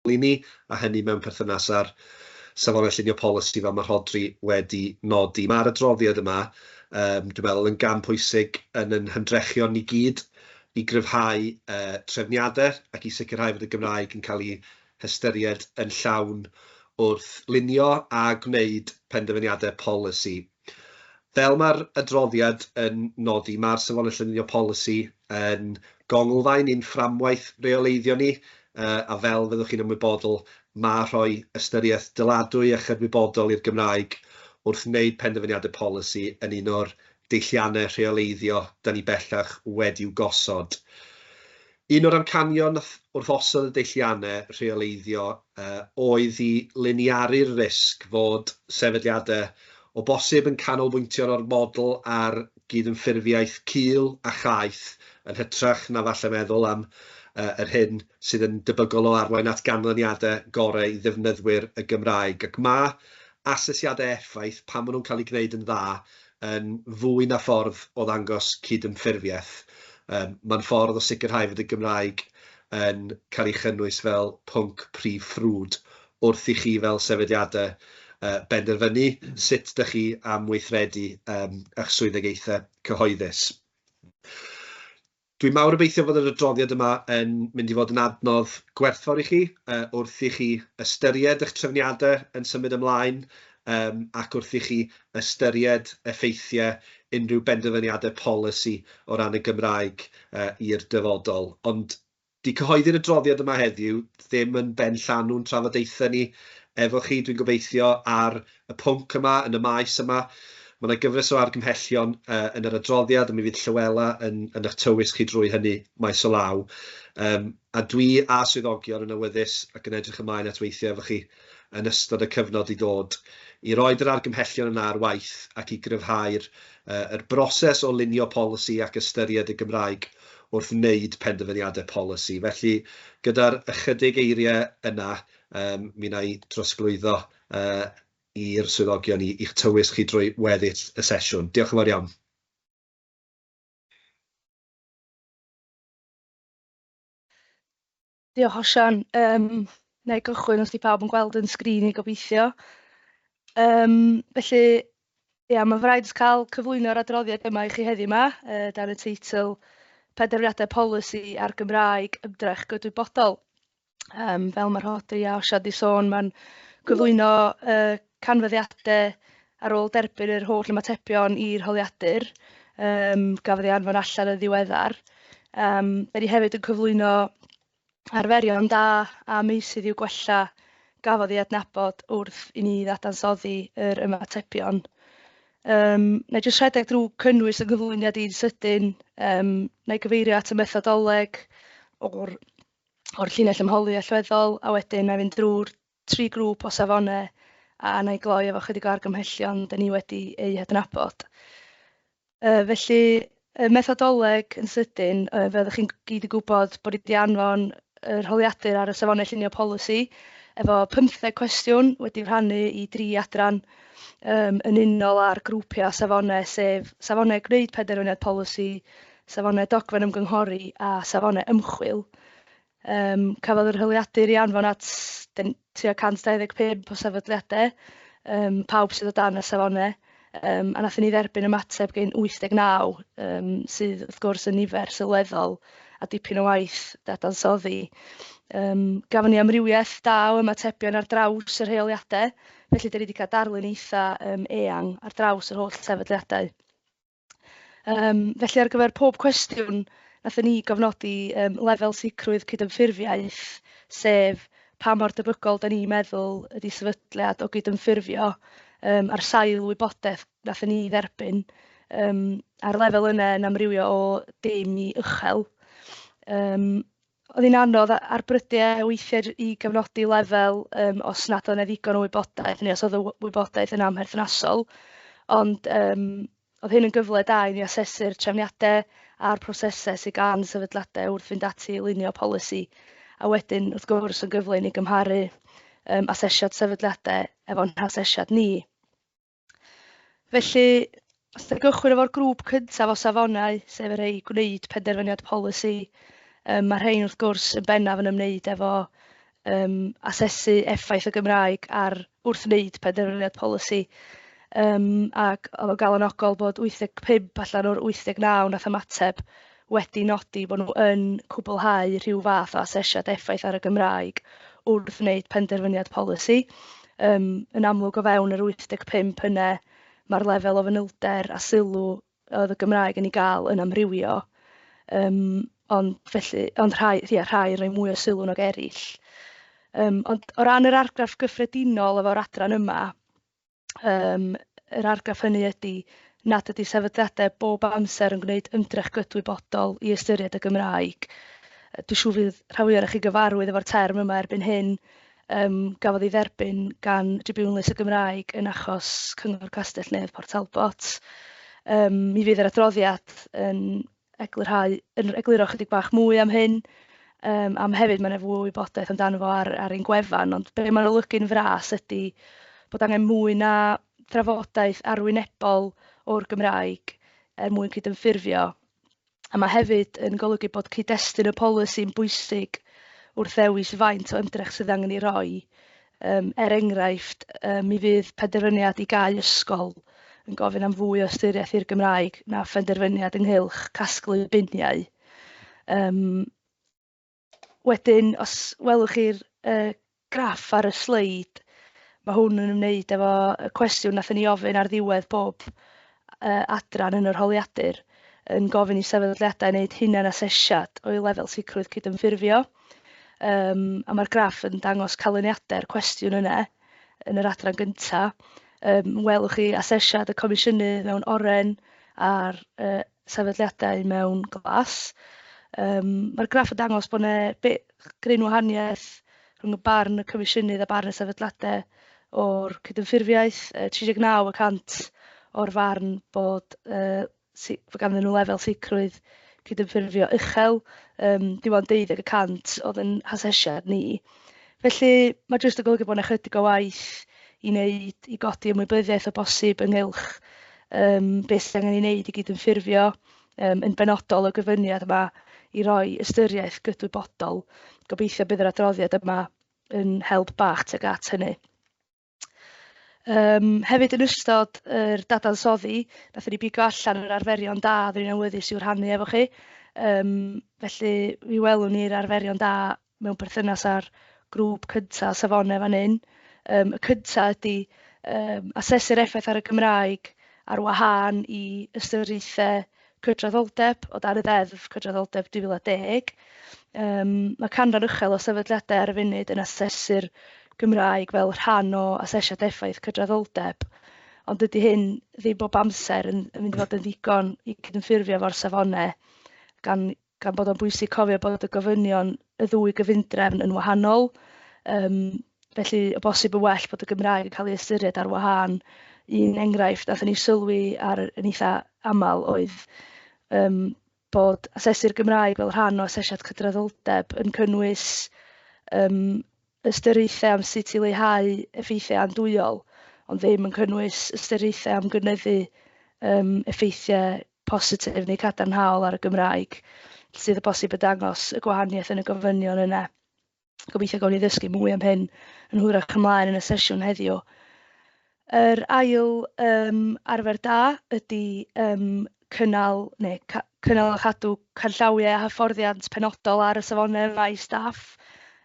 I ni, a hynny mewn perthynas â'r safonau llunio polisi fel mae Rhodri wedi nodi. Mae'r adroddiad yma, dwi'n meddwl, yn gam pwysig yn ein hymdrechion ni gyd i gryfhau trefniadau ac i sicrhau fod y Gymraeg yn cael ei hystyried yn llawn wrth lunio a gwneud penderfyniadau polisi. Fel mae'r adroddiad yn nodi, mae'r Safonau Llunio Polisi yn gonglfaen i'n fframwaith reoleiddio ni, a fel fyddwch chi'n ymwybodol, mae rhoi ystyriaeth dyladwy a chydwybodol i'r Gymraeg wrth wneud penderfyniadau polisi yn un o'r deilliannau rheoleiddio 'da ni bellach wedi'w gosod. Un o'r amcanion wrth osod y deilliannau rheoleiddio oedd i liniaru'r risg fod sefydliadau o bosib yn canolbwyntio'n ormodol ar gydymffurfiaeth cul a chaeth yn hytrach na falle meddwl am yr hyn sydd yn debygol o arwain at ganlyniadau gorau i ddefnyddwyr y Gymraeg. Ac mae asesiadau effaith, pan maen nhw'n cael eu gwneud yn dda, yn fwy na ffordd o ddangos cydymffurfiaeth. Mae'n ffordd o sicrhau fod y Gymraeg yn cael ei chynnwys fel pwnc prif ffrwd wrth i chi fel sefydliadau benderfynu sut dych chi am weithredu eich swyddogaethau cyhoeddus. Dwi'n mawr obeithio fod yr adroddiad yma yn mynd i fod yn adnodd gwerthfawr i chi wrth i chi ystyried eich trefniadau yn symud ymlaen ac wrth i chi ystyried effeithiau unrhyw benderfyniadau polisi o ran y Gymraeg i'r dyfodol. Ond 'Di cyhoeddi'r adroddiad yma heddiw ddim yn benllanw'n trafodaethau ni efo chi, dwi'n gobeithio, ar y pwnc yma, yn y maes yma. Mae 'na gyfres o argymhellion yn yr adroddiad, a mi fydd Llywela yn yn eich tywys chi drwy hynny maes o law. Yym, a dwi a swyddogion yn awyddus ac yn edrych ymlaen at weithio efo chi yn ystod y cyfnod i ddod, i roid yr argymhellion yna ar waith ac i gryfhau'r yr broses o lunio polisi ac ystyried y Gymraeg wrth wneud penderfyniadau polisi. Felly, gyda'r ychydig eiriau yna, um, mi wna i drosglwyddo i'r swyddogion i, i'ch tywys chi drwy weddill y sesiwn. Diolch yn fawr iawn. Diolch Osian. Na i gychwyn os 'di pawb yn gweld yn sgrin i gobeithio. Felly, ia, mae'n fraint cael cyflwyno'r adroddiad yma i chi heddiw yma, dan y teitl Penderfyniadau Polisi a'r Gymraeg, Ymdrech Gydwybodol. Fel mae Rhodri a Osian 'di sôn, mae'n cyflwyno canfyddiadau ar ôl derbyn yr holl ymatebion i'r holiadur gafodd ei anfon allan yn ddiweddar. Da ni hefyd yn cyflwyno arferion da a meysydd i'w gwella gafodd ei adnabod wrth i ni ddadansoddi yr ymatebion. Na i jyst rhedeg drwy cynnwys y nghyflwyniad i'n sydyn. Na i gyfeirio at y methodoleg o'r, o'r llinell ymholi allweddol, a wedyn na i fynd drwy'r tri grŵp o safonau a na i gloi efo chydig o argymhellion da ni wedi eu hadnabod. Felly, y methodoleg yn sydyn, fel ydych chi'n gyd yn gwybod, bod ni wedi anfon yr holiadur ar y safonau llunio polisi efo 15 cwestiwn wedi rhannu i dri adran yn unol â'r grwpiau safonau, sef safonau gwneud penderfyniad polisi, safonau dogfen ymgynghori a safonau ymchwil. Cafodd yr holiadur ei anfon at tua 125 o sefydliadau, pawb sydd o dan y safonau, a wnaethon ni dderbyn ymateb gen 89, sydd wrth gwrs yn nifer sylweddol a dipyn o waith dadansoddi. Gafon ni amrywiaeth da o ymatebion ar draws y rheoliadau, felly dan ni wedi cael darlun eitha eang ar draws yr holl sefydliadau. Felly ar gyfer pob cwestiwn, wnaethon ni gofnodi lefel sicrwydd cydymffurfiaeth, sef pa mor debygol dan ni'n meddwl ydy sefydliad o gydymffurfio ar sail wybodaeth wnaethon ni dderbyn. A'r lefel yna yn amrywio o dim i uchel. Oedd hi'n anodd ar brydiau weithiau i gofnodi lefel os nad oedd 'na ddigon o wybodaeth neu os oedd y wybodaeth yn amherthnasol. Ond oedd hyn yn gyfle da i ni asesu'r trefniadau a'r prosesau sydd gan sefydliadau wrth fynd ati i lunio polisi. A wedyn, wrth gwrs, yn gyfle i ni gymharu asesiad sefydliadau efo'n hasesiad ni. Felly, os da gychwyn efo'r grŵp cyntaf o safonau, sef y rhai gwneud penderfyniad polisi, mae rhain wrth gwrs yn bennaf yn ymwneud efo Asesu effaith y Gymraeg ar wrth wneud penderfyniad polisi. Ac oedd o'n galonogol bod 85 allan o'r 89 nath ymateb wedi nodi bod nhw yn cwblhau rhyw fath o asesiad effaith ar y Gymraeg wrth wneud penderfyniad polisi. Yn amlwg o fewn yr 85 yna, mae'r lefel o fanylder a sylw oedd y Gymraeg yn ei gael yn amrywio. Ond felly, ond rhai, ia, rhai yn rhoi mwy o sylw nag eraill. Ond o ran yr argraff gyffredinol efo'r adran yma, yr argraff hynny ydy nad ydy sefydliadau bob amser yn gwneud ymdrech gydwybodol i ystyried y Gymraeg. Dwi'n siŵr fydd rhan fwyaf chi gyfarwydd efo'r term yma erbyn hyn, gafodd ei dderbyn gan Dribiwnlys y Gymraeg yn achos Cyngor Castell Nedd Port Talbot. Mi fydd yr adroddiad yn eglurhau, yn egluro chydig bach mwy am hyn, am hefyd mae yna fwy o wybodaeth amdano fo ar ein gwefan, ond be mae'n olygu'n fras ydy bod angen mwy na thrafodaeth arwynebol o'r Gymraeg er mwyn cydymffurfio. A mae hefyd yn golygu bod cyd-destun y polisi'n bwysig wrth ddewis faint o ymdrech sydd angen ei roi. Er enghraifft, mi fydd penderfyniad i gau ysgol yn gofyn am fwy o ystyriaeth i'r Gymraeg na phenderfyniad ynghylch casglu biniau. Wedyn, os welwch chi'r graff ar y sleid, mae hwn yn ymwneud efo y cwestiwn nathon ni ofyn ar ddiwedd bob adran yn yr holiadur, yn gofyn i sefydliadau wneud hunan asesiad o'u lefel sicrwydd cydymffurfio. A mae'r graff yn dangos canlyniadau'r cwestiwn yna yn yr adran gyntaf. Welwch chi asesiad y comisiynydd mewn oren a'r sefydliadau mewn glas. Mae'r graff yn dangos bod yna gryn wahaniaeth rhwng y barn y comisiynydd a barn y sefydliadau o'r cydymffurfiaeth, 39% o'r farn bod ganddyn nhw lefel sicrwydd cydymffurfio uchel, dim ond 12% oedd yn hasesiad ni. Felly mae jyst yn golygu bod yna chydig o waith i wneud i godi ymwybyddiaeth o bosib ynghylch beth sydd angen ei wneud i gydymffurfio, yn benodol y gofyniad yma i roi ystyriaeth gydwybodol. Gobeithio bydd yr adroddiad yma yn help bach tuag at hynny. Hefyd yn ystod yr dadansoddi, nathon ni bigo allan yr arferion da oedden ni'n awyddus i'w rhannu efo chi. Felly mi welwn ni'r arferion da mewn perthynas â'r grŵp cyntaf safonau fan hyn. Y cyntaf ydy asesu'r effaith ar y Gymraeg ar wahân i ystyriaethau cydraddoldeb o dan y Ddeddf Cydraddoldeb 2010. Mae canran uchel o sefydliadau ar y funud yn asesu'r Gymraeg fel rhan o asesiad effaith cydraddoldeb, ond dydy hyn ddim bob amser yn mynd i fod yn ddigon i cydymffurfio efo'r safonau, gan bod o'n bwysig cofio bod y gofynion y ddwy gyfundrefn yn wahanol. Felly, o bosib yn well bod y Gymraeg yn cael ei ystyried ar wahân. Un enghraifft nathon ni sylwi ar yn eitha aml oedd bod asesu'r Gymraeg fel rhan o asesiad cydraddoldeb yn cynnwys ystyriaethau am sut i leihau effeithiau andwyol, ond ddim yn cynnwys ystyriaethau am gynyddu effeithiau positif neu cadarnhaol ar y Gymraeg, sydd o bosib yn dangos y gwahaniaeth yn y gofynion yna. Gobeithio gawn ni ddysgu mwy am hyn yn hwyrach ymlaen yn y sesiwn heddiw. Yr ail arfer da ydy cynnal, neu cynnal a chadw canllawiau a hyfforddiant penodol ar y safonau yma i staff.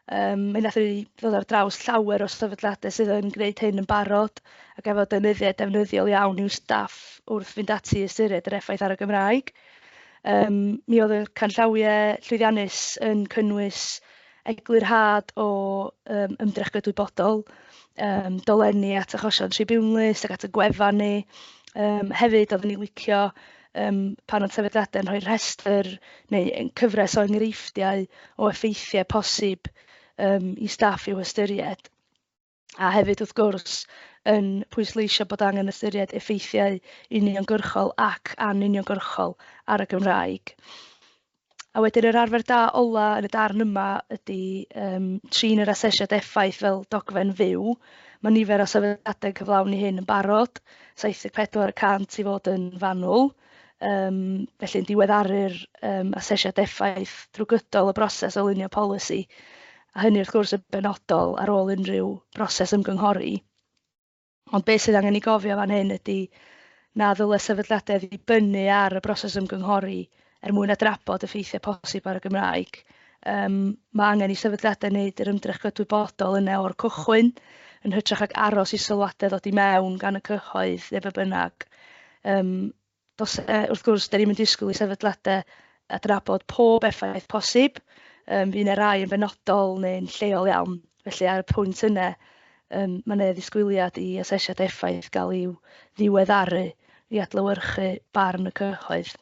Mi wnaethon ni ddod ar draws llawer o sefydliadau sydd yn gwneud hyn yn barod ac efo deunyddiau defnyddiol iawn i'w staff wrth fynd ati i ystyried yr effaith ar y Gymraeg. Mi oedd y canllawiau llwyddiannus yn cynnwys eglurhad o ymdrech gydwybodol, dolenni at achosion tribiwnlys ac at y gwefan ni. Hefyd, oeddwn i'n licio pan oedd sefydliadau yn rhoi rhestr neu cyfres o enghreifftiau o effeithiau posib i staff i'w hystyried. A hefyd, wrth gwrs, yn pwysleisio bod angen ystyried effeithiau uniongyrchol ac anuniongyrchol ar y Gymraeg. A wedyn yr arfer da ola yn y darn yma ydy trin yr asesiad effaith fel dogfen fyw. Mae nifer o sefydliadau'n cyflawni hyn yn barod, 74% i fod yn fanwl. Felly yn diweddaru'r asesiad effaith drwy gydol y broses o lunio polisi. A hynny wrth gwrs yn benodol ar ôl unrhyw broses ymgynghori. Ond beth sydd angen ei gofio fan hyn ydy na ddyle sefydliadau ddibynnu ar y broses ymgynghori er mwyn adnabod effeithiau posib ar y Gymraeg. Mae angen i sefydliadau wneud yr ymdrech gydwybodol yna o'r cychwyn, yn hytrach ag aros i sylwadau ddod i mewn gan y cyhoedd neu be bynnag. Wrth gwrs, da ni'm yn disgwyl i sefydliadau adnabod pob effaith posib. Fydd yna rai yn benodol neu'n lleol iawn. Felly ar y pwynt yna, mae yna ddisgwyliad i asesiad effaith gael i'w ddiweddaru i adlewyrchu barn y cyhoedd.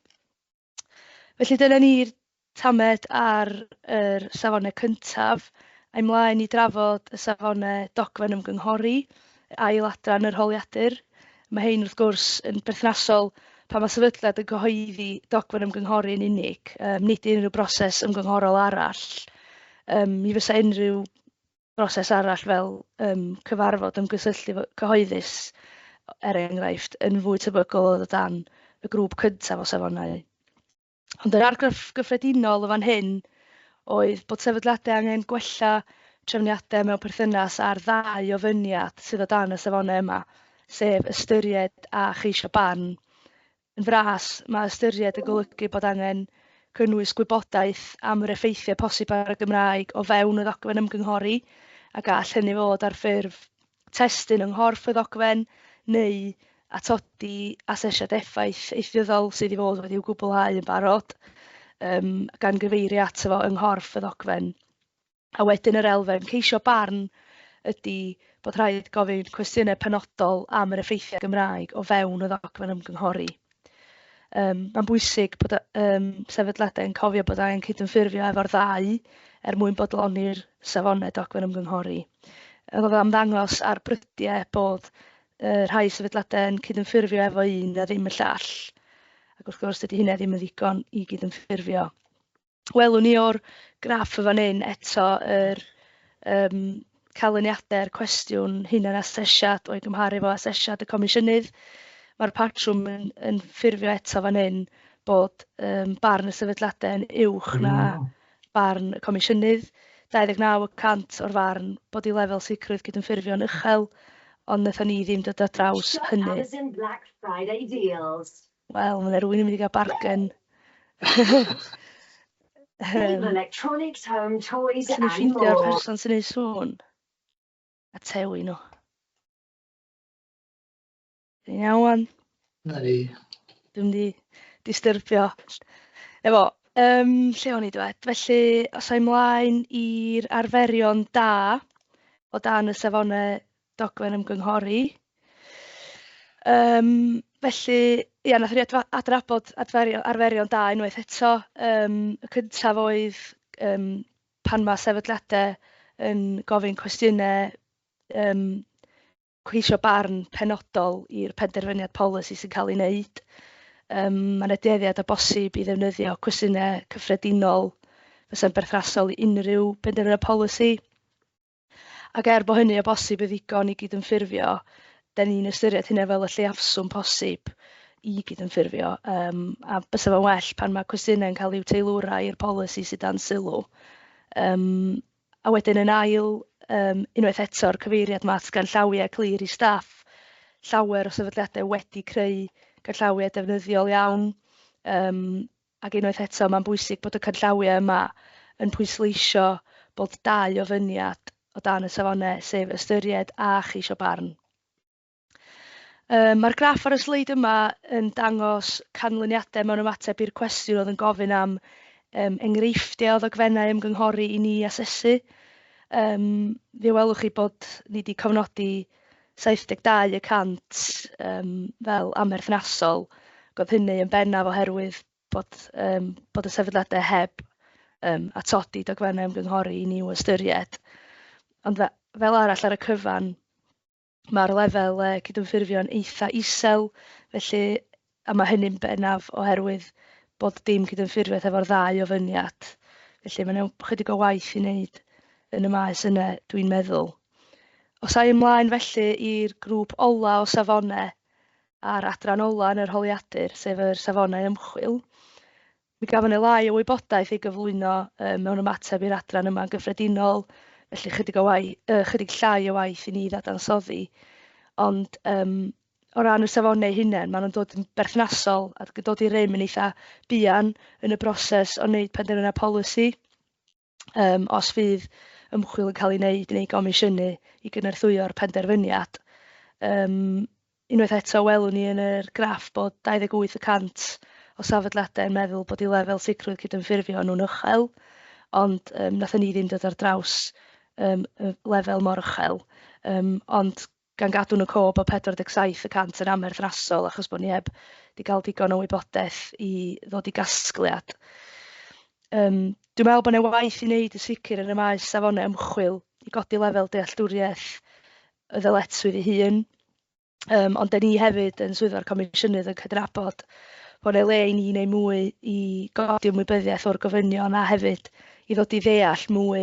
Felly dyna ni'r tamed ar yr safonau cyntaf. A ymlaen i drafod y safonau dogfen ymgynghori, ail adran yr holiadur. Mae hein wrth gwrs yn berthnasol pan mae sefydliad yn cyhoeddi dogfen ymgynghori yn unig, nid unrhyw broses ymgynghorol arall. Mi fysa unrhyw broses arall fel cyfarfod ymgysylltu cyhoeddus, er enghraifft, yn fwy tebygol o ddod dan y grŵp cyntaf o safonau. Ond yr argraff gyffredinol o fan hyn oedd bod sefydliadau angen gwella trefniadau mewn perthynas â'r ddau ofyniad sydd o dan y safonau yma, sef ystyried a cheisio barn. Yn fras, mae ystyried yn golygu bod angen cynnwys gwybodaeth am yr effeithiau posib ar y Gymraeg o fewn y ddogfen ymgynghori, a gall hynny fod ar ffurf testun yng nghorff y ddogfen neu atodi asesiad effaith ieithyddol sydd i fod wedi'w gwblhau yn barod, gan gyfeirio ato fo yng nghorff y ddogfen. A wedyn yr elfen ceisio barn ydy bod rhaid gofyn cwestiynau penodol am yr effeithiau Gymraeg o fewn y ddogfen ymgynghori. Mae'n bwysig bod sefydliadau yn cofio bod angen cydymffurfio efo'r ddau er mwyn bodloni'r safonau dogfen ymgynghori. Oedd o'n ymddangos ar brydiau bod rhai sefydliadau yn cydymffurfio efo un a ddim y llall. Ac wrth gwrs dydy hynna ddim yn ddigon i gydymffurfio. Welwn ni o'r graff y fan hyn eto yr canlyniadau'r cwestiwn hunan-asesiad o'i gymharu efo asesiad y Comisiynydd. Mae'r patrwm yn ffurfio eto fan hyn bod barn y sefydliadau yn uwch na barn y Comisiynydd. 29% o'r farn bod ei lefel sicrwydd cydymffurfio'n uchel, ond wnaethon ni ddim dod ar draws hynny. Amazon Black Friday deals. Wel, mae yna rhywun yn mynd i gael bargen. Cable electronics, home toys Allan ni and ffeindio'r more. person sy'n neud sŵn a tewi nhw. Ti'n iawn wan? Na ni. Dwi'n mynd i distyrbio. Efo, lle o'n i dwed? Felly, os ai mlaen i'r arferion da o dan y safonau dogfen ymgynghori. Felly, ia, nathon ni adnabod arferion da unwaith eto. Y cyntaf oedd pan mae sefydliadau yn gofyn cwestiynau, ceisio barn penodol i'r penderfyniad polisi sy'n cael ei wneud. Mae yna dueddiad o bosib i ddefnyddio cwestiynau cyffredinol fysa'n berthnasol i unrhyw benderfyniad polisi. Ac er bod hynny o bosib yn ddigon i gydymffurfio, da ni'n ystyried hynna fel y lleiafswm posib i gydymffurfio. A bysa fo'n well pan mae cwestiynau'n cael eu teilwra i'r polisi sydd dan sylw. A wedyn yn ail, unwaith eto'r cyfeiriad ma at ganllawiau clir i staff, llawer o sefydliadau wedi creu canllawiau defnyddiol iawn. Ac unwaith eto mae'n bwysig bod y canllawiau yma yn pwysleisio bod dau ofyniad o dan y safonau, sef ystyried a cheisio barn. Mae'r graff ar y sleid yma yn dangos canlyniadau mewn ymateb i'r cwestiwn oedd yn gofyn am enghreifftiau o ddogfennau ymgynghori i ni asesu. Fe welwch chi bod ni wedi cofnodi 72% fel amherthnasol. Ac oedd hynny yn bennaf oherwydd bod y sefydliadau heb atodi dogfennau ymgynghori i ni i'w ystyried. Ond fel arall ar y cyfan, mae'r lefel cydymffurfio'n eitha isel, felly, a mae hynny'n bennaf oherwydd bod dim cydymffurfiaeth efo'r ddau ofyniad. Felly mae yna chydig o waith i wneud yn y maes yna, dwi'n meddwl. Os ai ymlaen felly i'r grŵp ola o safonau a'r adran ola yn yr holiadur, sef yr safonau ymchwil. Mi gafon ni lai o wybodaeth ei gyflwyno mewn ymateb i'r adran yma yn gyffredinol, felly chydig o waith, chydig llai o waith i ni ddadansoddi. Ond o ran y safonau eu hunain, maen nhw'n dod yn berthnasol ac yn dod i rym yn eitha buan yn y broses o wneud penderfyniad polisi. Os fydd ymchwil yn cael ei wneud neu gomisiynu i gynorthwyo'r penderfyniad. Unwaith eto, welwn ni yn yr graff bod 28 y cant o sefydliadau yn meddwl bod eu lefel sicrwydd cydymffurfio nhw'n uchel, ond nathon ni ddim dod ar draws y lefel mor uchel. Ond gan gadw yn y cof bod 47 y cant yn amherthnasol achos bod ni heb 'di cael digon o wybodaeth i ddod i gasgliad. Dwi'n meddwl bod 'na waith i wneud yn sicr yn y maes safonau ymchwil i godi lefel dealltwriaeth y ddyletswydd ei hun. Ond dan ni hefyd yn Swyddfa'r Comisiynydd yn cydnabod bod 'na le i ni wneud mwy i godi ymwybyddiaeth o'r gofynion a hefyd i ddod i ddeall mwy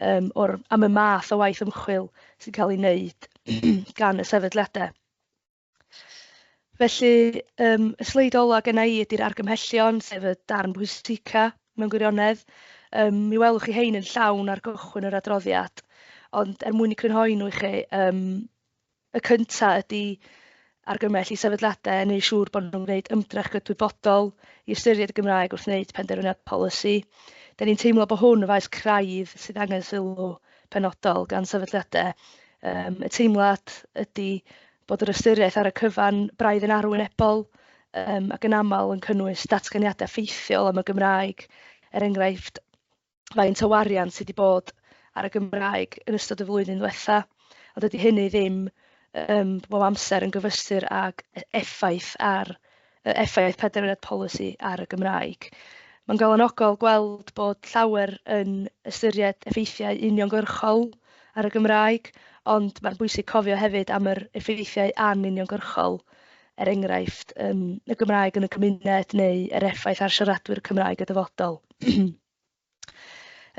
am y math o waith ymchwil sy'n cael ei wneud gan y sefydliadau. Felly, y sleid ola genna i ydy'r argymhellion, sef y darn pwysica mewn gwirionedd. Mi welwch chi hein yn llawn ar gychwyn yr adroddiad, ond er mwyn i crynhoi nhw i chi, y cynta ydy argymell i sefydliadau wneud siŵr bod nhw'n gwneud ymdrech gydwybodol i ystyried y Gymraeg wrth wneud penderfyniad polisi. Da ni'n teimlo bod hwn yn faes craidd sydd angen sylw penodol gan sefydliadau. Y teimlad ydy bod yr ystyriaeth ar y cyfan braidd yn arwynebol ac yn aml yn cynnwys datganiadau ffeithiol am y Gymraeg, er enghraifft faint o wariant sydd wedi bod ar y Gymraeg yn ystod y flwyddyn ddiwetha, ond dydy hynny ddim bob amser yn gyfystyr ag effaith ar effaith penderfyniad polisi ar y Gymraeg. Mae'n galonogol gweld bod llawer yn ystyried effeithiau uniongyrchol ar y Gymraeg, ond mae'n bwysig cofio hefyd am yr effeithiau anuniongyrchol, er enghraifft y Gymraeg yn y cymuned neu yr effaith ar siaradwyr Cymraeg y dyfodol.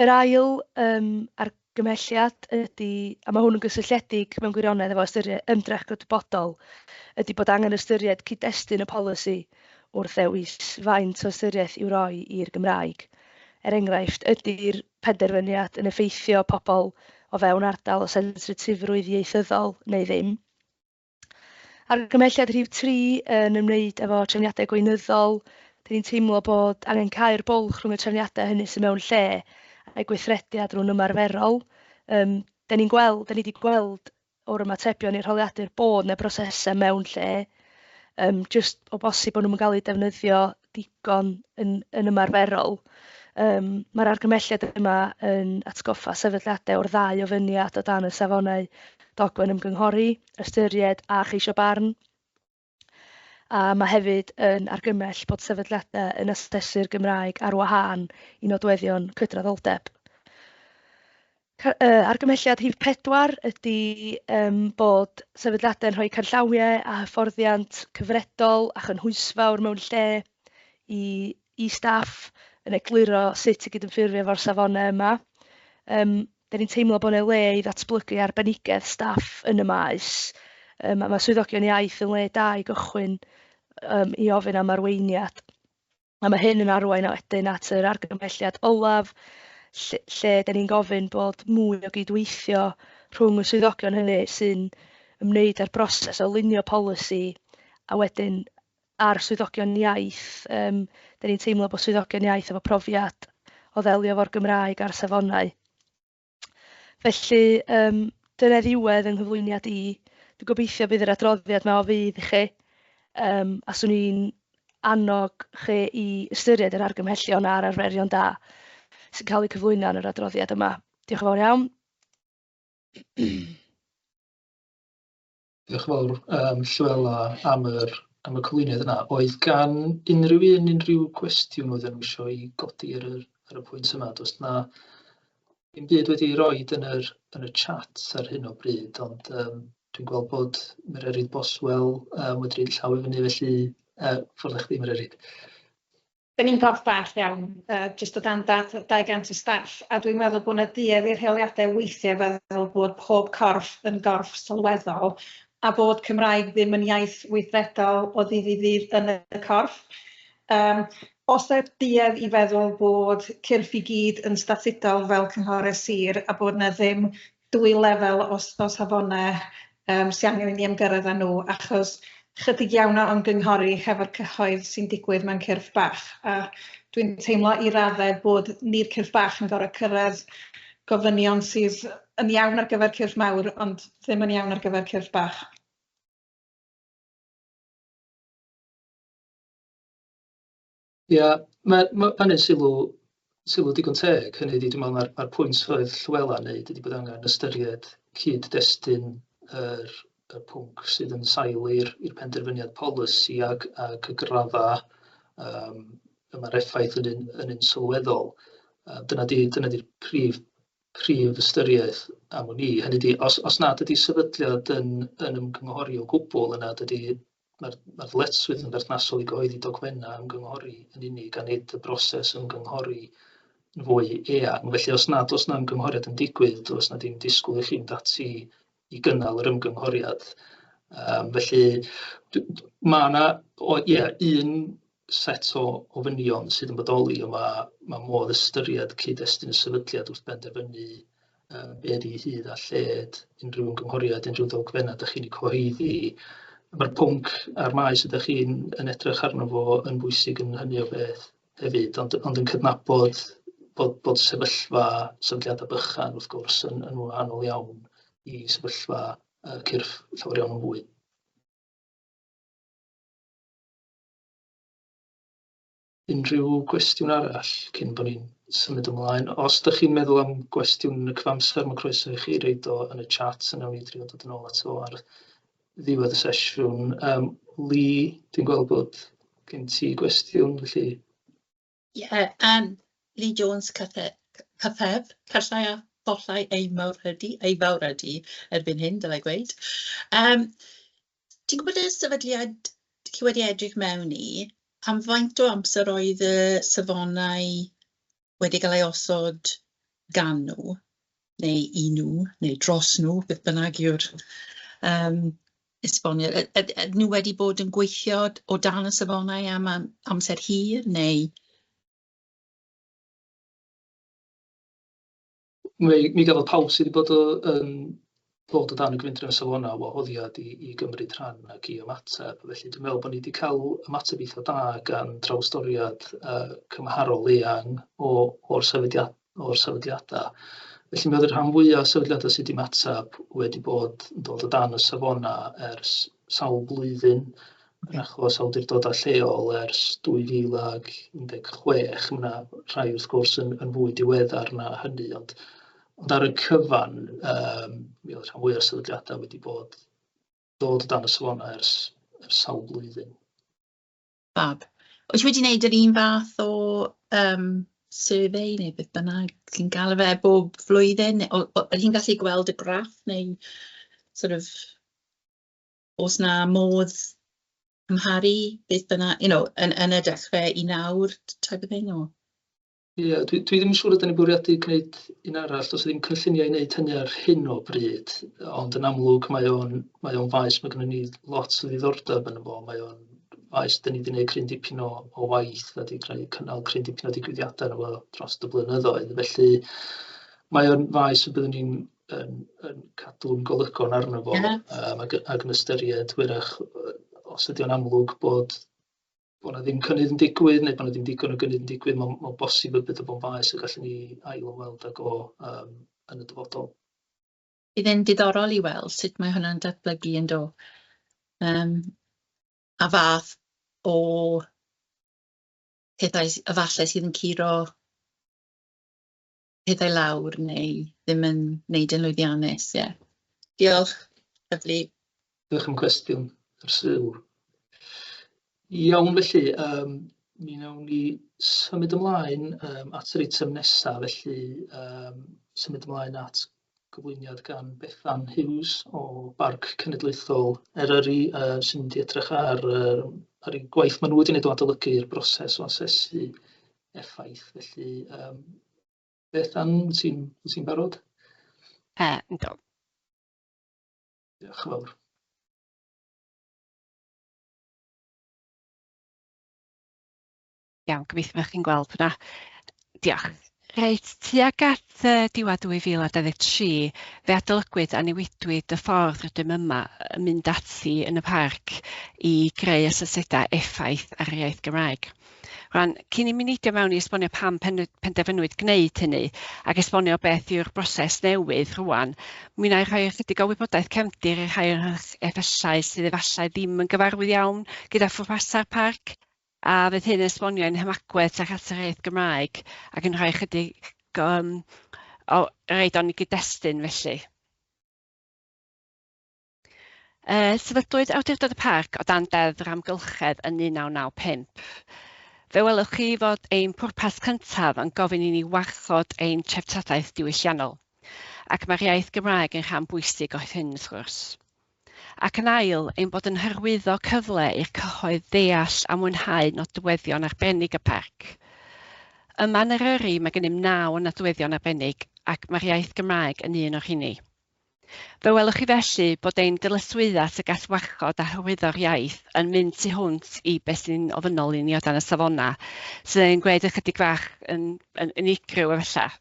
Yr ail argymhelliad ydy, a mae hwn yn gysylltiedig mewn gwirionedd efo ystyried ymdrech gydwybodol, ydy bod angen ystyried cyd-destun y polisi wrth ddewis faint o ystyriaeth i'w roi i'r Gymraeg. Er enghraifft, ydy'r penderfyniad yn effeithio pobl o fewn ardal o sensitifrwydd ieithyddol neu ddim? Argymhelliad rhif 3 yn ymwneud efo trefniadau gweinyddol. Dan ni'n teimlo bod angen cau'r bwlch rhwng y trefniadau hynny sydd mewn lle a'i gweithrediad nhw'n ymarferol. Dan ni'n gweld, dan ni wedi gweld o'r ymatebion i'r holiadur bod 'na brosesau mewn lle, jyst o bosib bod nhw'm yn cael eu defnyddio digon yn ymarferol. Mae'r argymhelliad yma yn atgoffa sefydliadau o'r ddau ofyniad o dan y safonau dogfen ymgynghori, ystyried a cheisio barn. A mae hefyd yn argymell bod sefydliadau yn asesu'r Gymraeg ar wahân i nodweddion cydraddoldeb. Argymhelliad rhif 4 ydy bod sefydliadau yn rhoi canllawiau a hyfforddiant cyfredol a chynhwysfawr mewn lle i staff yn egluro sut i gydymffurfio efo'r safonau yma. Da ni'n teimlo bod yna le i ddatblygu arbenigedd staff yn y maes. A mae swyddogion iaith yn le da i gychwyn i ofyn am arweiniad. A mae hyn yn arwain wedyn at yr argymhelliad olaf, lle dan ni'n gofyn bod mwy o gydweithio rhwng y swyddogion hynny sy'n ymwneud â'r broses o lunio polisi a wedyn a'r swyddogion iaith. Dan ni'n teimlo bod swyddogion iaith efo profiad o ddelio efo'r Gymraeg a'r safonau. Felly, dyna ddiwedd yng nghyflwyniad i. Dwi'n gobeithio bydd yr adroddiad yma o fudd i chi, a 'swn i'n annog chi i ystyried yr argymhellion a'r arferion da sy'n cael eu cyflwyno yn yr adroddiad yma. Diolch yn fawr iawn. Diolch yn fawr, Llywela, am y cyflwyniad yna. Oedd gan unrhyw un unrhyw gwestiwn oedden nhw eisiau ei godi ar y pwynt yma? Does na ddim byd wedi ei roid yn y chat ar hyn o bryd, ond dwi'n gweld bod Mererid Boswell wedi rhoid llaw i fyny, felly ffwrdd â chdi, Mererid. Da ni'n gorff bach iawn, jyst o dan 200 o staff, a dwi'n meddwl bod 'na duedd i'r rheoliadau weithiau feddwl bod pob corff yn gorff sylweddol, a bod Cymraeg ddim yn iaith weithredol o ddydd i ddydd yn y corff. Oes 'na duedd i feddwl bod cyrff i gyd yn statudol fel cynghorau sir a bod 'na ddim dwy lefel o safonau sy angen i ni ymgyrraedd â nhw, achos chydig iawn o ymgynghori hefo'r cyhoedd sy'n digwydd mewn cyrff bach, a dwi'n teimlo i raddau bod ni'r cyrff bach yn gorfod cyrraedd gofynion sydd yn iawn ar gyfer cyrff mawr ond ddim yn iawn ar gyfer cyrff bach. Ia, mae ma' hynny'n sylw sylw digon teg. Hynny ydy, dwi'n meddwl mae'r mae'r pwynt oedd Llywela'n wneud ydy bod angen ystyried cyd-destun yr y pwnc sydd yn sail i'r i'r penderfyniad polisi ac ac y graddau y mae'r effaith yn un yn un sylweddol. Dyna 'di dyna 'di'r prif prif ystyriaeth am wn i. Hynny ydy, os os nad ydy sefydliad yn yn ymgynghori o gwbl, yna dydy mae'r mae'r ddyletswydd yn berthnasol i gyhoeddi dogfennau ymgynghori yn unig a nid y broses ymgynghori yn fwy eang. Felly os nad oes 'na ymgynghoriad yn digwydd, does 'na ddim disgwyl i chi fynd ati i gynnal yr ymgynghoriad. Felly ma' 'na, o ie, un set o ofynion sydd yn bodoli, ond ma' ma' modd ystyried cyd-destun y sefydliad wrth benderfynu be ydy hyd a lled unrhyw ymgynghoriad, unrhyw ddogfennau dach chi'n eu cyhoeddi. Mae'r pwnc a'r maes ydych chi'n yn edrych arno fo yn bwysig yn hynny o beth hefyd, ond ond yn cydnabod bod bod sefyllfa sefydliadau bychan wrth gwrs yn yn wahanol iawn i sefyllfa cyrff llawer iawn yn fwy. Unrhyw gwestiwn arall cyn bod ni'n symud ymlaen? Os dach chi'n meddwl am gwestiwn yn y cyfamser, mae croeso i chi roid o yn y chat a wnawn ni drio dod yn ôl ato fo ar ddiwedd y sesiwn. Lee, dwi'n gweld bod gen ti gwestiwn, felly... Ie, yeah, Lee Jones, Cyffef, Callai a Thollau ei Mawrhydi, ei Fawrhydi erbyn hyn, dylai gweud. Ti'n gwybod y sefydliad chi wedi edrych mewn i, am faint o amser oedd y safonau wedi cael ei osod gan nhw, neu i nhw, neu dros nhw, beth bynnag yw'r esboniad. Ydyn nhw wedi bod yn gweithio o dan y safonau am amser hir, neu...? Mi gafodd pawb sydd wedi bod o, yn dod o dan y gyfundrefn safonau wahoddiad i gymryd rhan ac i ymateb. Felly dwi'n meddwl bod ni wedi cael ymateb eitha da gan drawstoriad cymharol eang o, o'r, sefydliad, o'r sefydliadau. Felly mi oedd y rhan fwyaf o sefydliadau sydd wedi ymateb wedi bod yn dod o dan y safonau ers sawl blwyddyn. Yn achos awdurdodau lleol ers 2016, mae yna rhai wrth gwrs yn, yn fwy diweddar na hynny, ond, ond ar y cyfan, mi oedd rhan fwyaf o'r sefydliadau wedi bod dod o dan y safonau ers, ers sawl blwyddyn. Fab. Wyt ti wedi gwneud yr un fath o survey neu beth bynnag chi'n gael fe bob flwyddyn? Ydych chi'n gallu gweld y graff neu sort of oes 'na modd cymharu beth bynnag, you know, yn yn y dechrau i nawr type of thing, or? Ie, dwi ddim yn siŵr ydyn ni'n bwriadu gwneud un arall, does 'na ddim cynlluniau i wneud hynny ar hyn o bryd, ond yn amlwg mae o'n mae o'n faes mae gynnon ni lot o ddiddordeb ynddo fo, mae o'n faes dan ni 'di gwneud cryn dipyn o waith a 'di creu cynnal cryn dipyn o digwyddiadau ynddo fo dros y blynyddoedd, felly mae o'n faes y byddwn ni'n yn yn cadw'n golygon arno fo ac yn ystyried hwyrach os ydy o'n amlwg bod bod 'na ddim cynnydd yn digwydd neu bod 'na ddim digon o gynnydd yn digwydd, mae'n ma bosib y bydd o'n faes y gallwn ni ail ymweld ag o yn y dyfodol. Bydd e'n diddorol i weld sut mae hwnna'n datblygu yn do. A fath o pethau efallai sydd yn curo pethau lawr neu ddim yn wneud yn lwyddiannus, ie. Diolch, lyfli. Diolch am cwestiwn a'r sylw. Iawn felly, mi wnawn ni symud ymlaen at yr eitem nesaf, felly symud ymlaen at gyflwyniad gan Bethan Hughes o Barc Cenedlaethol Eryri, sy'n mynd i edrych ar, ar eu gwaith maen nhw wedi wneud o adolygu'r broses o asesu effaith. Felly, Bethan, wyt ti'n wyt ti'n barod? Yndw. Diolch yn fawr. Iawn, gobeithio bod chi'n gweld hwnna. Diolch. Reit, tuag at diwedd 2023, fe adolygwyd a newidwyd y ffordd rydym yma yn mynd ati yn y parc i greu asesiadau effaith ar yr iaith Gymraeg. Rwan, cyn i mi neidio mewn i esbonio pam penderfynwyd gwneud hynny ac esbonio beth yw'r broses newydd rwan, mi wna i rhoi ychydig o wybodaeth cefndir i'r rhai ohonoch efallai sydd efallai ddim yn gyfarwydd iawn gyda phwrpasau'r parc, a fydd hyn yn esbonio ein hymagwedd tuag at yr iaith Gymraeg ac yn rhoi ychydig o reid o'n gyd-destun felly. Sefydlwyd Awdurdod y Parc o dan Deddf yr Amgylchedd yn 1995. Fe welwch chi fod ein pwrpas cyntaf yn gofyn i ni warchod ein treftadaeth diwylliannol, ac mae'r iaith Gymraeg yn rhan bwysig o hyn wrth gwrs. Ac yn ail, ein bod yn hyrwyddo cyfle i'r cyhoedd ddeall a mwynhau nodweddion arbennig y parc. Yma yn Eryri mae gennym 9 o nodweddion arbennig ac mae'r iaith Gymraeg yn un o'r rheini. Fe welwch chi felly bod ein dyletswyddau tuag at warchod a hyrwyddo'r iaith yn mynd tu hwnt i beth sy'n ofynnol i ni o dan y safonau, sydd yn gwneud ychydig fach yn unigryw efallai.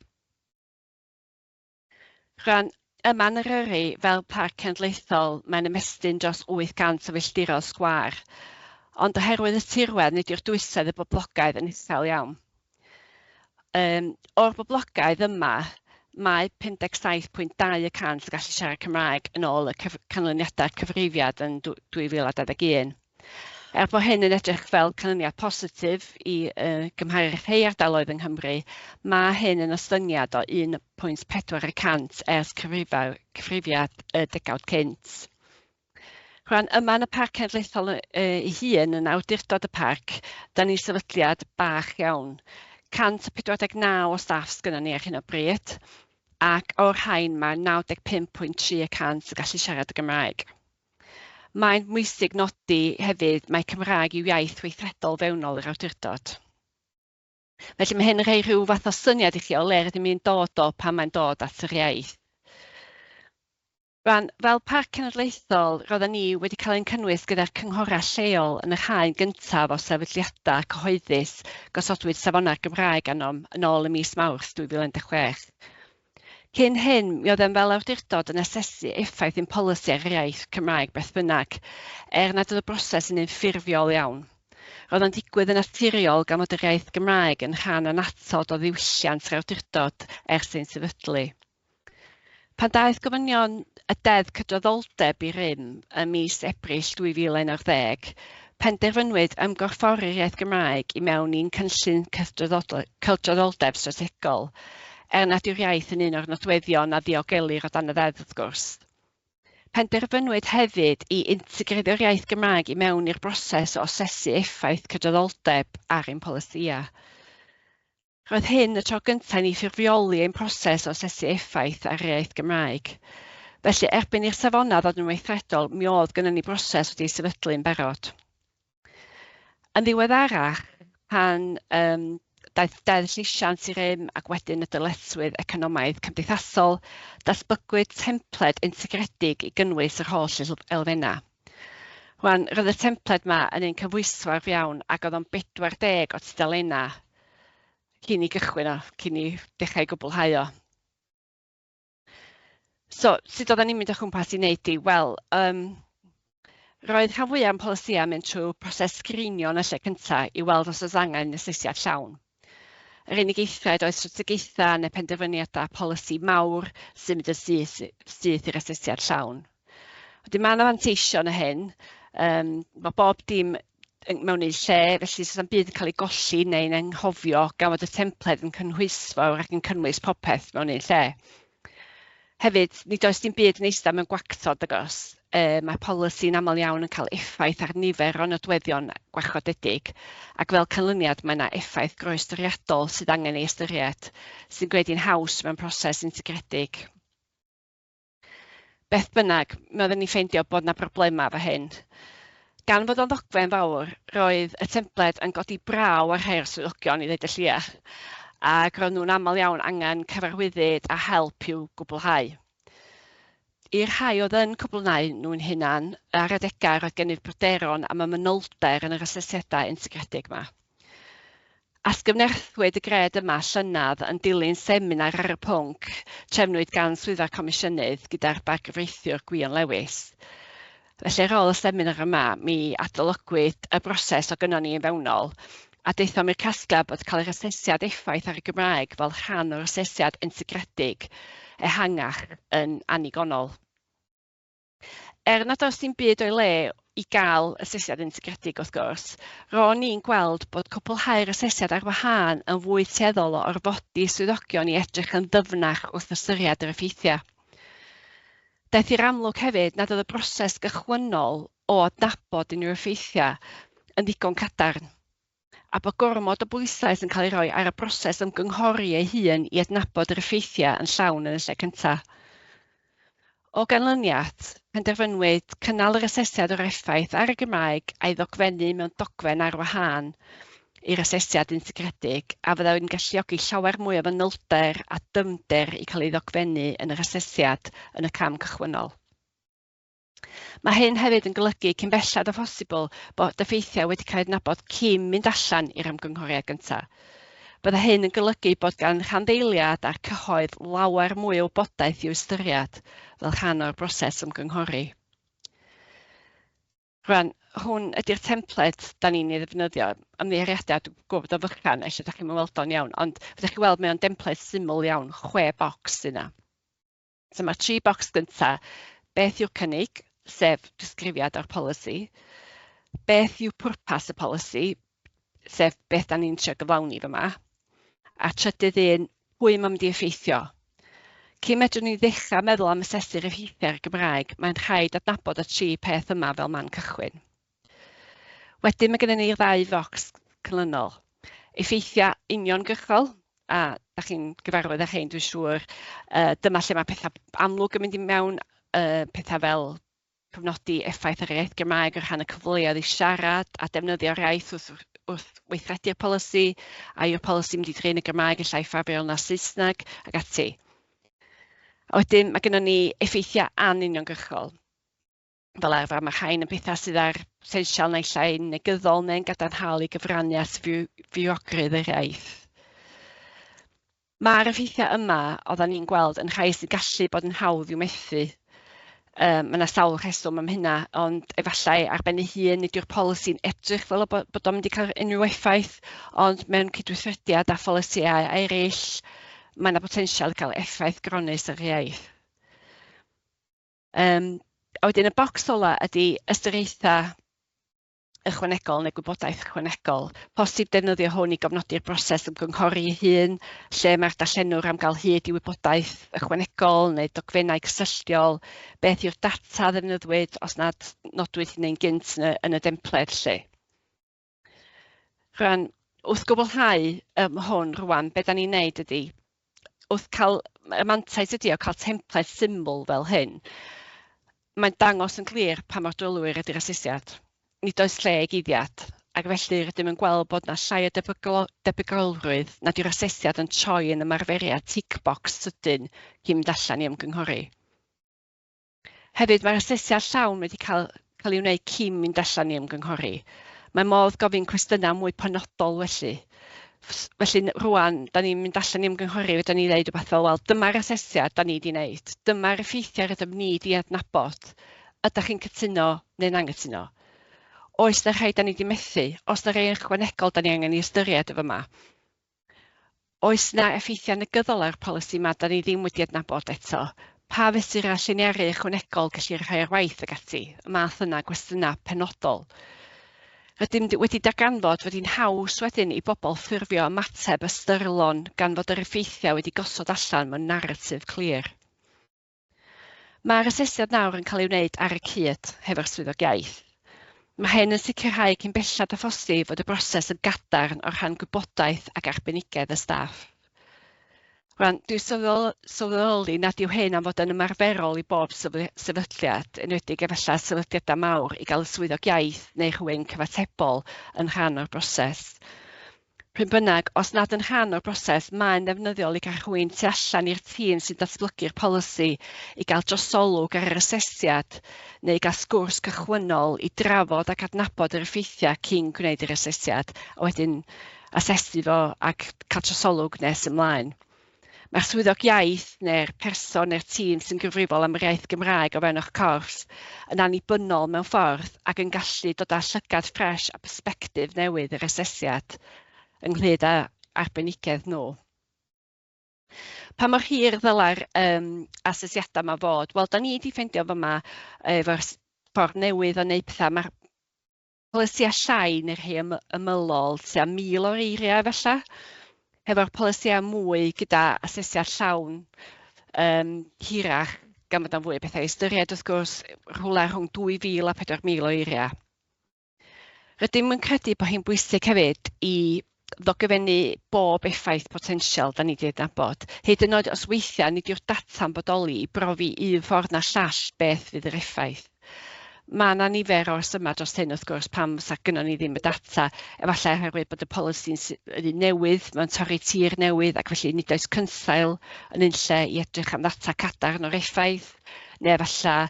Rwan, yma yn Eryri, fel parc cenedlaethol, mae'n ymestyn dros 800 o filltiroedd sgwâr. Ond oherwydd y tirwedd, nid yw'r dwysedd y boblogaeth yn uchel iawn. O'r boblogaeth yma, mae 57.2 y cant yn gallu siarad Cymraeg yn ôl y canlyniadau cyfrifiad yn 2021. Er bod hyn yn edrych fel canlyniad positif i gymharu rhai ardaloedd yng Nghymru, mae hyn yn ostyngiad o 1.4 y cant ers cyfrifiad y degawd cynt. Rwan, yma yn y Parc Cenedlaethol ei hun, yn awdurdod y parc, da ni'n sefydliad bach iawn. 149 o staff sgynnon ni ar hyn o bryd, ac o'r rhain mae 95.3 y cant yn gallu siarad y Gymraeg. Mae'n bwysig nodi hefyd mai Cymraeg yw iaith weithredol fewnol yr awdurdod. Felly mae hyn yn rhoi rhyw fath o syniad i chi o le rydym ni'n dod o pan mae'n dod at yr iaith. Rwan, fel Parc Cenedlaethol, roedden ni wedi cael ein cynnwys gyda'r cynghorau lleol yn yr haen gyntaf o sefydliadau cyhoeddus gosodwyd safonau'r Gymraeg arnom yn ôl ym mis Mawrth 2016. Cyn hyn, mi oeddem fel awdurdod yn asesu effaith ein polisi ar yr iaith Cymraeg beth bynnag, er nad oedd y broses yn un ffurfiol iawn. Roedd o'n digwydd yn naturiol gan fod yr iaith Gymraeg yn rhan annatod o ddiwylliant yr awdurdod ers ein sefydlu. Pan daeth gofynion y Deddf Cydraddoldeb i rym ym mis Ebrill 2011, penderfynwyd ymgorffori'r iaith Gymraeg i mewn i'n cynllun cydraddoldeb strategol, er nad yw'r iaith yn un o'r nodweddion a ddiogelir o dan y ddeddf, wrth gwrs. Penderfynwyd hefyd i integreiddio'r iaith Gymraeg i mewn i'r broses o asesu effaith cydraddoldeb ar ein polisïau. Roedd hyn y tro gyntaf i ni ffurfioli ein proses o asesu effaith ar yr iaith Gymraeg. Felly, erbyn i'r safonau ddod yn weithredol, mi oedd gynnon ni broses wedi'i sefydlu'n barod. Yn ddiweddarach, pan daeth Deddf Llesiant i rym ac wedyn y dyletswydd economaidd cymdeithasol, datblygwyd templed integredig i gynnwys yr holl elfennau. Rwan, roedd y templed yma yn un cynhwysfawr iawn ac oedd o'n 40 o tudalennau cyn i gychwyn o, cyn i dechrau gwblhau o. So, sut oedden ni'n mynd o chwmpas i wneud i? Wel, roedd rhan fwyaf o'n polisïau yn mynd trwy proses sgrinio yn y lle cyntaf i weld os oes angen asesiad llawn. Yr unig eithriad oedd strategaethau neu penderfyniadau polisi mawr sy'n mynd yn syth i'r asesiad llawn. Wedyn mae yna fanteision o hyn. Mae bob dim mewn un lle, felly does na'm byd yn cael ei golli neu'n anghofio gan fod y templed yn cynhwysfawr ac yn cynnwys popeth mewn un lle. Hefyd, nid oes dim byd yn eistedd mewn gwactod, agos. Mae polisi'n aml iawn yn cael effaith ar nifer o nodweddion gwarchodedig, ac fel canlyniad mae yna effaith groestoriadol sydd angen ei ystyried, sy'n gwneud hi'n haws mewn proses integredig. Beth bynnag, mi oedden ni'n ffeindio bod yna broblemau efo hyn. Gan fod o'n ddogfen fawr, roedd y templed yn godi braw ar rhai o'r swyddogion i ddeud y lleia, ac roedd nhw'n aml iawn angen cyfarwyddyd a help i'w gwblhau. I'r rhai oedd yn cwblhau nhw'n hunan, ar adegau roedd gennyf bryderon am y manylder yn yr asesiadau integredig yma. Atgyfnerthwyd y gred yma llynedd yn dilyn seminar ar y pwnc trefnwyd gan Swyddfa'r Comisiynydd gyda'r bargyfreithiwr Gwion Lewis. Felly ar ôl y seminar yma, mi adolygwyd y broses o gynnon ni yn fewnol, a daethom i'r casgliad bod cael yr asesiad effaith ar y Gymraeg fel rhan o'r asesiad integredig ehangach yn annigonol. Er nad oes dim byd o'i le i gael asesiad integredig wrth gwrs, ro'n i'n gweld bod cwblhau'r asesiad ar wahân yn fwy tueddol o orfodi swyddogion i edrych yn ddyfnach wrth ystyried yr effeithiau. Daeth i'r amlwg hefyd nad oedd y broses gychwynnol o adnabod unrhyw effeithiau yn ddigon cadarn, a bod gormod o bwyslais yn cael ei roi ar y broses ymgynghori ei hun i adnabod yr effeithiau yn llawn yn y lle cyntaf. O ganlyniad, penderfynwyd cynnal yr asesiad o'r effaith ar y Gymraeg a'i ddogfennu mewn dogfen ar wahân i'r asesiad integredig, a fyddai'n galluogi llawer mwy o fanylder a dyfnder i cael ei ddogfennu yn yr asesiad yn y cam cychwynnol. Mae hyn hefyd yn golygu cyn belled â phosibl bod effeithiau wedi cael eu adnabod cyn mynd allan i'r ymgynghoriad gyntaf. Byddai hyn yn golygu bod gan rhanddeiliad a'r cyhoedd lawer mwy o wybodaeth i'w ystyried fel rhan o'r broses ymgynghori. Rwan, hwn ydy'r templed da ni'n ei ddefnyddio. Ymddiheuriadau, dwi'n gwybod bod o'n fychan, ella da chi'm yn weld o'n iawn, ond fedrwch chi weld mae o'n dempled syml iawn, 6 bocs sydd yna. So mae'r 3 bocs gynta, beth yw'r cynnig, sef disgrifiad o'r polisi, beth yw pwrpas y polisi, sef beth da ni'n trio gyflawni fyma, a trydydd un, pwy mae'n mynd i effeithio. Cyn medrwn ni ddechrau meddwl am asesu'r effeithiau ar y Gymraeg, mae'n rhaid adnabod y 3 peth yma fel man cychwyn. Wedyn mae gennym ni'r ddau focs canlynol. Effeithiau uniongyrchol, a da chi'n gyfarwydd â rhein, dwi'n siŵr. Dyma lle mae pethau amlwg yn mynd i mewn, pethau fel cofnodi effaith ar yr iaith Gymraeg o rhan y cyfleoedd i siarad a defnyddio'r iaith wrth weithredu'r polisi, a yw'r polisi mynd i drin y Gymraeg yn llai ffafriol na Saesneg, ac ati. A wedyn mae gennym ni effeithiau anuniongyrchol. Fel arfer, mae rhain yn pethau sydd â'r potensial naill ai'n negyddol neu'n gadarnhaol i gyfrannu at fywiogrwydd yr iaith. Mae'r effeithiau yma oedden ni'n gweld yn rhai sy'n gallu bod yn hawdd i'w methu. Mae yna sawl rheswm am hynna, ond efallai ar ben ei hun nid yw'r polisi'n edrych fel bod o'n mynd i cael unrhyw effaith, ond mewn cydweithrediad â pholisïau eraill, mae yna potensial i cael effaith gronnus ar yr iaith. A wedyn y bocs ola ydy ystyriaethau ychwanegol neu gwybodaeth ychwanegol. Posib defnyddio hwn i gofnodi'r broses ymgynghori ei hun, lle mae'r darllenwr am gael hyd i wybodaeth ychwanegol neu dogfennau cysylltiol, beth yw'r data ddefnyddwyd os nad nodwyd hynny'n gynt yn y dempled lle. Rwan, wrth gwblhau hwn rwan, be da ni'n neud ydy, wrth cael y mantais ydy o cael templed syml fel hyn, mae'n dangos yn glir pa mor drylwyr ydy'r asesiad. Nid oes lle i guddiad, ac felly rydym yn gweld bod yna llai o debygolrwydd nad yw'r asesiad yn troi yn ymarferiad tick box sydyn cyn mynd allan i ymgynghori. Hefyd, mae'r asesiad llawn wedi cael ei wneud cyn mynd allan i ymgynghori. Mae modd gofyn cwestiynau mwy penodol felly. Felly rwan, da ni'n mynd allan i ymgynghori, fedrwn ni ddeud rhywbeth fel, wel, dyma'r asesiad da ni wedi wneud, dyma'r effeithiau rydym ni wedi adnabod, ydych chi'n cytuno neu'n anghytuno? Oes na rhai da ni wedi methu? Oes na rhai ychwanegol da ni angen i ystyried efo yma? Oes na effeithiau negyddol ar polisi yma da ni ddim wedi adnabod eto? Pa fesurau lliniaru ychwanegol gellir rhoi ar waith ac ati? Y math yna, gwestiynau penodol. Rydym wedi darganfod fod hi'n haws wedyn i bobl ffurfio ymateb ystyrlon gan fod yr effeithiau wedi gosod allan mewn naratif clir. Mae'r asesiad nawr yn cael ei wneud ar y cyd hefo'r swyddog iaith. Mae hyn yn sicrhau cyn belled â phosib fod y broses yn gadarn o rhan gwybodaeth ac arbenigedd y staff. Rwan, dwi'n sylweddoli nad yw hyn am fod yn ymarferol i bob sefydliad, enwedig efallai sefydliadau mawr, i gael y swyddog iaith neu rhywun cyfatebol yn rhan o'r broses. Pryd bynnag, os nad yn rhan o'r broses, mae'n ddefnyddiol i gael rhywun tu allan i'r tîm sy'n datblygu'r polisi i gael drosolwg ar yr asesiad neu i gael sgwrs cychwynnol i drafod ac adnabod yr effeithiau cyn gwneud yr asesiad, a wedyn asesu fo ac cael trosolwg nes ymlaen. Mae'r swyddog iaith neu'r person neu'r tîm sy'n gyfrifol am yr iaith Gymraeg o fewn eich corff yn annibynnol mewn ffordd ac yn gallu dod â llygad ffres a persbectif newydd i'r asesiad ynghyd â arbenigedd nhw. Pa mor hir ddylai'r asesiadau yma fod? Wel, da ni wedi ffeindio fyma efo'r ffordd newydd o wneud pethau, mae'r polisïau llai neu'r rhai ymylol, tua 1,000 o eiriau efallai, hefo'r polisïau mwy gyda asesiad llawn hirach, gan fod o'n fwy o bethau i ystyried wrth gwrs, rhywle rhwng 2,000 a 4,000 o eiriau. Rydym yn credu bod hi'n bwysig hefyd i ddogfennu bob effaith potensial da ni wedi adnabod, hyd yn oed os weithiau nid yw'r data'n bodoli i brofi un ffordd na llall beth fydd yr effaith. Mae yna nifer o resymau dros hyn wrth gwrs pam fysa gynnon ni ddim y data, efallai oherwydd bod y polisi'n yn un newydd, mae'n torri tir newydd ac felly nid oes cynsail yn unlle i edrych am ddata cadarn o'r effaith, neu efallai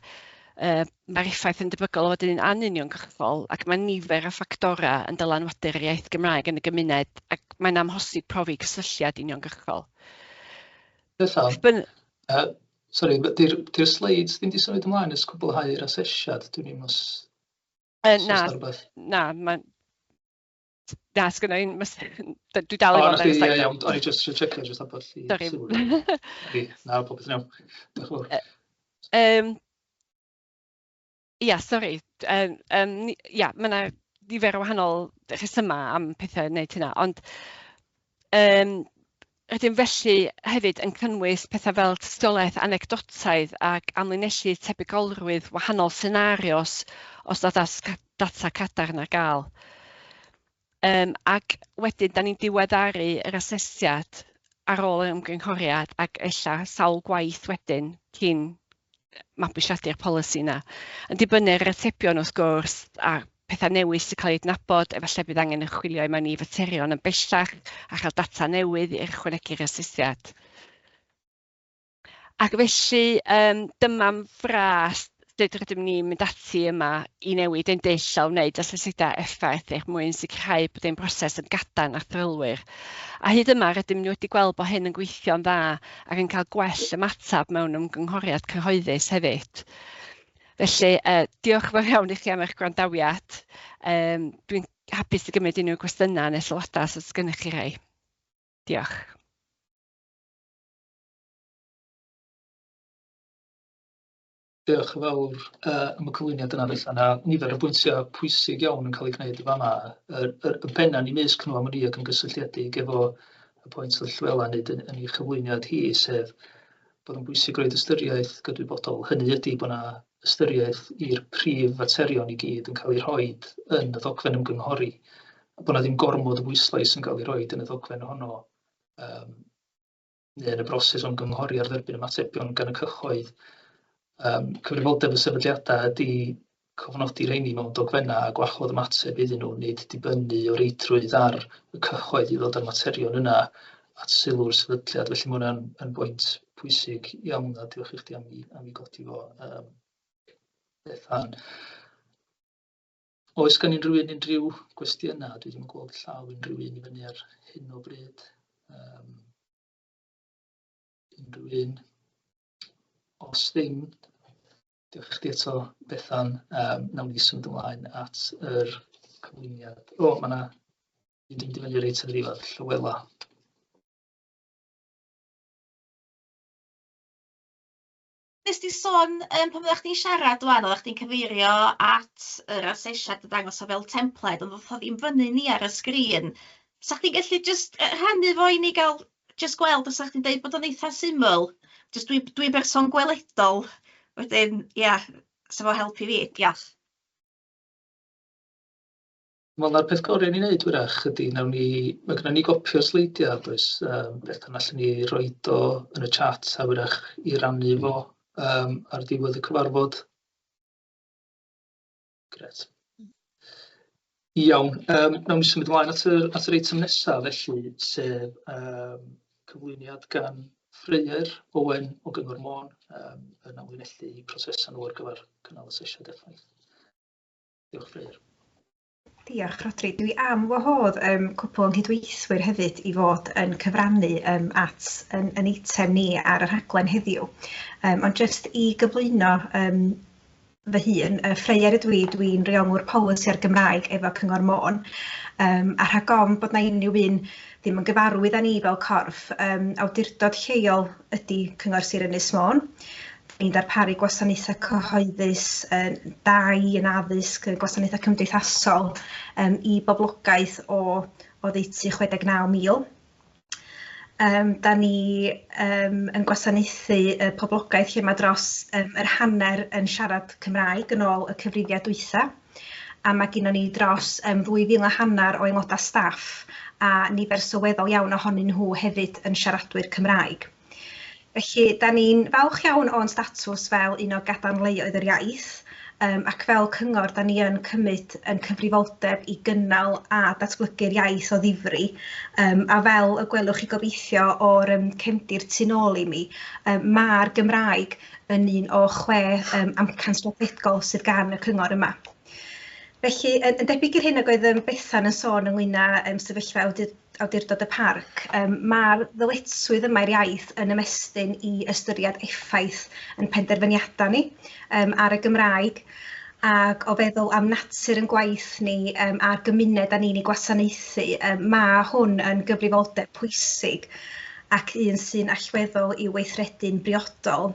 mae'r effaith yn debygol o fod yn un anuniongyrchol ac mae nifer o ffactorau yn dylanwadu'r iaith Gymraeg yn y gymuned ac mae'n amhosib profi cysylltiad uniongyrchol. Bethan, sori, di'r di slides ddim di symud ymlaen ers cwblhau'r asesiad? Dwi'n ddim os... Na, na, mae'n... Na, sgynna i'n... Dwi dal i fod ar y slide. Iawn, o'n i just eisiau checio, just ambell i... Sorry. Na, popeth yn iawn. Diolch yn fawr. Ia, sori. Ia, mae yna nifer o wahanol rhesymau am pethau yn wneud hynna, ond rydym felly hefyd yn cynnwys pethau fel tystiolaeth anecdotaidd ac amlinellu tebygolrwydd wahanol senarios os nad oes data cadarn ar gael. Ac wedyn, da ni'n diweddaru yr asesiad ar ôl yr ymgynghoriad ac ella sawl gwaith wedyn cyn mabwysiadu'r polisi yna. Yn dibynnu ar yr atebion wrth gwrs a pethau newydd sy'n cael eu adnabod, efallai bydd angen ymchwilio i mewn i faterion yn bellach a chael data newydd i ychwanegu'r asesiad. Ac felly dyma'n fras sut rydym ni'n mynd ati yma i newid ein dull o wneud asesiadau effaith er mwyn sicrhau bod ein broses yn gadarn a thrylwyr. A hyd yma rydym ni wedi gweld bod hyn yn gweithio'n dda ac yn cael gwell ymateb mewn ymgynghoriad cyhoeddus hefyd. Felly, diolch yn fawr iawn i chi am eich gwrandawiad. Dwi'n hapus i gymryd unrhyw gwestiynau neu sylwadau os oes gennych chi rai. Diolch. Diolch yn fawr am y cyflwyniad yna, Bethan. A nifer o bwyntiau pwysig iawn yn cael eu gwneud yn fan'na. Y penna yn eu mysg nhw am wn i ac yn gysylltiedig efo y pwynt oedd Llywela yn wneud yn ei chyflwyniad hi, sef bod yn bwysig roed ystyriaeth gydwybodol. Hynny ydy bod yna ystyriaeth i'r prif faterion i gyd yn cael eu rhoi yn y ddogfen ymgynghori, a bod yna ddim gormod o bwyslais yn cael ei roed yn y ddogfen honno, neu yn y broses o ymgynghori ar dderbyn ymatebion gan y cyhoedd. Cyfrifoldeb y sefydliadau ydy cofnodi rheini mewn dogfennau a gwahodd ymateb iddyn nhw, nid dibynnu o reidrwydd ar y cyhoedd i ddod â'r materion yna at sylw'r sefydliad. Felly mae hwnna'n yn bwynt pwysig iawn, a diolch i chdi am i godi fo, Bethan. Oes gan unrhyw un unrhyw gwestiynau? Dwi ddim yn gweld llaw unrhyw un i fyny ar hyn o bryd. Unrhyw un? Os ddim, diolch i chdi eto, Bethan. Nawn ni symud ymlaen at yr cyflwyniad. O, mae yna un 'di mynd i fyny reit ar y ddiwedd, Llywela. Nes di sôn pan oeddach chdi'n siarad ŵan, oeddach chdi'n cyfeirio at yr asesiad yn dangos o fel templed, ond ddoth o ddim fyny ni ar y sgrin. 'Sa chdi'n gallu jyst rhannu fo i ni gael jyst gweld os 'sa chdi'n deud bod o'n eitha syml? Jyst dwi berson gweledol, wedyn ia, 'sa fo helpu fi, diolch. Wel, na'r peth gorau i ni wneud hwyrach ydy, nawn ni, mae gennym ni gopi o'r sleidiau, does, Bethan, allwn ni roid o yn y chat a hwyrach i rannu fo ar ddiwedd y cyfarfod. Grêt. Iawn, nawn ni symud ymlaen at yr eitem nesaf felly, sef cyflwyniad gan Ffreuer Owen o Gyngor Môn, yn amlinellu prosesau nhw ar gyfer cynnal asesiad effaith. Diolch, Ffreuer. Diolch Rhodri. Dwi am wahodd cwpl o'n cydweithwyr hefyd i fod yn cyfrannu at yn eitem ni ar y rhaglen heddiw. Ond jyst i gyflwyno fy hun, Ffreyr ydw i, dwi'n reolwr polisi ar Gymraeg efo Cyngor Môn. A rhag ofn bod 'na unrhyw un ddim yn gyfarwydd â ni fel corff, awdurdod lleol ydy Cyngor Sir Ynys Môn. Ni'n darparu gwasanaethau cyhoeddus, dai, yn addysg, gwasanaethau cymdeithasol i boblogaeth o oddeutu 69,000. Da ni yn gwasanaethu y poblogaeth lle mae dros yr hanner yn siarad Cymraeg yn ôl y cyfrifiad dwytha. A mae gennym ni dros 2,500 o aelodau staff a nifer sylweddol iawn ohonyn nhw hefyd yn siaradwyr Cymraeg. Felly, da ni'n falch iawn o'n statws fel un o gadarnleoedd yr iaith, ac fel cyngor, da ni yn cymryd yn cyfrifoldeb i gynnal a datblygu'r iaith o ddifri, a fel y gwelwch chi gobeithio o'r cefndir tu nôl i mi, mae'r Gymraeg yn un o 6 amcan strategol sydd gan y cyngor yma. Felly, yn debyg i'r hyn ag oedd Bethan yn sôn ynglyn â sefyllfa Awdurdod y Parc, mae'r ddyletswydd yma i'r iaith yn ymestyn i ystyried effaith yn penderfyniadau ni ar y Gymraeg, ac o feddwl am natur yn gwaith ni a'r gymuned da ni'n ei gwasanaethu, mae hwn yn gyfrifoldeb pwysig ac un sy'n allweddol i'w weithredu'n briodol.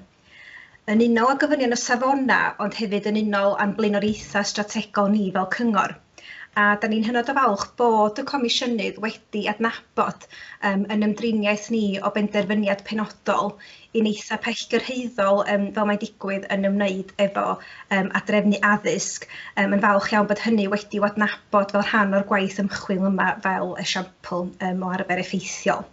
Yn unol â gofynion y safonau, ond hefyd yn unol â'n blaenoriaethau strategol ni fel cyngor. A da ni'n hynod o falch bod y Comisiynydd wedi adnabod yn ymdriniaeth ni o benderfyniad penodol un eitha pellgyrhaeddol fel mae'n digwydd yn ymwneud efo adrefnu addysg. Yn falch iawn bod hynny wedi adnabod fel rhan o'r gwaith ymchwil yma fel esiampl o arfer effeithiol.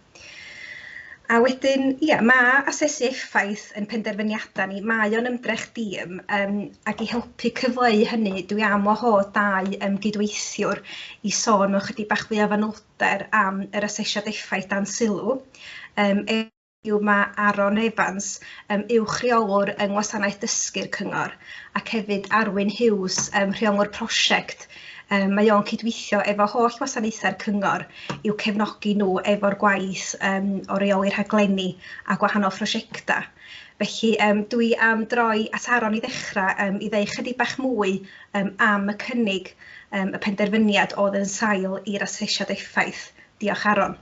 A wedyn, ia, mae asesu effaith yn penderfyniadau ni, mae o'n ymdrech dîm, ac i helpu cyfleu hynny, dwi am wahodd dau gydweithiwr i sôn mewn chydig bach fwy o fanylder am yr asesiad effaith dan sylw. Yw mae Aaron Evans, uwch rheolwr yng Ngwasanaeth Dysgu'r Cyngor, ac hefyd Arwyn Hughes, rheolwr prosiect. Mae o'n cydweithio efo holl wasanaethau'r cyngor i'w cefnogi nhw efo'r gwaith o reoli rhaglenni a gwahanol phrosiectau. Felly dwi am droi at Aaron i ddechrau i ddeud chydig bach mwy am y cynnig, y penderfyniad oedd yn sail i'r asesiad effaith. Diolch Aaron.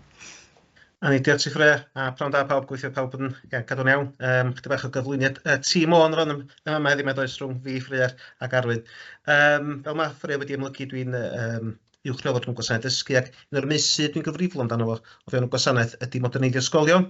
A ni, diolch ti Ffreya, a pnawn da pawb, gobeithio pawb yn cadw'n iawn. Chydig bach o gyflwyniad tîm Môn rhan yma heddiw, mae does rhwng fi, Ffreya ac Arwyn. Fel mae Ffreya wedi amlygu, dwi'n uwch reolwr rhwng gwasanaeth dysgu, ac un o'r meysydd dwi'n gyfrifol amdano fo o fewn y gwasanaeth ydy moderneiddio ysgolion.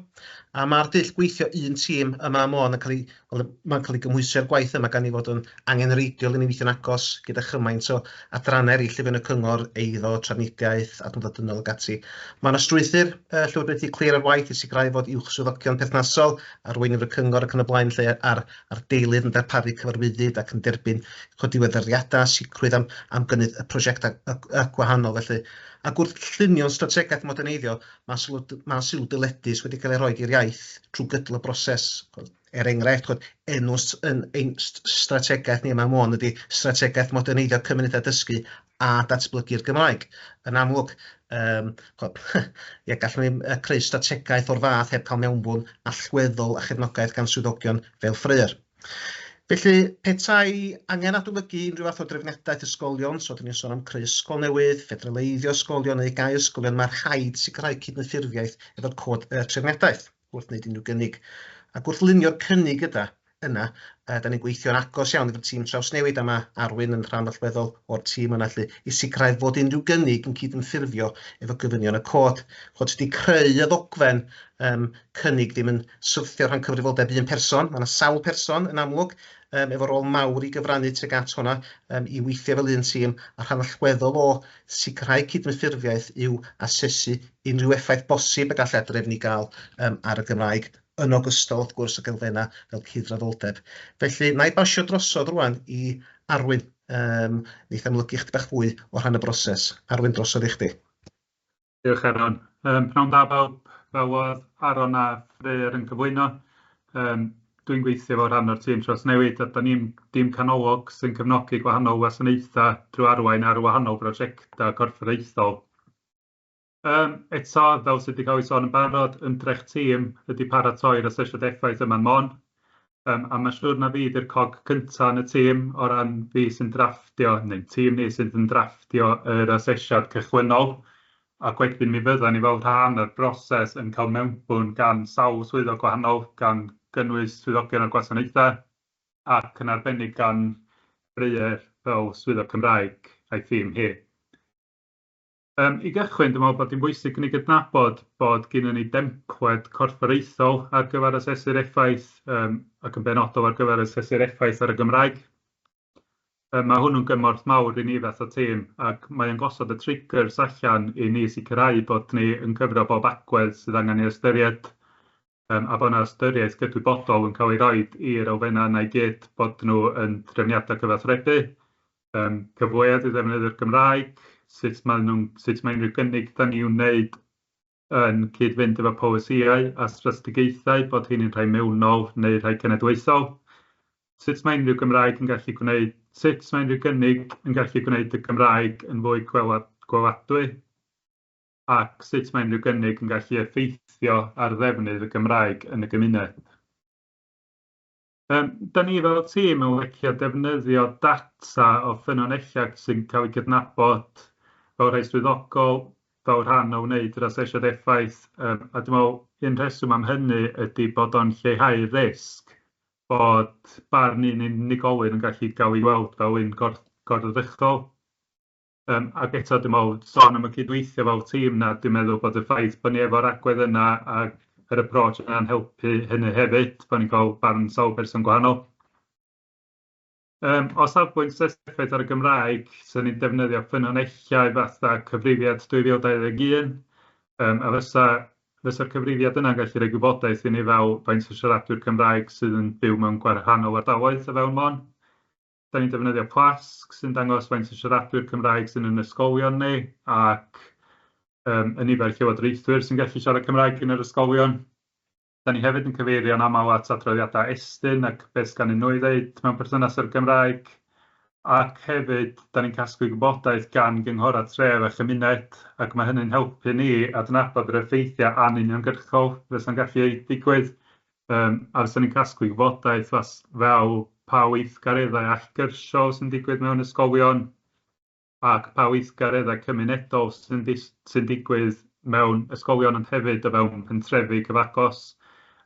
A mae'r dull gweithio un tîm yma ym Môn yn cael ei, wel, mae'n cael ei gymhwyso i'r gwaith yma gan ei fod yn angenrheidiol i ni weithio'n agos gyda chymaint o adrannau eraill o fewn y cyngor, eiddo, trafnidiaeth, adnoddau dynol ac ati. Mae yna strwythur llywodraethu clir ar waith i sicrhau fod uwch swyddogion perthnasol, arweinwyr y cyngor ac yn y blaen lle ar deilydd yn darparu cyfarwyddyd ac yn derbyn diweddariadau, sicrwydd am gynnydd y prosiectau gwahanol felly. Ac wrth llunio'n strategaeth moderneiddio, mae sylw dyledus wedi cael ei roi i'r iaith trwy gydol y broses. Er enghraifft, enw ein strategaeth ni yma ym Môn ydy strategaeth moderneiddio cymunedau dysgu a datblygu'r Gymraeg. Yn amlwg, gallwn ni creu strategaeth o'r fath heb cael mewnbwn allweddol a chefnogaeth gan swyddogion fel Ffreyr. Felly, petai angen adolygu unrhyw fath o drefniadaeth ysgolion, so dyn ni'n sôn am creu ysgol newydd, ffederaleiddio ysgolion neu gau ysgolion, mae rhaid sicrhau cydymffurfiaeth efo'r cod trefniadaeth wrth wneud unrhyw gynnig. Ac wrth lunio'r cynnig gyda yna, da ni'n gweithio'n agos iawn efo'r tîm trawsnewid, a mae Arwyn yn rhan allweddol o'r tîm yna felly, i sicrhau fod unrhyw gynnig yn cydymffurfio efo gofynion y cod. Chod, dydy creu y ddogfen cynnig ddim yn syrthio rhan cyfrifoldeb un person, mae yna sawl person yn amlwg efo rôl mawr i gyfrannu tuag at hwnna, i weithio fel un tîm, a rhan allweddol o sicrhau cydymffurfiaeth yw asesu unrhyw effaith bosib y gall adrefn i gael ar y Gymraeg, yn ogystal wrth gwrs ag elfennau fel cydraddoldeb. Felly, na i basio drosodd rwan i Arwyn, wneith amlygu chydig bach fwy o rhan y broses. Arwyn, drosodd i chdi. Diolch Aaron. Pnawn da bawb, fel oedd Aaron a Ffreyr yn cyflwyno. Dwi'n gweithio fel rhan o'r tîm trawsnewid a da ni'n dîm canolog sy'n cefnogi gwahanol wasanaethau drwy arwain ar wahanol brosiectau corfforaethol. Eto, fel sydd wedi cael ei sôn yn barod, ymdrech tîm ydy paratoi'r asesiad effaith yma'n Môn. A mae'n siŵr na fi 'di'r cog cynta yn y tîm o ran fi sy'n drafftio, neu'n tîm ni sydd yn drafftio yr asesiad cychwynnol. Ac wedyn mi fyddan ni fel rhan o'r broses yn cael mewnbwn gan sawl swyddog gwahanol, gan gynnwys swyddogion o'r gwasanaethau, ac yn arbennig gan Breyer fel swyddog Cymraeg a'i thîm hi. I gychwyn, dwi'n meddwl bod hi'n bwysig i ni gydnabod bod gennym ni dempled corfforaethol ar gyfer asesu'r effaith, ac yn benodol ar gyfer asesu'r effaith ar y Gymraeg. Mae hwnnw'n gymorth mawr i ni fath o tîm, ac mae o'n gosod y triggers allan i ni sicrhau bod ni yn cyfro bob agwedd sydd angen ei ystyried, a bod 'na ystyriaeth gydwybodol yn cael ei roid i'r elfennau yna i gyd, bod nhw yn trefniadau cyfathrebu, cyfleoedd i ddefnyddio'r Gymraeg, sut maen nhw'n, sut mae unrhyw gynnig dan ni'n wneud yn cyd-fynd efo polisïau a strategaethau, bod hynny'n rhai mewnol neu rhai cenedlaethol. Sut mae unrhyw Gymraeg yn gallu gwneud, sut mae unrhyw gynnig yn gallu gwneud y Gymraeg yn fwy gweladwy, ac sut mae unrhyw gynnig yn gallu effeithio ar ddefnydd y Gymraeg yn y gymuned. Da ni fel tîm yn licio defnyddio data o ffynonellau sy'n cael eu cydnabod fel rhai swyddogol, fel rhan o wneud yr asesiad effaith. A dwi'n meddwl un rheswm am hynny ydy bod o'n lleihau risg bod barn un unigolyn yn gallu gael ei weld fel un gorddrychol. Ac eto, dwi'n meddwl, sôn am y cydweithio fel tîm 'na, dwi'n meddwl bod y ffaith bod ni efo'r agwedd yna ac yr approach yna'n helpu hynny hefyd, bod ni'n cael barn sawl person gwahanol. O safbwynt effaith ar y Gymraeg, 'sen ni'n defnyddio ffynonellau fatha cyfrifiad 2021, a fysa'r cyfrifiad yna'n gallu rhoi gwybodaeth i ni fel faint o siaradwyr Cymraeg sydd yn byw mewn gwahanol ardaloedd o fewn Môn. Da ni'n defnyddio Plasg sy'n dangos faint o siaradwyr Cymraeg sy'n yn ysgolion ni ac y nifer llywodraethwyr sy'n gallu siarad Cymraeg yn yr ysgolion. Da ni hefyd yn cyfeirio'n aml at adroddiadau Estyn ac beth sganyn nhw i ddeud mewn perthynas â'r Gymraeg. Ac hefyd, da ni'n casglu gwybodaeth gan gynghorau tref a chymuned, ac mae hynny'n helpu ni adnabod yr effeithiau anuniongyrchol fysa'n gallu digwydd. A fysa ni'n casglu gwybodaeth fel pa weithgareddau allgyrsiol sy'n digwydd mewn ysgolion ac pa weithgareddau cymunedol sy'n digwydd mewn ysgolion ond hefyd o fewn pentrefi cyfagos.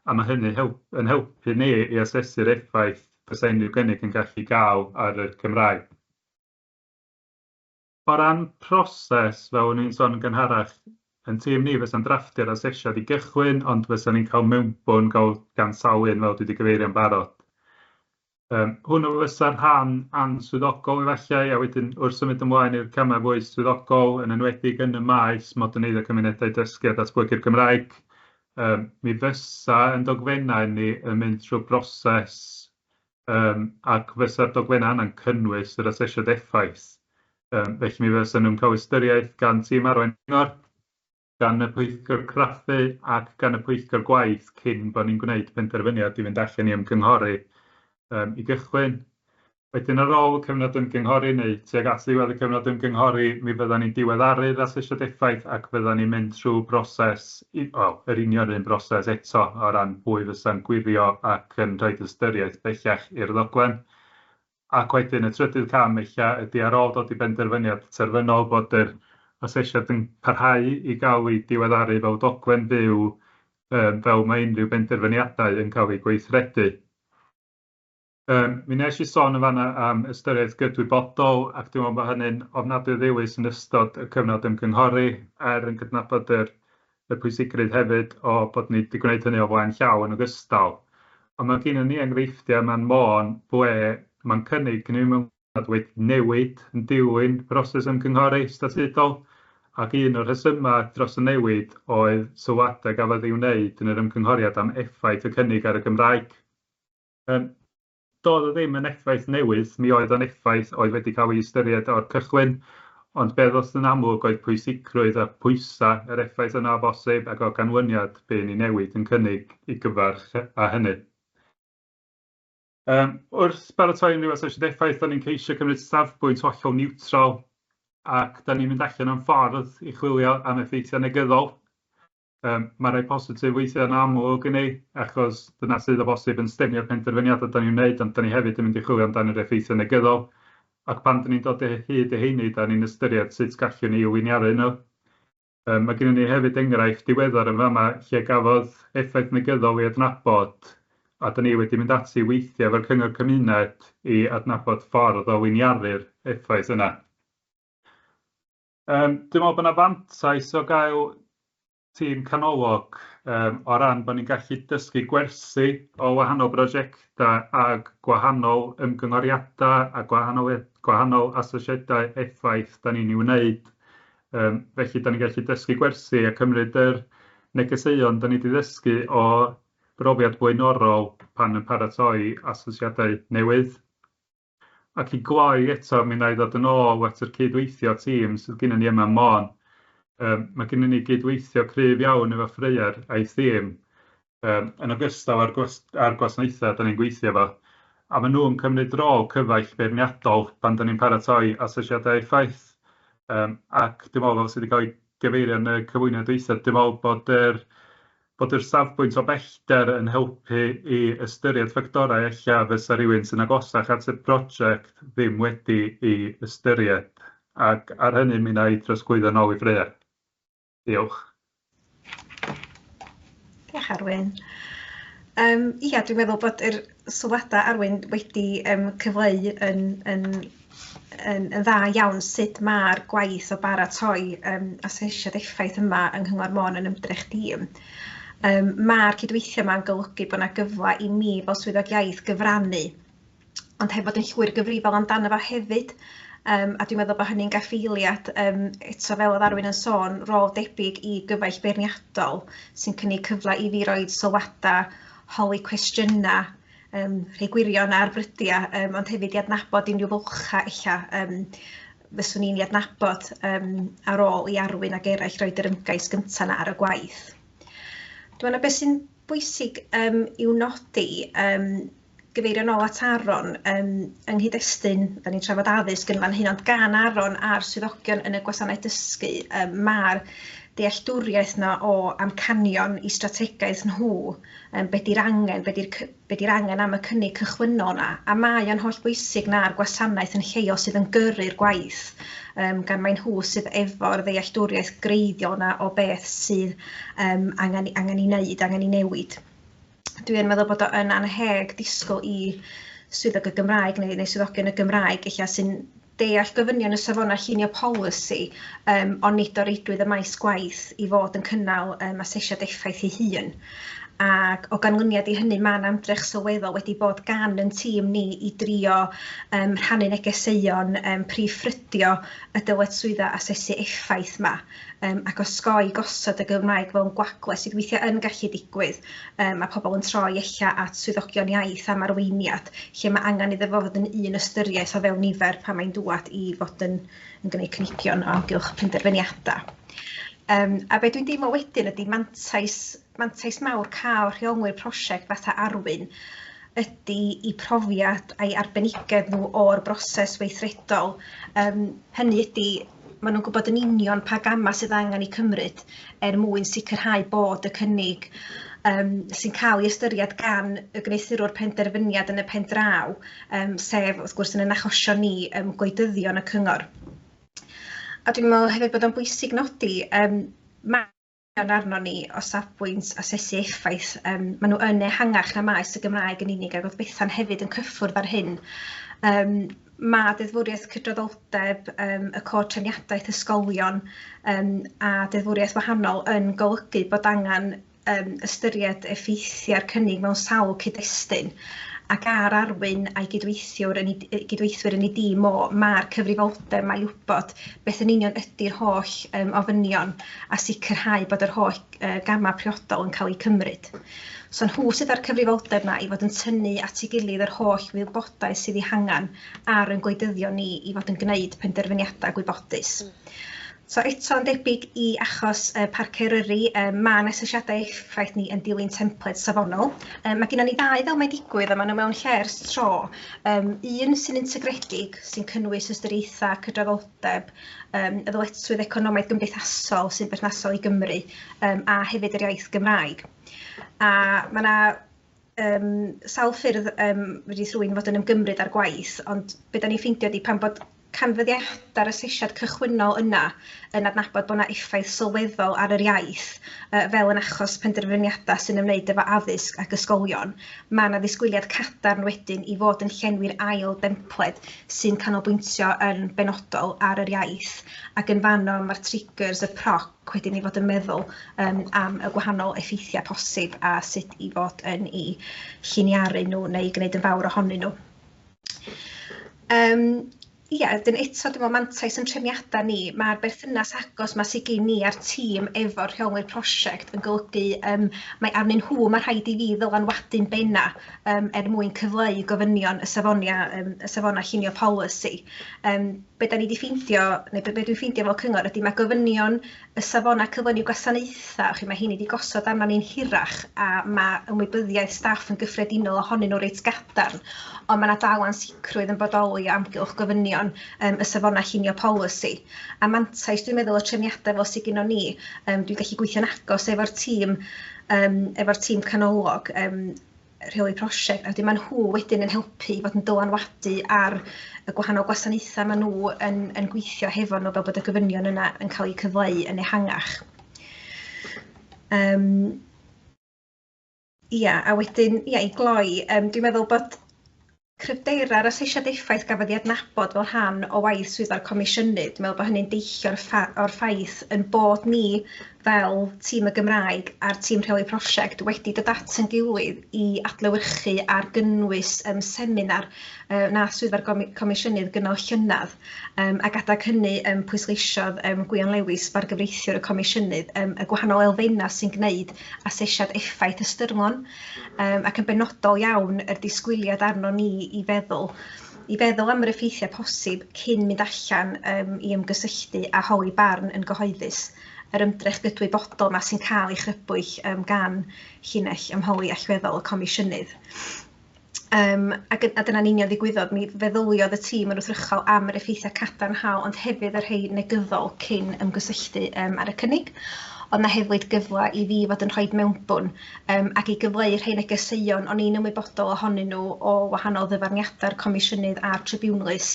A mae hynny yn helpu ni i asesu'r effaith fysa unrhyw gynnig yn gallu gael ar y Gymraeg. O ran proses, fel o'n i'n sôn yn gynharach, yn tîm ni fysa'n drafftio'r asesiad i gychwyn, ond fysa ni'n cael mewnbwn gan sawl un fel dwi wedi gyfeirio'n barod. Hwnnw fysa'r rhan answyddogol efallai, a wedyn wrth symud ymlaen i'r camau fwy swyddogol, yn enwedig yn y maes moderneiddio cymunedau dysgu a datblygu'r Gymraeg, mi fysa yn dogfennau ni yn mynd trwy broses, ac fysa'r dogfennau yna'n cynnwys yr asesiad effaith. Felly mi fysa nhw'n cael ystyriaeth gan tîm arwain cyngor, gan y pwyllgor craffu ac gan y pwyllgor gwaith cyn bod ni'n gwneud penderfyniad i fynd allan i ymgynghori i gychwyn. Wedyn ar ôl y cyfnod ymgynghori neu tuag at ddiwedd y cyfnod ymgynghori, mi fyddan ni'n diweddaru'r asesiad effaith ac fyddan ni'n mynd trwy broses, wel, yr union un broses eto o ran pwy fysa'n gwirio ac yn rhoi ystyriaeth bellach i'r ddogfen. Ac wedyn y trydydd cam ella ydy ar ôl dod i benderfyniad terfynol bod yr asesiad yn parhau i gael ei diweddaru fel dogfen fyw, fel mae unrhyw benderfyniadau yn cael eu gweithredu. Mi wnes i sôn yn fanna am ystyriaeth gydwybodol, ac dwi'n meddwl bod hynny'n ofnadwy o ddewis yn ystod y cyfnod ymgynghori, er yn cydnabod y pwysigrwydd hefyd o bod ni wedi gwneud hynny o flaen llaw yn ogystal. Ond mae gennym ni enghreifftiau yma'n Môn ble mae'n cynnig ni mewn wedi newid yn dilyn proses ymgynghori statudol, ac un o'r rhesymau dros y newid oedd sylwadau gafodd ei wneud yn yr ymgynghoriad am effaith y cynnig ar y Gymraeg. Doedd o ddim yn effaith newydd, mi oedd o'n effaith oedd wedi cael ei ystyried o'r cychwyn, ond be ddoth yn amlwg oedd pwysigrwydd a pwysau yr effaith yna o bosib, ac o ganlyniad bu ni newid yn cynnig i gyfarch a hynny. Wrth baratoi unrhyw asesiad effaith, da ni'n ceisio cymryd safbwynt hollol niwtral ac da ni'n mynd allan o'n ffordd i chwilio am effeithiau negyddol. Mae rhai positif weithiau yn amlwg i ni, achos dyna sydd o bosib yn stemio'r penderfyniadau da ni'n wneud, ond da ni hefyd yn mynd i chwilio amdan yr effeithiau negyddol. Ac pan da ni'n dod o hyd i heini, da ni'n ystyried sut gallwn ni liniaru nhw. Mae gennym ni hefyd enghraifft diweddar yn fama lle gafodd effaith negyddol ei adnabod, a da ni wedi mynd ati i weithio efo'r cyngor cymuned i adnabod ffordd o liniaru'r effaith yna. Dwi'n meddwl bod yna fantais o gael tîm canolog o ran bod ni'n gallu dysgu gwersi o wahanol brosiectau ac gwahanol ymgyngoriadau a gwahanol, gwahanol asesiadau effaith da ni'n ei wneud. Felly, da ni'n gallu dysgu gwersi a cymryd yr negeseuon da ni wedi ddysgu o brofiad blaenorol pan yn paratoi asesiadau newydd. Ac i gloi eto, mi wna i ddod yn ôl at yr cydweithio tîm sydd gennym ni yma ym Môn. Mae gennym ni gydweithio cryf iawn efo Freyr a'i thîm, yn ogystal â'r gwas â'r gwasanaethau dan ni'n gweithio efo. A maen nhw'n cymryd rôl cyfaill beirniadol pan dan ni'n paratoi asesiadau effaith. Ac dwi'n meddwl, fel sydd wedi cael ei gyfeirio yn y cyflwyniad dwytha, dwi'n meddwl bod yr bod yr safbwynt o bellter yn helpu i ystyried ffactorau ella fysa rhywun sy'n agosach at y prosiect ddim wedi ei ystyried. Ac ar hynny mi wna i drosglwyddo nôl i Freya. Diolch. Diolch Arwyn. Ia, dwi'n meddwl bod yr sylwadau Arwyn wedi cyfleu yn, yn, yn, yn dda iawn sut mae'r gwaith o baratoi asesiad effaith yma yng Nghyngor Môn yn ymdrech dîm. Mae'r cydweithio yma'n golygu bod yna gyfle i mi fel swyddog iaith gyfrannu, ond heb fod yn llwyr gyfrifol amdano fo hefyd. A dwi'n meddwl bod hynny'n gaffaeliad, eto fel oedd Arwyn yn sôn, rôl debyg i gyfaill beirniadol sy'n cynnig cyfle i fi roid sylwadau, holi cwestiynau, rhai gwirion ar brydiau, ond hefyd i adnabod unrhyw fylchau ella fyswn i'n ei adnabod ar ôl i Arwyn ac eraill roid yr ymgais gyntaf 'na ar y gwaith. Dwi'n meddwl beth sy'n bwysig i'w nodi, gyfeirio nôl at Aaron, yng nghyd-destun, da ni'n trafod addysg yn fan hyn, ond gan Aaron a'r swyddogion yn y gwasanaeth dysgu, mae'r dealltwriaeth 'na o amcanion i strategaeth nhw, be di'r angen, be di'r be di'r angen am y cynnig cychwynnol 'na, a mae o'n holl bwysig na'r gwasanaeth yn lleol sydd yn gyrru'r gwaith, gan mai nhw sydd efo'r ddealltwriaeth greiddiol 'na o beth sydd angen, angen ei wneud, angen ei newid. Dwi yn meddwl bod o yn annheg disgwyl i swyddog y Gymraeg neu swyddogion y Gymraeg ella sy'n deall gofynion y safonau llunio polisi, ond nid o reidrwydd y maes gwaith i fod yn cynnal asesiad effaith ei hun. Ac o ganlyniad i hynny, mae 'na ymdrech sylweddol wedi bod gan yn tîm ni i drio rhannu negeseuon, prif ffrydio y dyletswyddau asesu effaith 'ma, ac osgoi gosod y Gymraeg fel yn gwagle sydd weithiau yn gallu digwydd. Mae pobl yn troi ella at swyddogion iaith am arweiniad, lle mae angen iddo fo fod yn un ystyriaeth o fewn nifer pan mae'n dŵad i fod yn, yn gwneud cynigion o amgylch penderfyniadau. A be dwi'n deimlo wedyn ydy mantais mawr cael rheolwyr prosiect fatha Arwyn ydy i profiad a'i arbenigedd nhw o'r broses weithredol. Hynny ydy, maen nhw'n gwybod yn union pa gamau sydd angen eu cymryd er mwyn sicrhau bod y cynnig sy'n cael ei ystyried gan y gwneuthurwr penderfyniad yn y pen draw, sef wrth gwrs yn ein achosion ni, gwleidyddion y cyngor. A dwi'n meddwl hefyd bod o'n bwysig nodi, mae arnon ni o safbwynt asesu effaith, maen nhw yn ehangach na maes y Gymraeg yn unig, ac oedd Bethan hefyd yn cyffwrdd ar hyn. Mae deddfwriaeth cydraddoldeb, y cod trefniadaeth ysgolion a deddfwriaeth wahanol yn golygu bod angen ystyried effeithiau'r cynnig mewn sawl cyd-destun, ac ar Arwyn a'i gydweithiwr yn ei, gydweithwyr yn ei dîm o, mae'r cyfrifoldeb mae i wybod beth yn union ydy'r holl ofynion a sicrhau bod yr holl gamau priodol yn cael eu cymryd. So nhw sydd â'r cyfrifoldeb 'na i fod yn tynnu at ei gilydd yr holl wybodaeth sydd ei hangen ar ein gwleidyddion ni i fod yn gwneud penderfyniadau gwybodus. So eto yn debyg i achos Parc Eryri, ma' 'na asesiadau effaith ni yn dilyn templed safonol. Mae gennym ni ddau fel mae'n digwydd a maen nhw mewn lle ers tro. Un sy'n integredig, sy'n cynnwys ystyriaethau cydraddoldeb, y ddyletswydd economaidd gymdeithasol sy'n berthnasol i Gymru, a hefyd yr iaith Gymraeg. A mae 'na sawl ffyrdd fedrith rhywun fod yn ymgymryd â'r gwaith, ond be dan ni'n ffeindio ydy pan bod canfyddiadau'r asesiad cychwynnol yna yn adnabod bod 'na effaith sylweddol ar yr iaith, fel yn achos penderfyniadau sy'n ymwneud efo addysg ac ysgolion, mae 'na ddisgwyliad cadarn wedyn i fod yn llenwi'r ail dempled sy'n canolbwyntio yn benodol ar yr iaith, ac yn fanno mae'r triggers, y proc wedyn i fod yn meddwl am y gwahanol effeithiau posib a sut i fod yn eu lliniaru nhw neu gwneud yn fawr ohonyn nhw. Ia, wedyn eto dwi'n meddwl mantais yn trefniadau ni, mae'r berthynas agos 'ma sydd gen ni a'r tîm efo'r rheolwyr prosiect yn golygu mae arnyn nhw mae rhaid i fi ddylanwadu'n benna er mwyn cyfleu gofynion y safoniau, y safonau llunio polisi. Be da ni 'di ffeindio, neu be dwi'n ffeindio fel cyngor ydy mae gofynion y safonau cyflenwi gwasanaethau, chi, mae hynny 'di gosod arnon ni'n hirach a mae ymwybyddiaeth staff yn gyffredinol ohonyn nhw reit gadarn, ond mae 'na dal ansicrwydd yn bodoli o amgylch gofynion y safonau llunio polisi. A mantais dwi'n meddwl y trefniadau fel sydd gennon ni, dwi'n gallu gweithio'n agos efo'r tîm, efo'r tîm canolog, rheoli prosiect, a wedyn maen nhw wedyn yn helpu i fod yn dylanwadu ar y gwahanol gwasanaethau maen nhw yn gweithio hefo nhw fel bod y gofynion yna yn cael eu cyfleu yn ehangach. Ia, a wedyn, ia, i gloi, dwi'n meddwl bod cryfderau'r asesiad effaith gafodd ei adnabod fel rhan o waith swyddfa'r Comisiynydd, dwi'n meddwl bod hynny'n deillio o'r ffaith yn bod ni fel tîm y Gymraeg a'r tîm rheoli prosiect wedi dod at yn gilydd i adlewyrchu ar gynnwys seminar nath swyddfa'r Comisiynydd gynnal llynedd, ac adag hynny pwysleisiodd Gwion Lewis, bargyfreithiwr y Comisiynydd, y gwahanol elfennau sy'n gwneud asesiad effaith ystyrlon, ac yn benodol iawn yr disgwyliad arno ni i feddwl am yr effeithiau posib cyn mynd allan i ymgysylltu a holi barn yn gyhoeddus. Yr ymdrech gydwybodol 'ma sy'n cael ei chrybwyll gan llinell ymholi allweddol y Comisiynydd. Ac a dyna'n union ddigwyddodd, mi feddyliodd y tîm yn wrthrychol am yr effeithiau cadarnhaol ond hefyd y rhai negyddol cyn ymgysylltu ar y cynnig. Oedd 'na hefyd gyfle i fi fod yn rhoi mewnbwn ac i gyfleu rhai negeseuon o'n i'n ymwybodol ohonyn nhw o wahanol ddyfarniadau'r Comisiynydd a'r Tribiwnlys,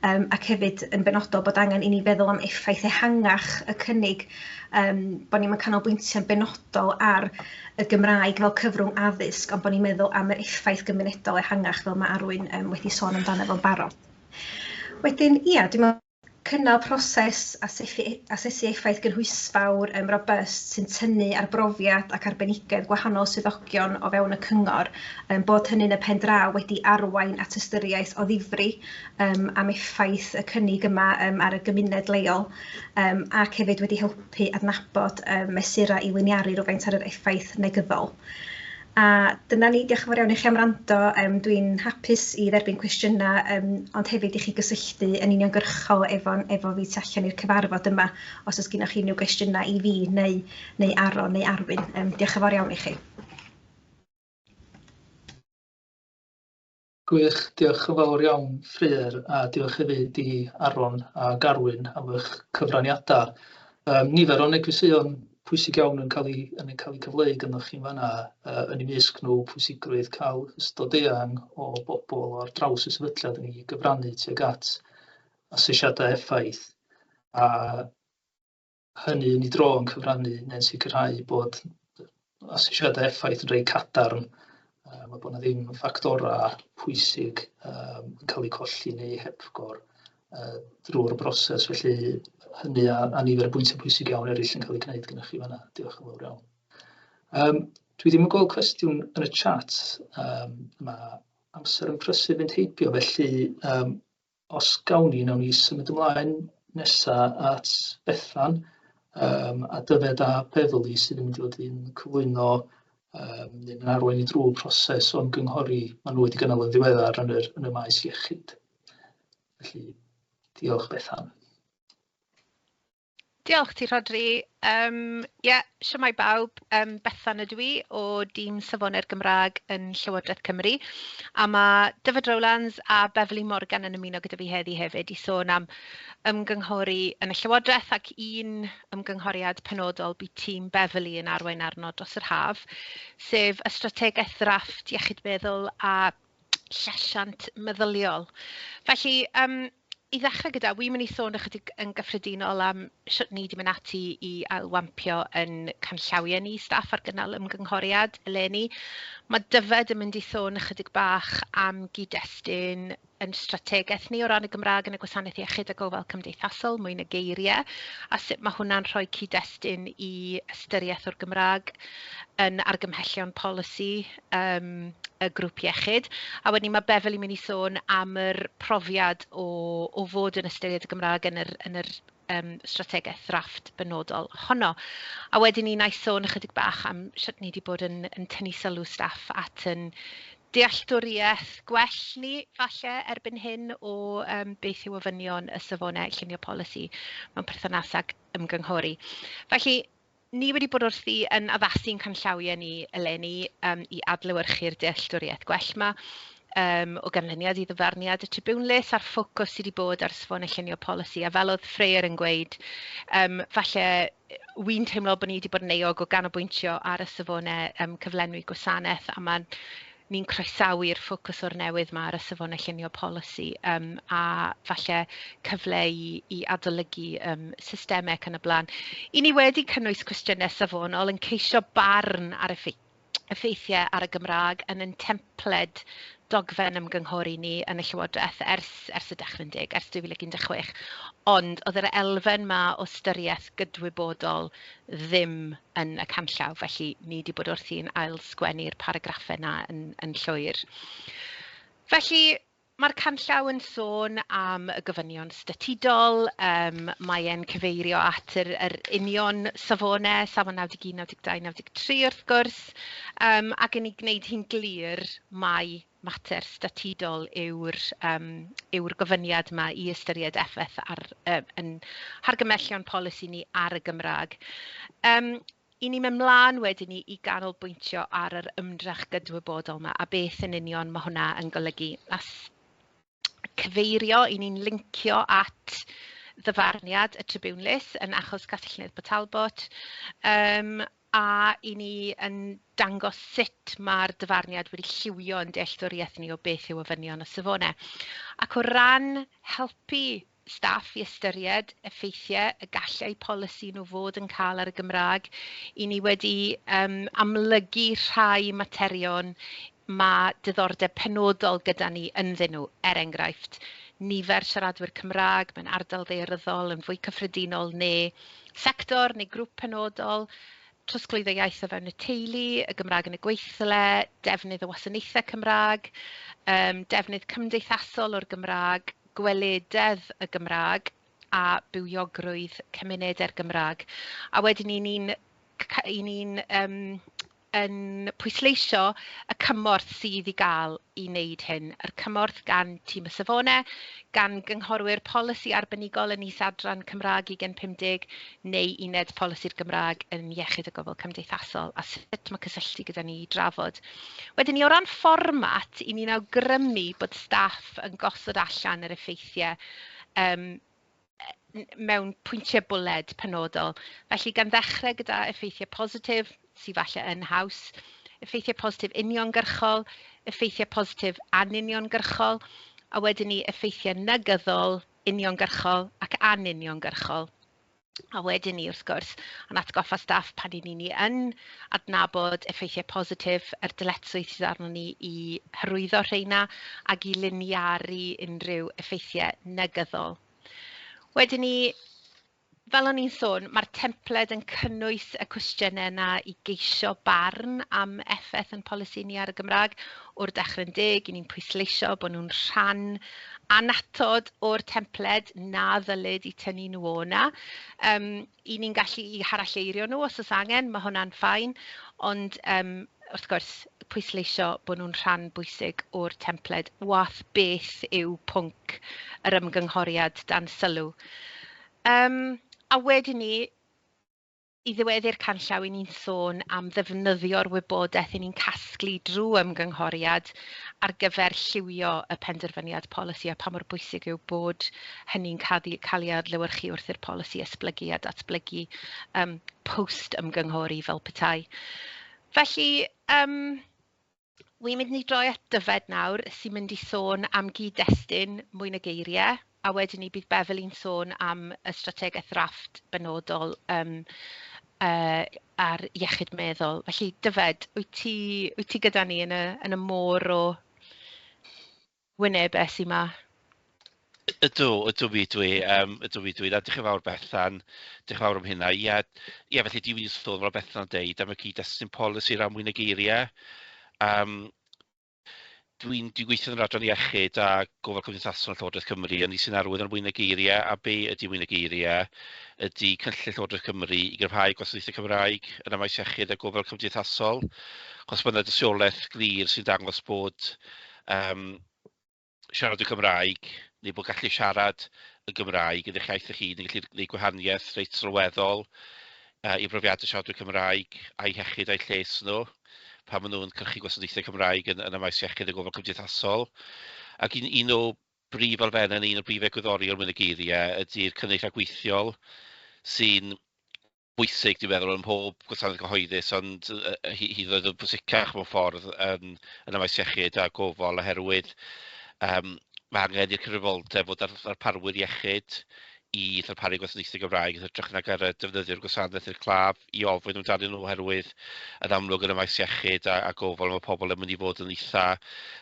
ac hefyd yn benodol bod angen i ni feddwl am effaith ehangach y cynnig, bod ni'm yn canolbwyntio'n benodol ar y Gymraeg fel cyfrwng addysg, ond bod ni'n meddwl am yr effaith gymunedol ehangach fel mae Arwyn wedi sôn amdano fo'n barod. Wedyn, ia, dwi'n meddwl cynnal proses asesu effaith gynhwysfawr robust sy'n tynnu ar brofiad ac arbenigedd gwahanol swyddogion o fewn y cyngor, bod hynny'n y pen draw wedi arwain at ystyriaeth o ddifri am effaith y cynnig yma ar y gymuned leol, ac hefyd wedi helpu adnabod mesurau i liniaru rhywfaint ar yr effaith negyddol. A dyna ni, diolch yn fawr iawn i chi am wrando. Dwi'n hapus i dderbyn cwestiynau, ond hefyd i chi gysylltu yn uniongyrchol efo fi tu allan i'r cyfarfod yma, os oes gennych chi unrhyw gwestiynau i fi neu Aron neu Arwyn. Diolch yn fawr iawn i chi. Gwych, diolch yn fawr iawn Fflur, a diolch hefyd i Aron a Garwyn am eich cyfraniadau. Nifer o negeseuon pwysig iawn yn cael eu cyfleu gynnoch chi'n fan'na, yn eu mysg nhw pwysigrwydd cael ystod eang o bobl ar draws y sefydliad yn ei gyfrannu tuag at asesiadau effaith, a hynny yn ei dro yn cyfrannu neu'n sicrhau bod asesiadau effaith yn rhai cadarn, a bod 'na ddim ffactorau pwysig yn cael eu colli neu hepgor drwy'r broses. Felly hynny a nifer o bwyntiau pwysig iawn eraill yn cael eu gwneud gennych chi fan'na. Diolch yn fawr iawn. Dwi ddim yn gweld cwestiwn yn y chat. Mae amser yn prysur fynd heibio, felly os gawn ni, nawn ni symud ymlaen nesa at Bethan a Dyfed a Beverley sydd yn mynd i fod yn cyflwyno neu'n arwain i drwy proses o ymgynghori maen nhw wedi gynnal yn ddiweddar yn y maes iechyd. Felly, diolch Bethan. Diolch ti Rhodri. Ie, shwmae bawb, Bethan ydw i o dîm Safonau'r Gymraeg yn Llywodraeth Cymru, a ma' Dyfed Rowlands a Beverley Morgan yn ymuno gyda fi heddi hefyd i sôn am ymgynghori yn y Llywodraeth ac un ymgynghoriad penodol bu tîm Beverley yn arwain arno dros yr haf, sef y strategaeth ddrafft iechyd meddwl a llesiant meddyliol. Felly yym i ddechrau gyda, wi'n mynd i sôn ychydig yn gyffredinol am sut ni 'di mynd ati i ailwampio yn canllawiau ni staff ar gynnal ymgynghoriad eleni. Mae Dyfed yn mynd i sôn ychydig bach am gyd-destun yn strategaeth ni o ran y Gymraeg yn y Gwasanaeth Iechyd a Gofal Cymdeithasol, mwy na geiriau, a sut mae hwnna'n rhoi cyd-destun i ystyriaeth o'r Gymraeg yn argymhellion polisi y grŵp iechyd. A wedyn mae Beverley yn mynd i sôn am yr profiad o fod yn ystyried y Gymraeg yn yr strategaeth ddrafft benodol honno. A wedyn ni wna i sôn ychydig bach am sut ni wedi bod yn tynnu sylw staff at yn dealltwriaeth gwell ni falle erbyn hyn o beth yw ofynion y safonau llunio polisi mewn perthynas ag ymgynghori. Felly, ni wedi bod wrthi yn addasu'n canllawiau ni eleni i adlewyrchu'r dealltwriaeth gwell 'ma o ganlyniad i ddyfarniad y tribiwnlys a'r ffocws sydd wedi bod ar safonau llunio polisi. A fel oedd Ffreyr yn gweud, falle wi'n teimlo bod ni wedi bod yn euog o ganolbwyntio ar y safonau cyflenwi gwasanaeth, a ma' ni'n croesawu'r ffocws o'r newydd 'ma ar y safonau llunio polisi a falle cyfle i adolygu systemau ac yn y blaen. I ni wedi cynnwys cwestiynau safonol yn ceisio barn ar effeithiau ar y Gymraeg yn ein templed dogfen ymgynghori ni yn y Llywodraeth ers y dechrau'n deg, ers 2016, ond oedd yr elfen 'ma o ystyriaeth gydwybodol ddim yn y canllaw, felly ni wedi bod wrthi'n ail-sgwennu'r paragraffau 'na yn llwyr. Felly mae'r canllaw yn sôn am y gofynion statudol, mae e'n cyfeirio at yr union safonau, safon 91, 92, 93 wrth gwrs, ac yn ei gwneud hi'n glir mai mater statudol yw'r gofyniad yma i ystyried effaith ar yn hargymhellion polisi ni ar y Gymraeg. I ni'n mynd mlaen wedyn ni i ganolbwyntio ar yr ymdrech gydwybodol yma a beth yn union mae hwnna yn golygu. A cyfeirio, i ni'n lincio at ddyfarniad y tribiwnlys yn achos Castell-nedd Port Talbot, a i ni yn dangos sut mae'r dyfarniad wedi lliwio yn dealltwriaeth ni o beth yw ofynion y safonau. Ac o ran helpu staff i ystyried effeithiau y gallai polisi nhw fod yn cael ar y Gymraeg, i ni wedi amlygu rhai materion mae diddordeb penodol gyda ni ynddyn nhw, er enghraifft, nifer siaradwyr Cymraeg mewn ardal ddaearyddol yn fwy cyffredinol neu sector neu grŵp penodol, trosglwyddo iaith o fewn y teulu, y Gymraeg yn y gweithle, defnydd o wasanaethau Cymraeg, defnydd cymdeithasol o'r Gymraeg, gwelededd y Gymraeg a bywiogrwydd cymunedau'r Gymraeg. A wedyn i ni'n yn pwysleisio y cymorth sydd i gael i wneud hyn. Yr cymorth gan tîm y safonau, gan gynghorwyr polisi arbenigol yn is-adran Cymraeg 2050 neu uned polisi'r Gymraeg yn Iechyd a Gofal Cymdeithasol, a sut mae cysylltu gyda ni i drafod. Wedyn ni o ran fformat, i ni'n awgrymu bod staff yn gosod allan yr effeithiau mewn pwyntiau bwled penodol. Felly gan ddechrau gyda effeithiau positif, sydd falle yn haws, effeithiau positif uniongyrchol, effeithiau positif anuniongyrchol, a wedyn ni effeithiau negyddol, uniongyrchol ac anuniongyrchol. A wedyn ni, wrth gwrs, yn atgoffa staff pan i ni yn adnabod effeithiau positif, yr dyletswydd sydd arnon ni i hyrwyddo rheina ac i liniaru unrhyw effeithiau negyddol. Wedyn ni, fel o'n i'n sôn, mae'r templed yn cynnwys y cwestiynau yna i geisio barn am effaith yn polisi ni ar y Gymraeg. O'r dechrau'n deg, i ni'n pwysleisio bod nhw'n rhan annatod o'r templed na ddylid i tynnu nhw o 'na. I ni'n gallu i haralleirio nhw os oes angen, mae hwnna'n fine, ond wrth gwrs pwysleisio bod nhw'n rhan bwysig o'r templed, wath beth yw pwnc yr ymgynghoriad dan sylw. A wedyn ni, i ddiweddu'r canllaw, 'y ni'n sôn am ddefnyddio'r wybodaeth 'y ni'n casglu drwy ymgynghoriad ar gyfer lliwio y penderfyniad polisi a pa mor bwysig yw bod hynny'n cael ei cael ei adlewyrchu wrth i'r polisi esblygu a datblygu yym post ymgynghori fel petai. Felly yym wi'n mynd i droi at Dyfed nawr, sy'n mynd i sôn am gyd-destun mwy na geiriau, a wedyn ni bydd Beverly'n sôn am y strategaeth ddrafft benodol yym ar iechyd meddwl. Felly Dyfed, wyt ti wyt ti gyda ni yn y yn y môr o wynebau sy 'ma? Ydw, ydw mi ydw i, ydw mi ydw i. Na, diolch yn fawr Bethan, diolch yn fawr am hynna. Ie, ie felly dwi'n mynd i sôn fel Bethan yn deud am y cyd-destun polisi ran mwy na geiriau. Um, dwi'n dwi gweithio yn yr adran iechyd a gofal cymdeithasol yn Llywodraeth Cymru, a ni sy'n arwydd ar mwy na geiriau, a be ydy mwy na geiriau ydy cynllun Llywodraeth Cymru i gryfhau gwasanaethau Cymraeg yn y maes iechyd a gofal cymdeithasol. Achos mae yna dystiolaeth glir sy'n dangos bod um, siarad y Gymraeg, neu bod gallu siarad y Gymraeg yn eich iaith eich hun yn gallu gwneud gwahaniaeth reit sylweddol i brofiadau siaradwyr Cymraeg a'u hiechyd a'u lles nhw pan maen nhw'n cyrchu gwasanaethau Cymraeg yn, yn y maes iechyd a gofal cymdeithasol. Ac un, un o brif elfennau neu un o brif egwyddorion mwy na geiriau ydy'r cynnig rhagweithiol sy'n bwysig, dwi'n meddwl, ym mhob gwasanaeth cyhoeddus, ond hyd yn oed yn bwysicach mewn ffordd yn, yn y maes iechyd a gofal, oherwydd um, mae angen i'r cyfrifoldeb fod ar ddarparwyr iechyd i ddarparu gwasanaethau Gymraeg yn hytrach nag ar y defnyddio'r gwasanaeth i'r claf i ofyn amdanyn nhw oherwydd yn amlwg yn y maes iechyd a, a gofal mae pobl yn mynd i fod yn eitha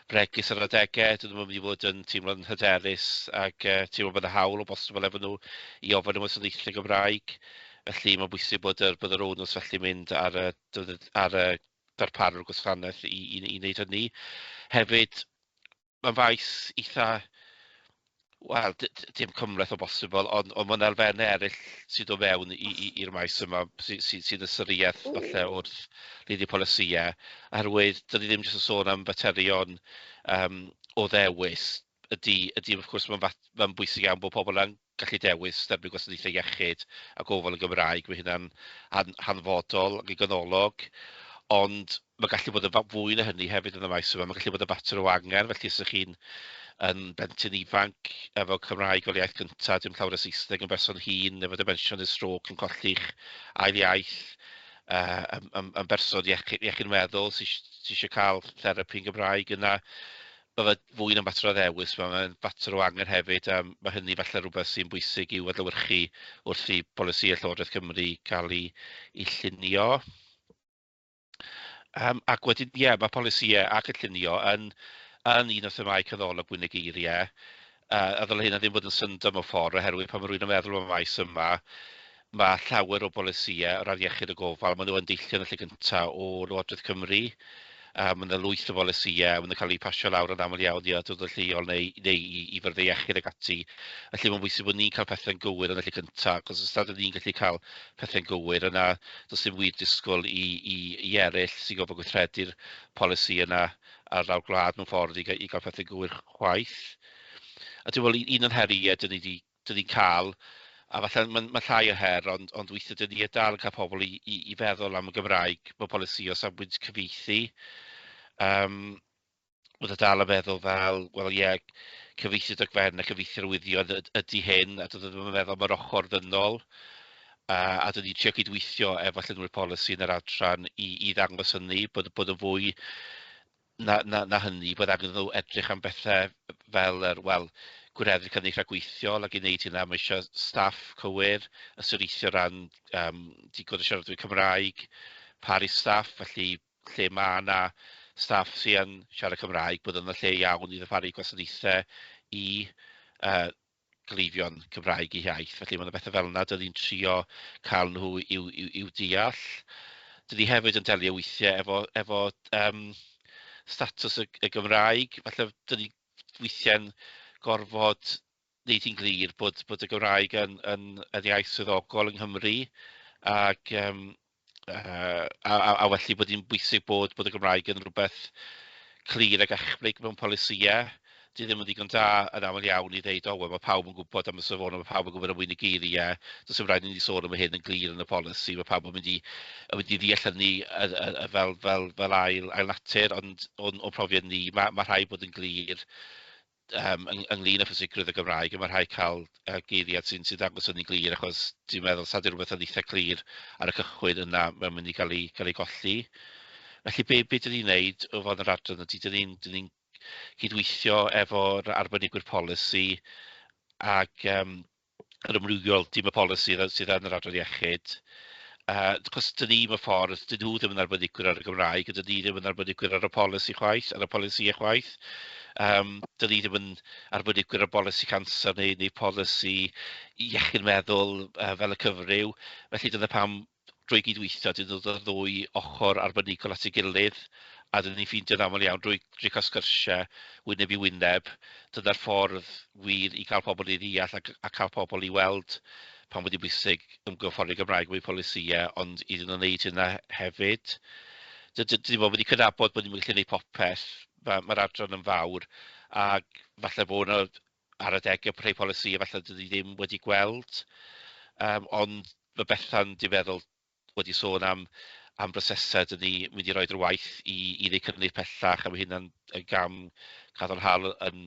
bregus ar adegau, dyn nhw'n mynd i fod yn teimlo'n hyderus ac teimlo bod y hawl o bosibl efo nhw i ofyn am wasanaethau Gymraeg. Felly mae'n bwysig bod yr, bod yr onus felly mynd ar y, ar y darparwr gwasanaeth i, i, i wneud hynny. Hefyd, mae'n faes eitha, wel, dim cymhleth o bosibl, ond, ond mae'n elfennau eraill sydd dod mewn i'r maes yma sy'n sy, sy ystyriaeth falle wrth lunio polisïau, oherwydd dyn ni ddim jyst yn sôn am faterion um, o ddewis, ydy, ydy wrth gwrs mae'n ma bwysig iawn bod pobl yn gallu dewis derbyn gwasanaethau iechyd a gofal yn Gymraeg, mae hynna'n hanfodol ac yn ganolog, ond mae'n gallu bod yn fwy na hynny hefyd yn y maes yma, mae'n gallu bod yn fater o angen, felly os ydych chi'n yn blentyn ifanc efo Cymraeg fel iaith gyntaf, dim llawer o Saesneg, yn berson hŷn, efo dementia neu stroke, yn colli'ch ail iaith, yn, yn, yn berson iechyd, iechyd meddwl sy'n sy eisiau cael therapi yn Gymraeg, yna mae fe fwy na mater o ddewis, mae'n fater o angen hefyd, a mae hynny falle rhywbeth sy'n bwysig i'w adlewyrchu wrth i bolisïau Llywodraeth Cymru cael ei, ei llunio. Um, ac wedyn, ie, yeah, mae polisïau a cynllunio yn, yn un o themâu canolog mwy na geiriau. A ddylai hynna ddim bod yn syndod mewn ffordd, oherwydd pan mae rhywun yn meddwl am y maes yma, mae llawer o bolisïau o ran iechyd a gofal, maen nhw yn deillio yn y lle gyntaf o Lywodraeth Cymru. A mae yna lwyth o bolisïau, maen nhw'n cael eu pasio lawr yn aml iawn i awdurdod lleol neu, neu i, i fyrddau iechyd ac ati. Felly mae'n bwysig bod ni'n cael pethau'n gywir yn y lle cyntaf, achos os nad ydyn ni'n gallu cael pethau'n gywir, yna does dim wir disgwyl i, i, i eraill sy'n gorfod gweithredu'r polisi yna ar lawr gwlad mewn ffordd i, i gael pethau'n gywir chwaith. A dwi'n meddwl un o'n heriau dyn ni wedi dyn ni'n cael, a falle mae'n ma llai o her, ond, ond weithiau dyn ni dal yn cael pobl i, i, i feddwl am y Gymraeg mewn polisi o safbwynt cyfieithu. Um, bod y dal yn meddwl fel, wel ie, cyfieithu dogfen a cyfieithu arwyddion ydy hyn, a dod ddim yn meddwl am yr ochr ddynol. A dyn ni'n trio cydweithio efo llunwyr polisi yn yr adran i, i ddangos hynny, bod, bod yn fwy na, na, na hynny, bod angen nhw edrych am bethau fel yr, wel, gwireddu cynnig rhagweithiol ac i wneud hynna mae eisiau staff cywir, ystyriaethau o ran um, digon o siaradwyr Cymraeg, paru staff, felly lle mae yna staff sy'n siarad Cymraeg, bod yna lle iawn i ddarparu gwasanaethau i gleifion Cymraeg eu hiaith. Felly mae yna bethau fel yna, dyn ni'n trio cael nhw i'w, i'w, i'w deall. Dyn ni hefyd yn delio weithiau efo, efo um, statws y, y Gymraeg. Falle dyn ni weithiau'n gorfod wneud hi'n glir bod, bod y Gymraeg yn, yn, yn iaith swyddogol yng Nghymru ac um, a, a, a felly bod hi'n bwysig bod, bod y Gymraeg yn rhywbeth clir ac echblyg mewn polisïau. Di ddim yn ddigon da yn aml iawn i ddeud, "O, wel, mae pawb yn gwybod am y safonau, mae pawb yn gwybod am mwy na geiriau, does dim rhaid i ni sôn am hyn yn glir yn y polisi, mae pawb yn mynd i ddeall hynny fel ail natur", ond o'n profiad ni, mae rhaid bod yn glir ynglyn â phwysigrwydd y Gymraeg, a mae rhaid cael geiriad sy'n dangos hynny'n glir, achos dwi'n meddwl, sa di rhywbeth yn eitha clir ar y cychwyn yna, mae'n mynd i gael ei golli. Felly be dyn ni'n neud o fod yn yr adran ydy, dyn ni cydweithio efo'r arbenigwyr polisi ac yr amrywiol tîm y polisi sydd yn yr adran iechyd. Achos dyn ni mewn ffordd, dyn nhw ddim yn arbenigwyr ar y Gymraeg, a dyn ni ddim yn arbenigwyr ar y polisi chwaith, ar y polisïau chwaith. Dyn ni ddim yn arbenigwyr ar bolisi canser neu polisi iechyd meddwl fel y cyfryw. Felly dyna pam drwy gydweithio, dyn dod â'r ddwy ochr arbenigol at ei gilydd, a dyn ni'n ffeindio'n aml iawn drwy cael sgyrsiau wyneb i wyneb, dyna'r ffordd wir i cael pobl i ddeall a cael pobl i weld pan wedi bwysig ymgorffori'r Gymraeg mewn polisïau, ond iddyn nhw wneud hynna hefyd. Dyn ni wedi cydnabod bod ni'n gallu gwneud popeth, mae'r adran yn fawr, ac falle bod yna ar adegau rhai polisïau falle dyn ni ddim wedi gweld. Ond mae Bethan, dwi'n meddwl, wedi sôn am brosesau dyn ni mynd i roed ar waith i wneud cynnydd pellach, a mae hynna'n yn gam cadarnhaol yn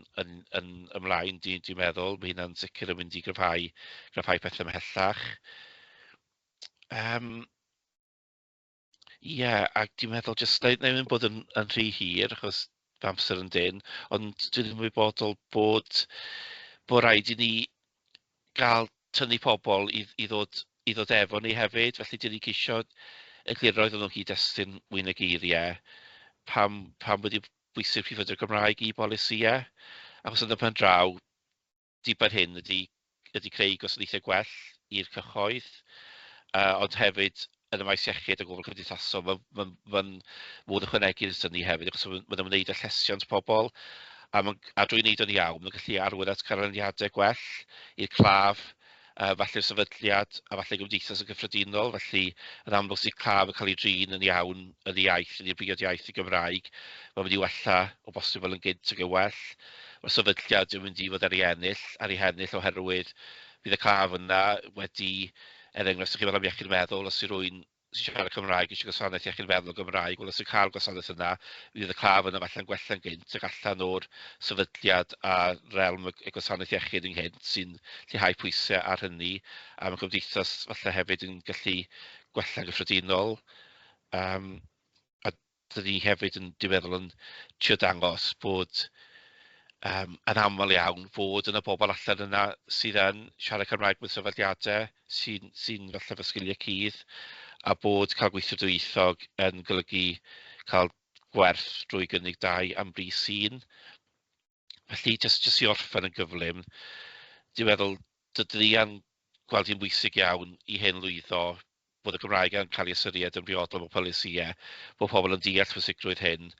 ymlaen, dwi meddwl. Mae hynna'n sicr yn mynd i gryfhau pethau ymhellach. Ie, ac dwi'n meddwl jyst na ddim bod yn rhy hir, achos fy amser yn dynn, ond dwi'n ymwybodol bod rhaid i ni gael tynnu pobl i ddod efo ni hefyd. Felly dyn ni'n ceisio egluro iddyn nhw gyd-destun mwy na geiriau, pam wedi bwysig prif y Gymraeg i bolisïau. Achos yn y pen draw, diben hyn ydy creu gwasanaethau gwell i'r cyhoedd, ond hefyd yn y maes iechyd a gofal cymdeithasol, mae'n ma modd ychwanegu'r ni hefyd, achos mae'n ymwneud â llesiant pobl, a drwy wneud o'n iawn, mae'n gallu arwain at canlyniadau gwell i'r claf, falle'r sefydliad a falle gymdeithas yn gyffredinol. Felly, yn amlwg sydd claf yn cael ei drin yn iawn yn ei iaith, yn ei briod iaith y Gymraeg, mae'n mynd i wella o bosibl yn gynt ac yn well. Mae'r sefydliad yn mynd i fod ar ei hennill oherwydd bydd y claf yna wedi, er enghraifft, os ydych chi'n meddwl am iechyd meddwl, os yw rhywun sy'n siarad Cymraeg eisiau gwasanaeth iechyd meddwl Gymraeg, wel os yw'n cael gwasanaeth yna, fydd y claf yna falle'n gwella'n gynt ac allan o'r sefydliad a realm y gwasanaeth iechyd ynghynt sy'n lleihau pwysau ar hynny, a mae gymdeithas falle hefyd yn gallu gwella'n gyffredinol. A dyn ni hefyd yn, dwi'n meddwl, yn trio dangos bod yn aml iawn fod yna bobl allan yna sydd yn siarad Cymraeg mewn sefydliadau sy'n falle efo sgiliau cudd, a bod cael gweithio dwyieithog yn golygu cael gwerth drwy gynnig dau am bris un. Felly, jyst i orffen yn gyflym, dwi'n meddwl dydyn ni yn gweld hi'n bwysig iawn i hyn lwyddo, bod y Gymraeg yn cael ei ystyried yn briodol mewn polisïau, bod pobl yn deall pwysigrwydd hyn,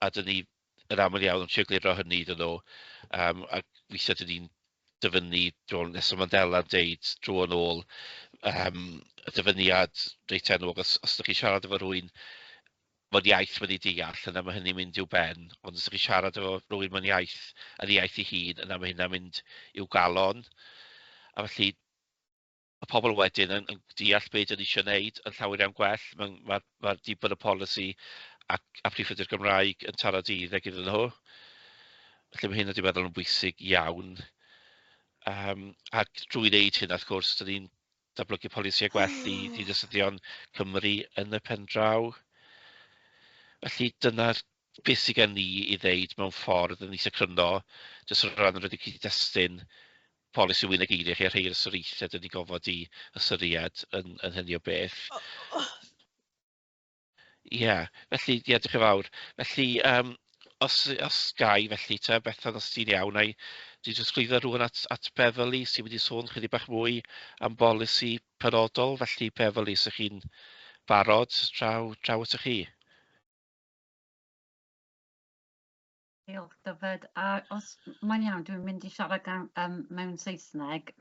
a dyn ni yn aml iawn yn trio egluro hynny iddyn nhw. Ac weithiau dyn ni'n dyfynnu Nelson Mandela yn deud dro yn ôl, y dyfyniad reit enwog, os ydych chi'n siarad efo rhywun mewn iaith mae'n ei deall, yna mae hynny'n mynd i'w ben, ond os ydych chi'n siarad efo rhywun mewn iaith, yn ei iaith ei hun, yna mae hynna'n mynd i'w galon. A felly, y pobl wedyn yn deall beth ydyn ni eisiau gwneud yn llawer iawn gwell. Mae ma diben y polisi a prif ffrydio'r Gymraeg yn taro deuddeg iddyn nhw. Felly mae hyn wedi meddwl yn bwysig iawn. Ac drwy wneud hyn, wrth gwrs, dyn ni'n datblygu polisïau gwell i ddinasyddion Cymru yn y pen draw. Felly dyna'r beth sydd gen ni i ddeud mewn ffordd yn eitha cryno, jyst o ran yr cyd-destun polisi mwy na geiriau chi a rhai o'r ystyriaethau dyn ni gofod i ystyried yn hynny o beth. Ie, yeah, felly, ie, diolch yn fawr. Felly, os gai, felly, te, Bethan, os ti'n iawn, ai dwi'n trosglwyddo rhywun at Beverly sy'n mynd i sôn chydig bach mwy am bolisi penodol. Felly, Beverly, os ydych chi'n barod, draw atoch chi. Diolch Dyfed. A os mae'n iawn, dwi'n mynd i siarad gan, mewn Saesneg.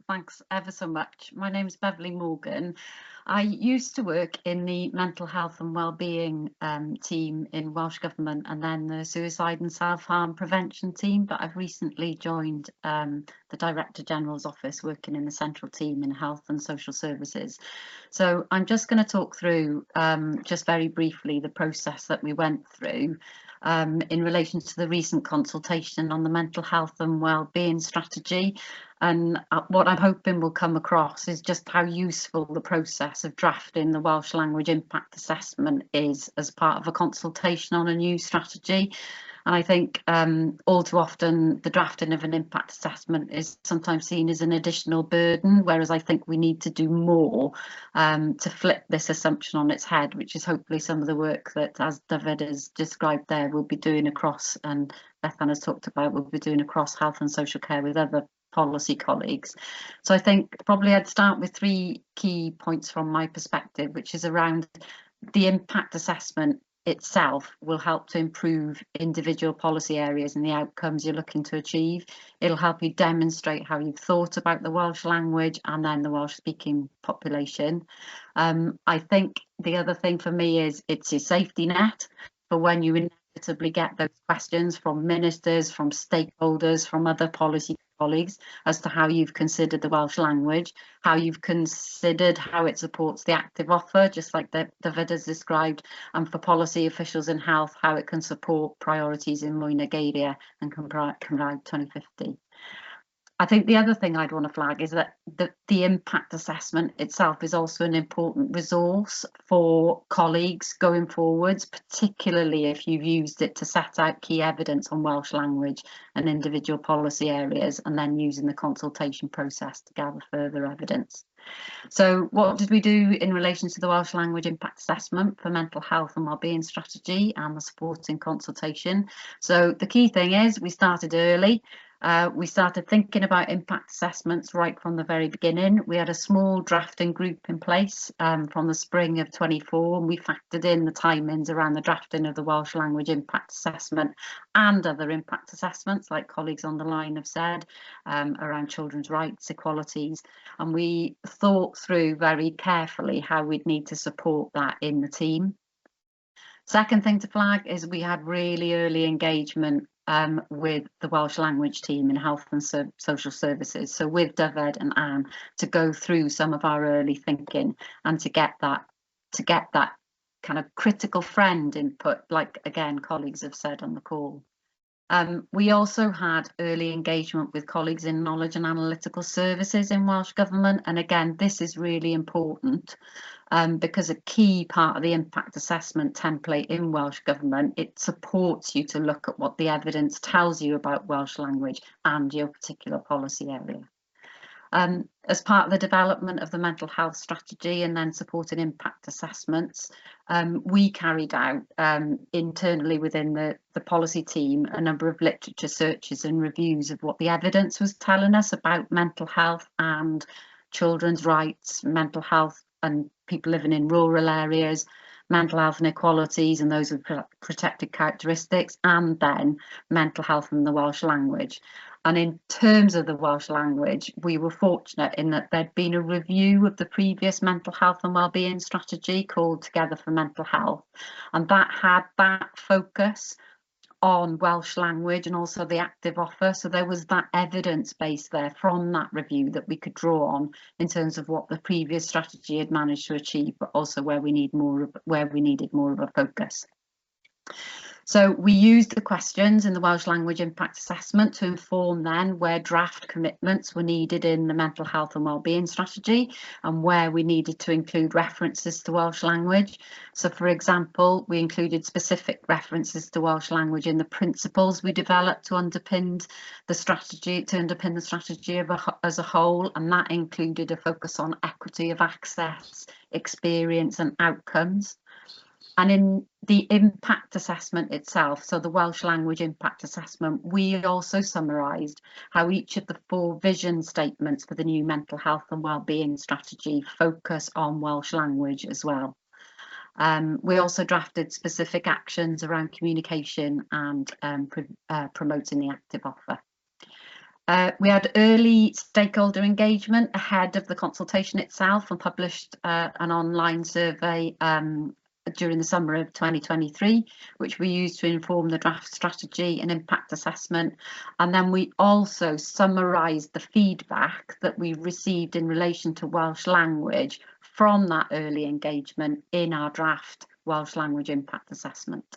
Thanks ever so much. My name's Beverly Morgan. I used to work in the mental health and well-being team in Welsh Government and then the suicide and self-harm prevention team, but I've recently joined the Director General's office working in the central team in health and social services. So I'm just going to talk through just very briefly the process that we went through in relation to the recent consultation on the mental health and well-being strategy. And what I'm hoping will come across is just how useful the process of drafting the Welsh Language Impact Assessment is as part of a consultation on a new strategy. And I think all too often the drafting of an impact assessment is sometimes seen as an additional burden, whereas I think we need to do more to flip this assumption on its head, which is hopefully some of the work that, as Dyfed has described there, we'll be doing across, and Bethan has talked about, we'll be doing across health and social care with other policy colleagues. So I think probably I'd start with three key points from my perspective, which is around the impact assessment itself will help to improve individual policy areas and the outcomes you're looking to achieve. It'll help you demonstrate how you've thought about the Welsh language and then the Welsh speaking population. I think the other thing for me is it's your safety net for when you inevitably get those questions from ministers, from stakeholders, from other policy colleagues as to how you've considered the Welsh language, how you've considered how it supports the active offer, just like Dyfed has described, and for policy officials in health, how it can support priorities in Mwy Na Geiriau and Cymraeg 2050. I think the other thing I'd want to flag is that the impact assessment itself is also an important resource for colleagues going forwards, particularly if you've used it to set out key evidence on Welsh language and individual policy areas, and then using the consultation process to gather further evidence. So what did we do in relation to the Welsh Language Impact Assessment for Mental Health and Wellbeing Strategy and the supporting consultation? So the key thing is we started early. We started thinking about impact assessments right from the very beginning. We had a small drafting group in place from the spring of 24, and we factored in the timings around the drafting of the Welsh Language Impact Assessment and other impact assessments, like colleagues on the line have said, around children's rights, equalities. And we thought through very carefully how we'd need to support that in the team. Second thing to flag is we had really early engagement with the Welsh language team in health and social services, so with Dyfed and Anne, to go through some of our early thinking and to get that kind of critical friend input, like again colleagues have said on the call. We also had early engagement with colleagues in knowledge and analytical services in Welsh Government, and again this is really important because a key part of the impact assessment template in Welsh Government, it supports you to look at what the evidence tells you about Welsh language and your particular policy area. As part of the development of the mental health strategy and then supporting impact assessments, we carried out internally within the policy team a number of literature searches and reviews of what the evidence was telling us about mental health and children's rights, mental health and people living in rural areas, mental health inequalities and those with protected characteristics, and then mental health and the Welsh language. And in terms of the Welsh language, we were fortunate in that there'd been a review of the previous mental health and wellbeing strategy called Together for Mental Health, and that had that focus on Welsh language and also the active offer. So there was that evidence base there from that review that we could draw on in terms of what the previous strategy had managed to achieve, but also where we need more of, where we needed more of a focus. So we used the questions in the Welsh Language Impact Assessment to inform then where draft commitments were needed in the mental health and wellbeing strategy and where we needed to include references to Welsh language. So for example, we included specific references to Welsh language in the principles we developed to underpin the strategy, as a whole, and that included a focus on equity of access, experience and outcomes. And in the impact assessment itself, so the Welsh Language Impact Assessment, we also summarised how each of the four vision statements for the new mental health and wellbeing strategy focus on Welsh language as well. We also drafted specific actions around communication and promoting the active offer. We had early stakeholder engagement ahead of the consultation itself and published an online survey during the summer of 2023, which we used to inform the draft strategy and impact assessment. And then we also summarised the feedback that we received in relation to Welsh language from that early engagement in our draft Welsh language impact assessment.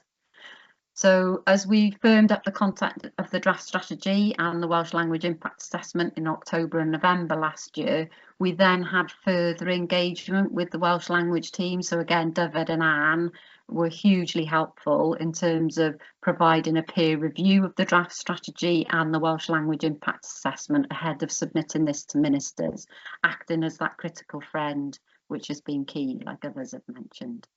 So as we firmed up the content of the draft strategy and the Welsh language impact assessment in October and November last year, we then had further engagement with the Welsh language team. So again, Dyfed and Anne were hugely helpful in terms of providing a peer review of the draft strategy and the Welsh language impact assessment ahead of submitting this to ministers, acting as that critical friend, which has been key, like others have mentioned.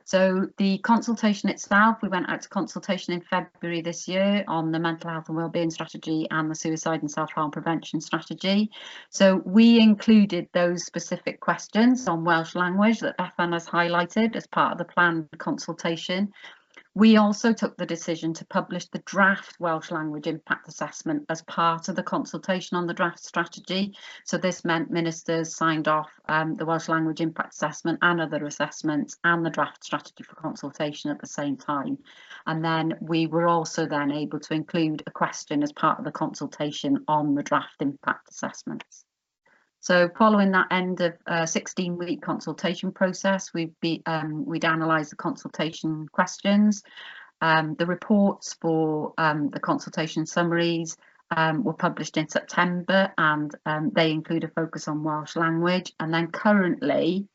So the consultation itself, we went out to consultation in February this year on the mental health and wellbeing strategy and the suicide and self-harm prevention strategy. So we included those specific questions on Welsh language that Bethan has highlighted as part of the planned consultation. We also took the decision to publish the draft Welsh language impact assessment as part of the consultation on the draft strategy. So this meant ministers signed off the Welsh language impact assessment and other assessments and the draft strategy for consultation at the same time. And then we were also then able to include a question as part of the consultation on the draft impact assessments. So following that end of a 16-week consultation process, we'd analyse the consultation questions. The reports for the consultation summaries were published in September, and they include a focus on Welsh language. And then currently,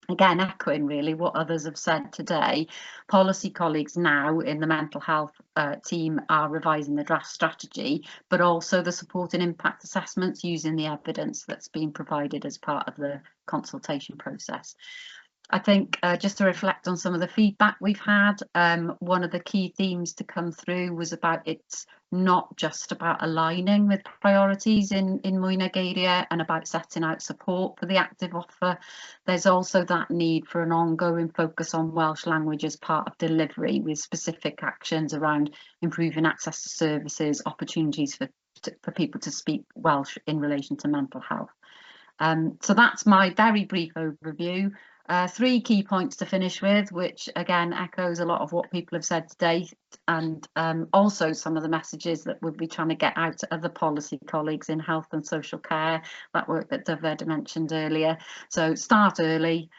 again, echoing really what others have said today, policy colleagues now in the mental health team are revising the draft strategy, but also the support and impact assessments using the evidence that's been provided as part of the consultation process. I think just to reflect on some of the feedback we've had, one of the key themes to come through was about it's not just about aligning with priorities in Mwy Na Geiriau and about setting out support for the active offer. There's also that need for an ongoing focus on Welsh language as part of delivery, with specific actions around improving access to services, opportunities for people to speak Welsh in relation to mental health. So that's my very brief overview. Three key points to finish with, which again echoes a lot of what people have said today, and also some of the messages that we'll be trying to get out to other policy colleagues in health and social care, that work that Dyfed mentioned earlier. So start early,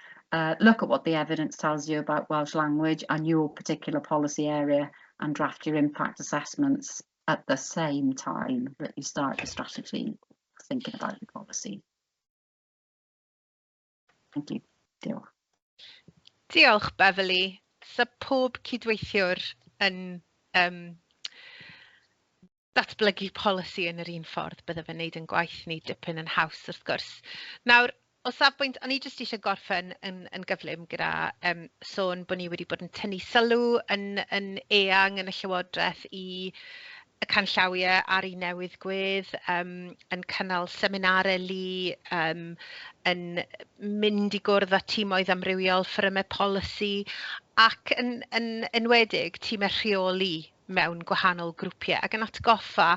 look at what the evidence tells you about Welsh language and your particular policy area, and draft your impact assessments at the same time that you start the strategy, thinking about your policy. Thank you. Diolch. Diolch, Beverley. So pob cydweithiwr yn datblygu polisi yn yr un ffordd, bydde fe'n neud yn gwaith ni dipyn yn haws wrth gwrs. Nawr, o safbwynt, o'n i jyst eisiau gorffen yn gyflym gyda sôn bod ni wedi bod yn tynnu sylw yn eang yn y Llywodraeth i y canllawiau ar ei newydd gwedd, yn cynnal seminarau lu, yn mynd i gwrdd â tîmoedd amrywiol, ffyrymau polisi, ac yn enwedig tîmau rheoli mewn gwahanol grwpiau, ac yn atgoffa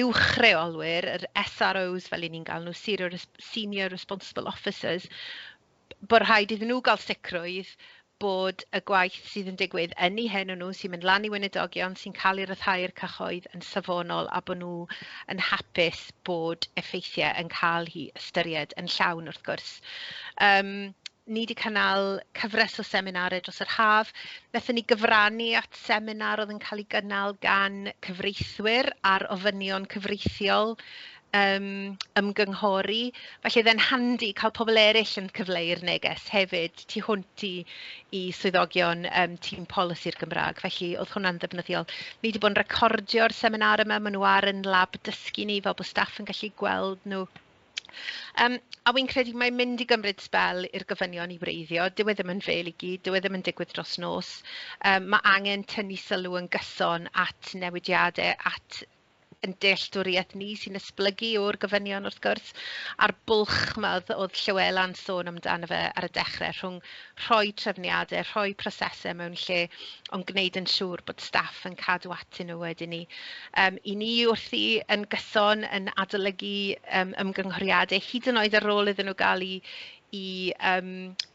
uwch reolwyr, yr SROs fel 'y ni'n gael nhw, Senior Responsible Officers, bod rhaid iddyn nhw gael sicrwydd bod y gwaith sydd yn digwydd yn eu henw nhw, sy'n mynd lan i weinidogion, sy'n cael ei ryddhau i'r cyhoedd yn safonol, a bod nhw yn hapus bod effeithiau yn cael eu ystyried yn llawn wrth gwrs. Ni wedi cynnal cyfres o seminarau dros yr haf. Wnaethon ni gyfrannu at seminar oedd yn cael ei gynnal gan cyfreithwyr ar ofynion cyfreithiol ymgynghori. Felly oedd e'n handi cael pobl eraill yn cyfleu'r neges hefyd tu hwnt i swyddogion tîm polisi'r Gymraeg. Felly oedd hwnna'n ddefnyddiol. Ni wedi bod yn recordio'r seminar yma, maen nhw ar yn lab dysgu ni fel bod staff yn gallu gweld nhw. A wy'n credu mae'n mynd i gymryd sbel i'r gofynion i wreiddio. Dyw e ddim yn fel i gyd, dyw e ddim yn digwydd dros nos. Mae angen tynnu sylw yn gyson at newidiadau, at yn dealltwriaeth ni sy'n esblygu o'r gofynion wrth gwrs, a'r bwlch 'ma oedd Llywela'n sôn amdano fe ar y dechrau, rhwng rhoi trefniadau, rhoi prosesau mewn lle, ond gwneud yn siŵr bod staff yn cadw atyn nhw wedyn ni. 'Y ni wrthi yn gyson yn adolygu ymgynghoriadau, hyd yn oed ar ôl iddyn nhw gael eu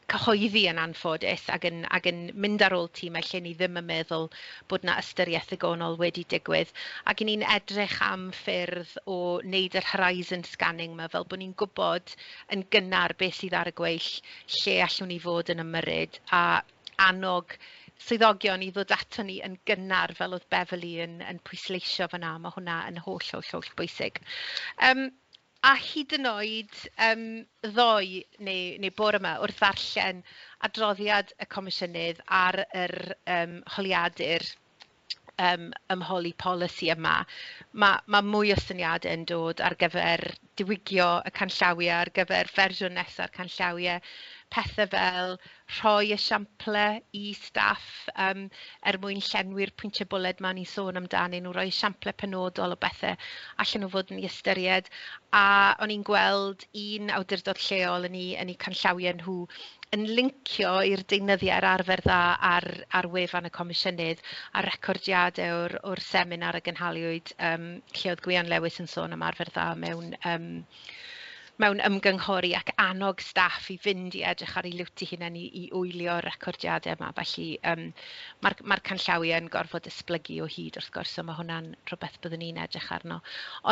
cyhoeddi yn anffodus ac yn mynd ar ôl tîmau lle ni ddim yn meddwl bod 'na ystyriaeth ddigonol wedi digwydd. Ac 'y ni'n edrych am ffyrdd o wneud yr horizon scanning 'ma, fel bod ni'n gwybod yn gynnar beth sydd ar y gweill, lle allwn ni fod yn ymyrryd, a annog swyddogion i ddod ato ni yn gynnar, fel oedd Beverley yn pwysleisio fan'na. Mae hwnna yn holl, holl, holl bwysig. A hyd yn oed ddoe neu bore yma, wrth ddarllen adroddiad y Comisiynydd ar yr holiadur ymholi polisi yma, ma' mwy o syniadau yn dod ar gyfer diwygio y canllawiau, ar gyfer fersiwn nesa'r canllawiau, pethau fel rhoi esiamplau i staff er mwyn llenwi'r pwyntiau bwled 'ma o'n i'n sôn amdanyn nhw, rhoi esiamplau penodol o bethau allan nhw fod yn ei ystyried. A o'n i'n gweld un awdurdod lleol yn eu canllawiau nhw yn lincio i'r deunyddiau a'r arfer dda ar wefan y Comisiynydd a recordiadau o'r seminar a gynhaliwyd, lle oedd Gwion Lewis yn sôn am arfer dda mewn ymgynghori ac annog staff i fynd i edrych ar eu liwt eu hunain i wylio'r recordiadau yma. Felly mae'r canllawiau yn gorfod esblygu o hyd wrth gwrs, so mae hwnna'n rhywbeth byddwn ni'n edrych arno.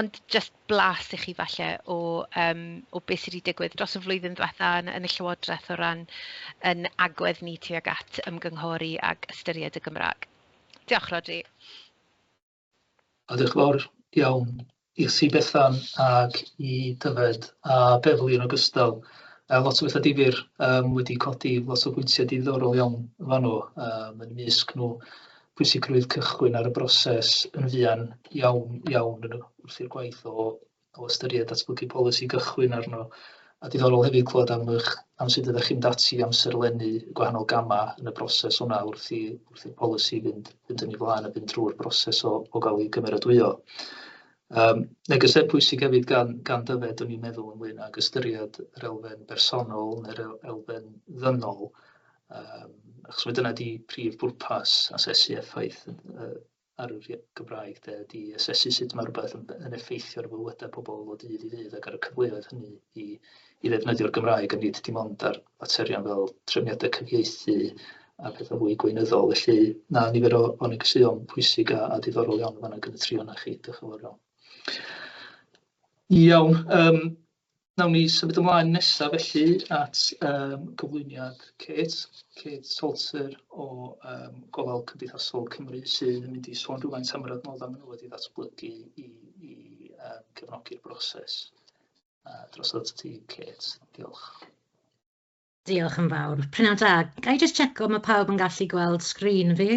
Ond jyst blas i chi falle o beth sydd wedi digwydd dros y flwyddyn ddiwetha yn y Llywodraeth o ran yn agwedd ni tuag at ymgynghori ac ystyried y Gymraeg. Diolch, Rhodri. A diolch yn fawr iawn i chi Bethan ac i Dyfed a Beverley yn ogystal. Lot o bethau difyr wedi codi, lot o bwyntiau diddorol iawn fanno, yn ymysg nhw pwysigrwydd cychwyn ar y broses yn fuan iawn iawn wrth i'r gwaith o ystyried datblygu polisi gychwyn arno. A diddorol hefyd clywed am sut ydych chi'n dati amserlennu gwahanol gamau yn y broses hwnna wrth i'r polisi fynd yn ei flaen a fynd drwy'r broses o gael ei gymeradwyo. Negesau pwysig hefyd gan Dyfed, o'n i'n meddwl ynglyn ag ystyried yr elfen bersonol neu'r elfen ddynol, achos mae dyna di prif bwrpas asesu effaith ar yr Gymraeg, de, di asesu sut mae rhywbeth yn effeithio ar fywydau pobl o dydd i ddydd ac ar y cyfleoedd hynny i ddefnyddio'r Gymraeg, a nid dim ond ar faterion fel trefniadau cyfieithu a pethau fwy gweinyddol. Felly na, nifer o negeseuon pwysig a diddorol iawn fan'na gan y tri ohonoch chi. Diolch yn fawr iawn. Iawn, nawn ni symud ymlaen nesaf felly at gyflwyniad Kate Salter o Gofal Cymdeithasol Cymru, sydd yn mynd i sôn rhywfaint am yr adnoddau maen nhw wedi ddatblygu i cefnogi'r broses. Drosodd ti, Kate. Diolch. Diolch yn fawr. Prynhawn da. Ga i jyst checo mae pawb yn gallu gweld sgrin fi?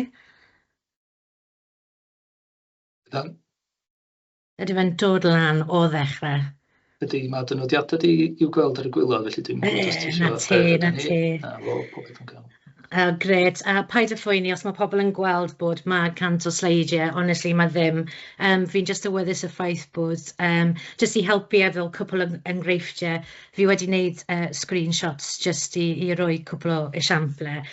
Ydan. Ydy fe'n dod lan o ddechrau? Ydy, mae dy nodiadau di i'w gweld ar y gwaelod, felly dwi'n gwybod os ti Na isio ti, rhoi na hynny. ti. Na, fo, popeth yn cael. Oh, grêt. A paid â phoeni os mae pobl yn gweld bod mae 100 o sleidiau, honestly, mae ddim. Fi'n jyst awyddus y ffaith bod, jyst i helpu efo cwpl o enghreifftiau, fi wedi wneud screenshots jyst i roi cwpl o esiamplau.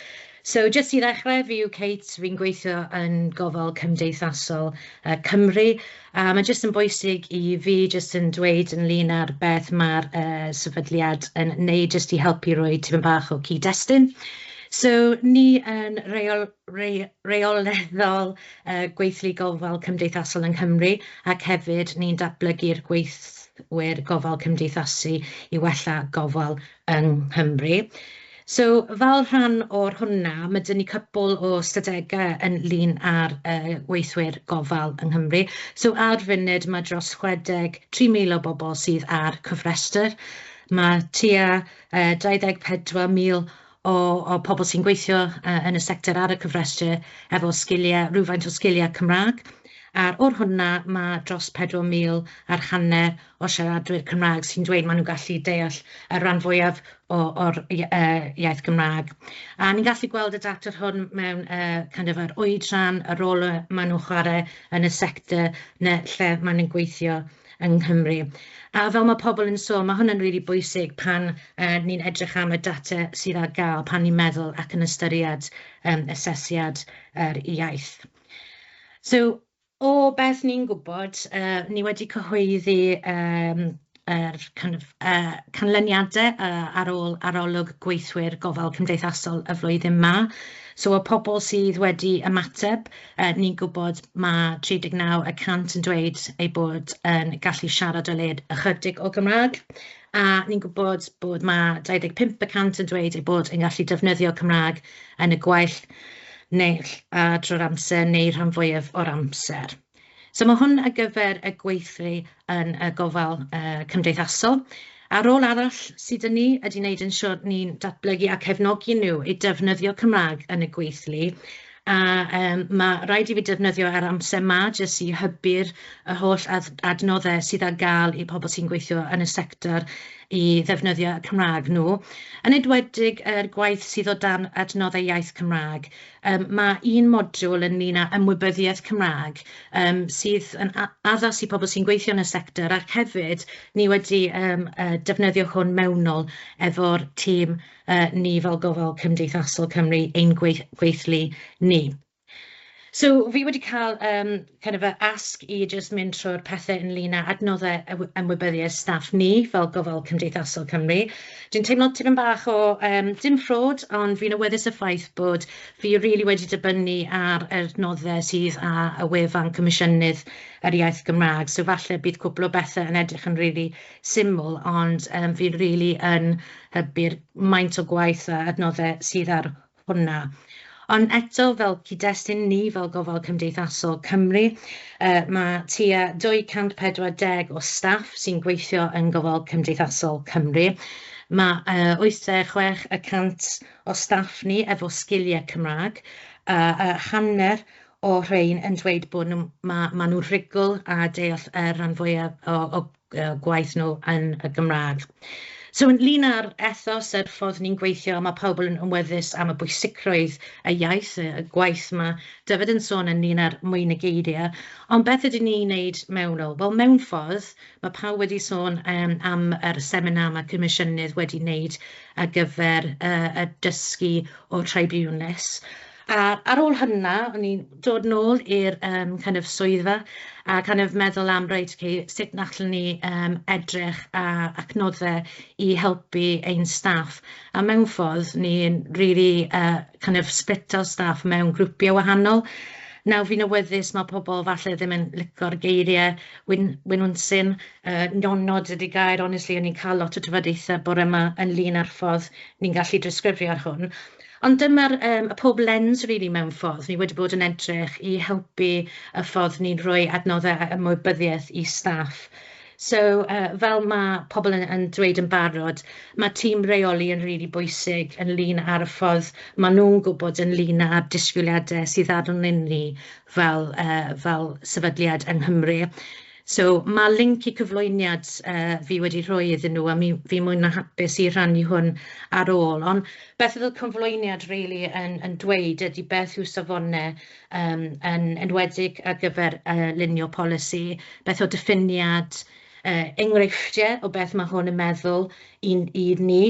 So, jyst i ddechrau, fi yw Kate, fi'n gweithio yn Gofal Cymdeithasol Cymru. A mae jyst yn bwysig i fi jyst yn dweud ynglyn â'r beth mae'r sefydliad yn wneud jyst i helpu roi tipyn bach o cyd-destun. So, ni yn reoleddol gweithlu gofal cymdeithasol yng Nghymru, ac hefyd ni'n datblygu'r gweithwyr gofal cymdeithasu i wella gofal yng Nghymru. So, fel rhan o'r hwnna, mae dyn ni cwpl o ystadegau ynglyn â'r gweithwyr gofal yng Nghymru. So, ar funud mae dros 63,000 o bobl sydd ar cofrestr. Mae tua 24,000 o pobl sy'n gweithio yn y sector ar y cofrestr efo sgiliau, rhywfaint o sgiliau Cymraeg. A o'r hwnna mae dros 4,500 o siaradwyr Cymraeg sy'n dweud maen nhw'n gallu deall y rhan fwyaf o'r iaith Gymraeg. A ni'n gallu gweld y data hwn mewn kind of yr oedran, y rôl maen nhw'n chwarae yn y sector neu lle maen nhw'n gweithio yng Nghymru. A fel mae pobl yn sôn, mae hwn yn rili bwysig pan ni'n edrych am y data sydd ar gael, pan ni'n meddwl ac yn ystyried asesiad yr iaith. So, o beth ni'n gwybod, ni wedi cyhoeddi yr kind of, canlyniadau ar ôl arolwg gweithwyr gofal cymdeithasol y flwyddyn 'ma. So, y pobl sydd wedi ymateb, ni'n gwybod mae 39% yn dweud eu bod yn gallu siarad o leia ychydig o Gymraeg, a ni'n gwybod bod mae 25% yn dweud eu bod yn gallu defnyddio Cymraeg yn y gwaith neu drwy'r amser neu rhan fwyaf o'r amser. So mae hwn ar gyfer y gweithlu yn y gofal cymdeithasol. A rôl arall sydd 'da ni ydy wneud yn siŵr ni'n datblygu a cefnogi nhw i defnyddio Cymraeg yn y gweithlu. A mae rhaid i fi defnyddio yr amser 'ma jyst i hybu'r y holl adnoddau sydd ar gael i pobl sy'n gweithio yn y sector i ddefnyddio Cymraeg nhw. Yn enwedig yr gwaith sydd o dan adnoddau iaith Cymraeg. Mae un modiwl ynglyn â ymwybyddiaeth Cymraeg sydd yn addas i pobl sy'n gweithio yn y sector, ac hefyd ni wedi defnyddio hwn mewnol efo'r tîm ni fel Gofal Cymdeithasol Cymru, ein gweithlu ni. So fi wedi cael kind of a ask i jyst mynd trwy'r pethau ynglyn â adnoddau ymwybyddiaeth staff ni fel Gofal Cymdeithasol Cymru. Dwi'n teimlo tipyn bach o, dim fraud, ond fi'n awyddus y ffaith bod fi rili wedi dibynnu ar adnoddau sydd ar y wefan Comisiynydd yr Iaith Gymraeg. So falle bydd cwpl o bethau yn edrych yn rili syml, ond fi rili yn hybu'r maint o gwaith a adnoddau sydd ar hwnna. Ond eto, fel cyd-destun ni, fel Gofal Cymdeithasol Cymru, mae tua 240 o staff sy'n gweithio yn Gofal Cymdeithasol Cymru. Mae 86% o staff ni efo sgiliau Cymraeg, a hanner o rhain yn dweud bod nhw, ma nhw'n rhugl a deall y rhan fwyaf o gwaith nhw yn y Gymraeg. So ynglyn â'r ethos, yr ffordd ni'n gweithio, mae pawb yn ymwyddus am y bwysigrwydd y iaith, y gwaith mae Dyfed yn sôn ynglyn â'r mwy na geiriau. Ond beth ydyn ni'n wneud mewnol? Wel, mewn ffordd, mae pawb wedi sôn am yr seminar mae Comisiynydd wedi wneud ar gyfer y dysgu o'r tribiwnlys. A ar ôl hynna, o'n i'n dod nôl i'r kind of swyddfa a kind of meddwl am, reit, okay, sut allwn ni edrych a adnoddau i helpu ein staff. A mewn ffordd, ni'n really kind of splito'r staff mewn grwpiau wahanol. Nawr fi'n awyddus mae pobl falle ddim yn lico'r geiriau winwnsyn, nionod ydy gair, honestly, o'n i'n cael lot o trafodaethau bore yma ynglyn â'r ffordd ni'n gallu disgrifio ar hwn. Ond dyma'r y pob lens really mewn ffordd. Ni wedi bod yn edrych i helpu y ffordd ni'n rhoi adnoddau a ymwybyddiaeth i staff. So, fel mae pobl yn dweud yn barod, mae tîm reoli yn rili bwysig ynglyn â'r ffordd maen nhw'n gwybod ynglyn â'r disgwyliadau sydd arnyn ni fel sefydliad yng Nghymru. So, mae link i cyflwyniad fi wedi rhoi iddyn nhw, a fi mwy na hapus i rhannu hwn ar ôl. Ond beth oedd y cyflwyniad really yn dweud ydy beth yw safonau yn enwedig ar gyfer lunio polisi, beth o diffiniad, enghreifftiau o beth mae hwn yn meddwl i ni,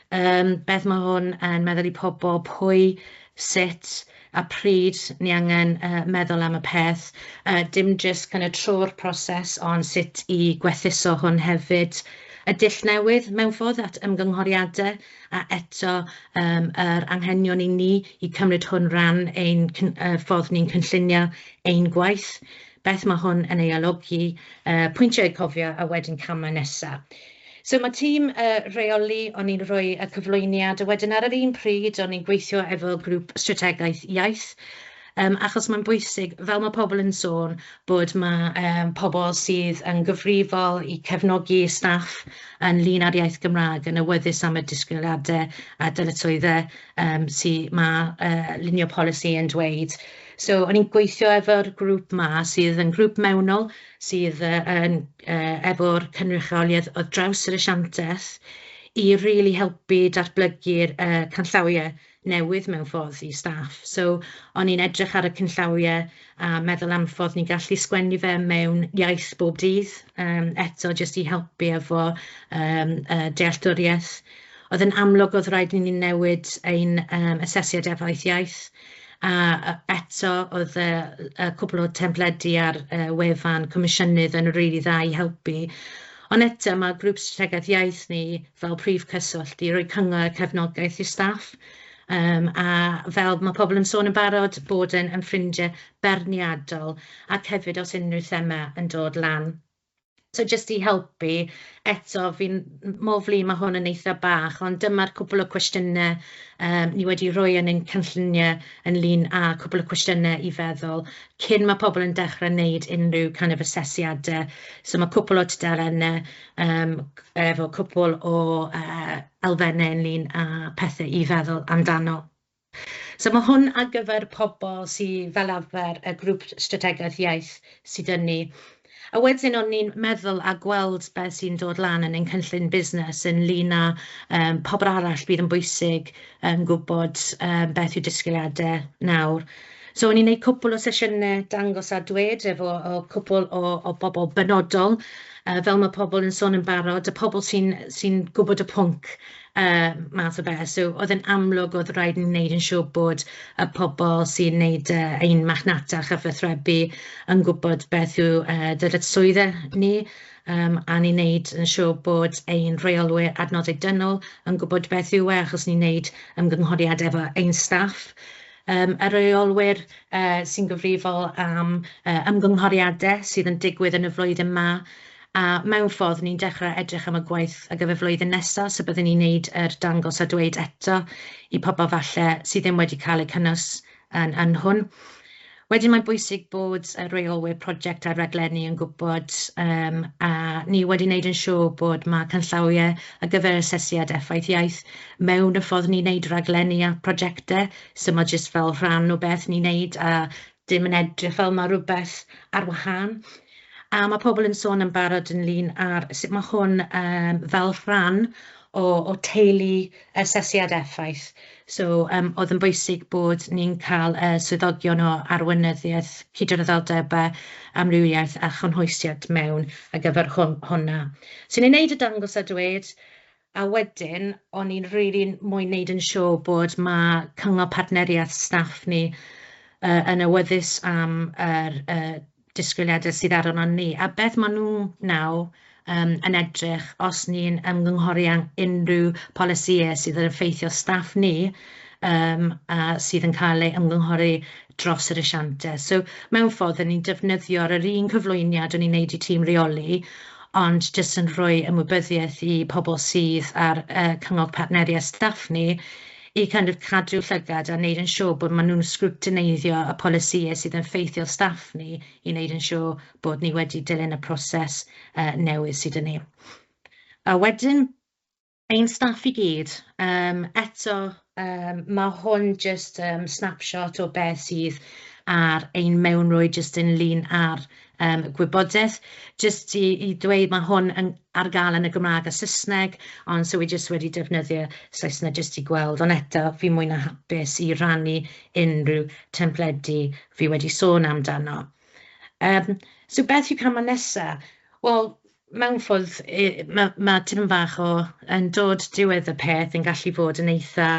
beth mae hwn yn meddwl i pobl, pwy, sut a pryd ni angen meddwl am y peth. Dim jyst kind of trwy'r proses, ond sut i gwerthuso hwn hefyd. Y dull newydd mewn ffordd at ymgynghoriadau, a eto yr anghenion i ni i cymryd hwn ran ein ffordd ni'n cynllunio ein gwaith. Beth mae hwn yn ei olygu, pwyntiau i cofio a wedyn camau nesaf. So mae tîm reoli, o'n i'n rhoi y cyflwyniad, a wedyn ar yr un pryd o'n i'n gweithio efo grŵp strategaeth iaith, achos mae'n bwysig, fel mae pobl yn sôn, bod mae pobl sydd yn gyfrifol i cefnogi staff ynglyn â'r iaith Gymraeg yn awyddus am y disgwyliadau a dyletswyddau sydd mae lunio polisi yn dweud. So o'n i'n gweithio efo'r grŵp 'ma sydd yn grŵp mewnol sydd yn efo'r cynrychioliad o draws yr asiantaeth i rili helpu datblygu'r canllawiau newydd mewn ffordd i staff. So o'n i'n edrych ar y canllawiau a meddwl am ffordd ni'n gallu sgwennu fe mewn iaith bob dydd, eto jyst i helpu efo dealltwriaeth. Oedd yn amlwg oedd rhaid i ni newid ein asesiad effaith iaith, a eto oedd y cwpl o templedi ar wefan Comisiynydd yn rili dda i helpu. Ond eto mae grŵp strategaeth iaith ni fel prif cyswllt i roi cyngor a cefnogaeth i staff. A fel mae pobl yn sôn yn barod, bod yn ffrindiau beirniadol ac hefyd os unrhyw thema yn dod lan. So jyst i helpu, eto fi'n mor flin, mae hwn yn eitha bach, ond dyma'r cwpl o cwestiynau ni wedi rhoi yn ein cynlluniau ynglyn â cwpl o cwestiynau i feddwl cyn mae pobl yn dechrau wneud unrhyw kind of asesiadau. So mae cwpl o tudalennau efo cwpl o elfennau ynglyn â pethau i feddwl amdano. So mae hwn ar gyfer pobl sydd fel arfer y grŵp strategaeth iaith sydd yn ni. A wedyn o'n i'n meddwl a gweld beth sy'n dod lan yn ein cynllun busnes ynglyn â pobl arall bydd yn bwysig yn gwybod beth yw disgwyliadau nawr. So o'n i'n gwneud cwpl o sesiynau dangos a dweud efo o cwpl o bobl benodol, fel mae pobl yn sôn yn barod, y pobl sy gwybod y pwnc math o beth. So oedd yn amlwg oedd rhaid ni wneud yn siŵr bod y pobl sy'n wneud ein marchnata a chyfathrebu yn gwybod beth yw dyletswyddau ni, a ni'n wneud yn siŵr bod ein rheolwyr adnoddau dynol yn gwybod beth yw e, achos ni'n wneud ymgynghoriad efo ein staff. Y rheolwyr sy'n gyfrifol am ymgynghoriadau sydd yn digwydd yn y flwyddyn yma, a mewn ffordd ni'n dechrau edrych am y gwaith ar gyfer flwyddyn nesaf, so byddwn ni'n wneud yr dangos a dweud eto i pobl falle sydd ddim wedi cael eu cynnwys yn hwn. Wedyn mae'n bwysig bod y rheolwyr prosiect a raglenni yn gwybod, a ni wedi wneud yn siŵr bod mae canllawiau ar gyfer asesiad effaith iaith mewn y ffordd ni'n wneud raglenni a prosiectau, so mae jyst fel rhan o beth ni'n wneud a dim yn edrych fel mae rhywbeth ar wahân. A mae pobl yn sôn yn barod ynglyn â'r sut mae hwn fel rhan o teulu asesiad effaith. So oedd yn bwysig bod ni'n cael swyddogion o arweinyddiaeth, cydraddoldebau, amrywiaeth a chynhwysiad mewn ar gyfer hwnna. So ni'n neud y dangos a dweud, a wedyn o'n i'n rili moyn neud yn siŵr bod mae cyngor partneriaeth staff ni yn awyddus am yr disgwyliadau sydd arno ni. A beth maen nhw nawr yn edrych os ni'n ymgynghori am unrhyw polisïau sydd yn effeithio staff ni a sydd yn cael ei ymgynghori dros yr asiantau. So mewn ffordd, ni'n defnyddio'r yr un cyflwyniad o'n i'n neud i tîm reoli, ond jyst yn rhoi ymwybyddiaeth i pobl sydd ar cyngor partneriaeth staff ni i kind of cadw llygad a wneud yn siŵr bod maen nhw'n sgrwtineiddio y polisïau sydd yn effeithio staff ni i wneud yn siŵr bod ni wedi dilyn y proses newydd sydd yn ni. A wedyn, ein staff i gyd, eto mae hwn jyst snapshot o beth sydd ar ein mewnrwyd jyst ynglyn â'r gwybodaeth. Jyst i dweud mae hwn ar gael yn y Gymraeg a Saesneg, ond so wi jyst wedi defnyddio Saesneg jyst i gweld, ond eto fi mwy na hapus i rannu unrhyw templedi fi wedi sôn amdano. So beth yw camau nesaf? Wel, mewn ffordd, ma tipyn bach o yn dod diwedd y peth yn gallu fod yn eitha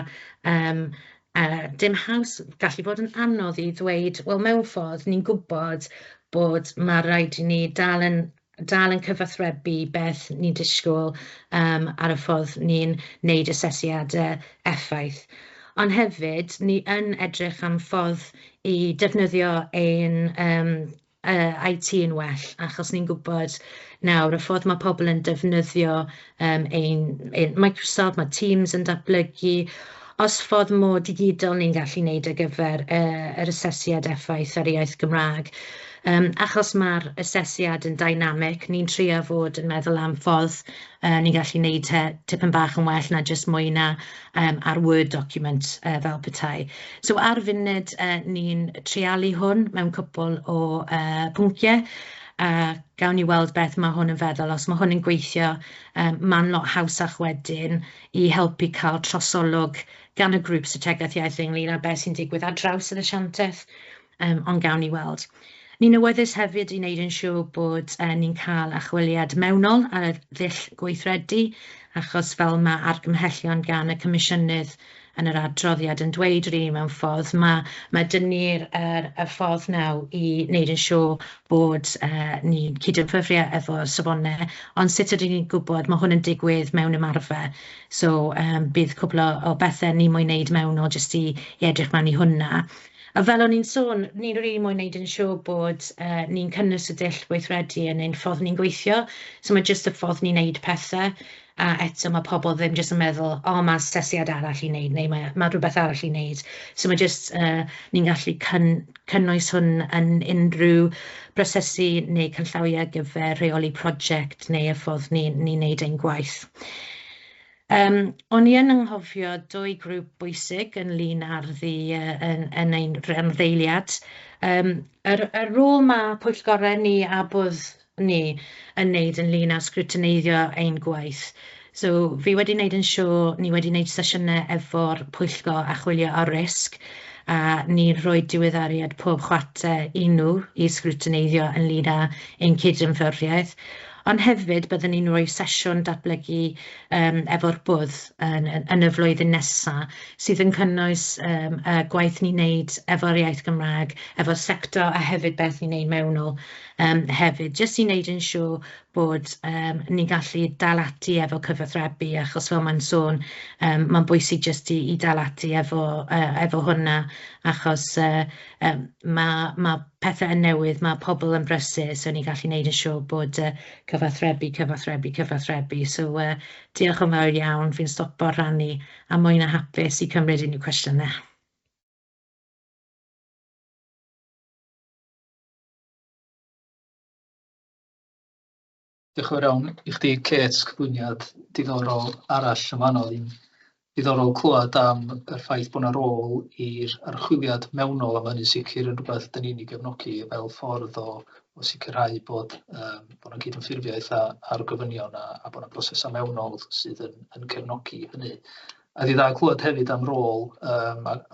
dim haws, gallu fod yn anodd i ddweud, wel, mewn ffordd, ni'n gwybod bod mae rhaid i ni dal yn cyfathrebu beth ni'n disgwyl ar y ffordd ni'n neud asesiadau effaith. Ond hefyd, ni yn edrych am ffordd i defnyddio ein IT yn well, achos ni'n gwybod nawr y ffordd mae pobl yn defnyddio ein Microsoft, mae Teams yn datblygu, os ffordd mor digidol ni'n gallu wneud ar gyfer yr asesiad effaith ar iaith Gymraeg. Achos ma'r asesiad yn dynamic, ni'n trio fod yn meddwl am ffordd ni'n gallu wneud tipyn bach yn well na jyst mwy na ar Word document fel petai. So ar y funud ni'n treialu hwn mewn cwpl o pwnciau, a gawn ni weld beth ma' hwn yn feddwl. Os ma' hwn yn gweithio, ma'n lot hawsach wedyn i helpu cael trosolwg gan y grŵp strategaeth iaith ynglyn â beth sy'n digwydd ar draws yr asiantaeth, ond gawn ni weld. Ni'n awyddus hefyd i wneud yn siŵr bod ni'n cael archwiliad mewnol ar y ddull gweithredu, achos fel mae argymhellion gan y Comisiynydd yn yr adroddiad yn dweud rili mewn ffordd, ma' 'dyn ni'r y ffordd nawr i wneud yn siŵr bod ni'n cydymffurfio efo safonau, ond sut ydyn ni'n gwybod mae hwn yn digwydd mewn ymarfer? So bydd cwpl o bethau ni moyn wneud mewnol jyst i edrych mewn i hwnna. A fel o'n i'n sôn, ni'n rili moyn wneud yn siŵr bod ni'n cynnwys y dull gweithredu yn ein ffordd ni'n gweithio. So mae jyst y ffordd ni'n wneud pethau, a eto mae pobl ddim jyst yn meddwl, o, mae asesiad arall i wneud, neu mae rhywbeth arall i wneud. So mae jyst, ni'n gallu cynnwys hwn yn unrhyw brosesu neu canllawiau ar gyfer rheoli prosiect neu y ffordd ni'n wneud ein gwaith. O'n i yn anghofio dwy grŵp bwysig ynglyn â'r ddu, yn ein rhanddeiliad. Yr rôl ma' pwyllgorau ni a bwrdd ni yn wneud ynglyn â sgrwtineiddio ein gwaith. So fi wedi wneud yn siŵr, ni wedi wneud sesiynau efo'r pwyllgor archwilio a risg, a ni'n rhoi diweddariad pob chwarter i nhw i sgrwtineiddio ynglyn â ein cydymffurfiaeth. Ond hefyd byddwn ni'n rhoi sesiwn datblygu efo'r bwrdd yn y flwyddyn nesaf, sydd yn cynnwys y gwaith ni'n wneud efo'r iaith Gymraeg, efo'r sector a hefyd beth ni'n wneud mewnol hefyd, jyst i wneud yn siŵr bod ni'n gallu dal ati efo cyfathrebu, achos fel mae'n sôn, mae'n bwysig jyst i dal ati efo hwnna, achos ma' pethau yn newydd, ma' pobl yn brysur, so ni'n gallu wneud yn siŵr bod cyfathrebu, cyfathrebu, cyfathrebu. So diolch yn fawr iawn, fi'n stopo rhannu a mwy na hapus i cymryd unrhyw cwestiynau. Diolch yn fawr iawn i chdi, Kate, cyflwyniad diddorol arall yn fanno. Oedd hi'n diddorol clywed am y ffaith bod 'na rôl i'r archwiliad mewnol, a ma' hynny'n sicr yn rhywbeth dan ni'n ei gefnogi fel ffordd o sicrhau bod 'na cydymffurfiaeth â'r gofynion a bod 'na brosesau mewnol sydd yn cefnogi hynny. A oedd hi'n dda clywed hefyd am rôl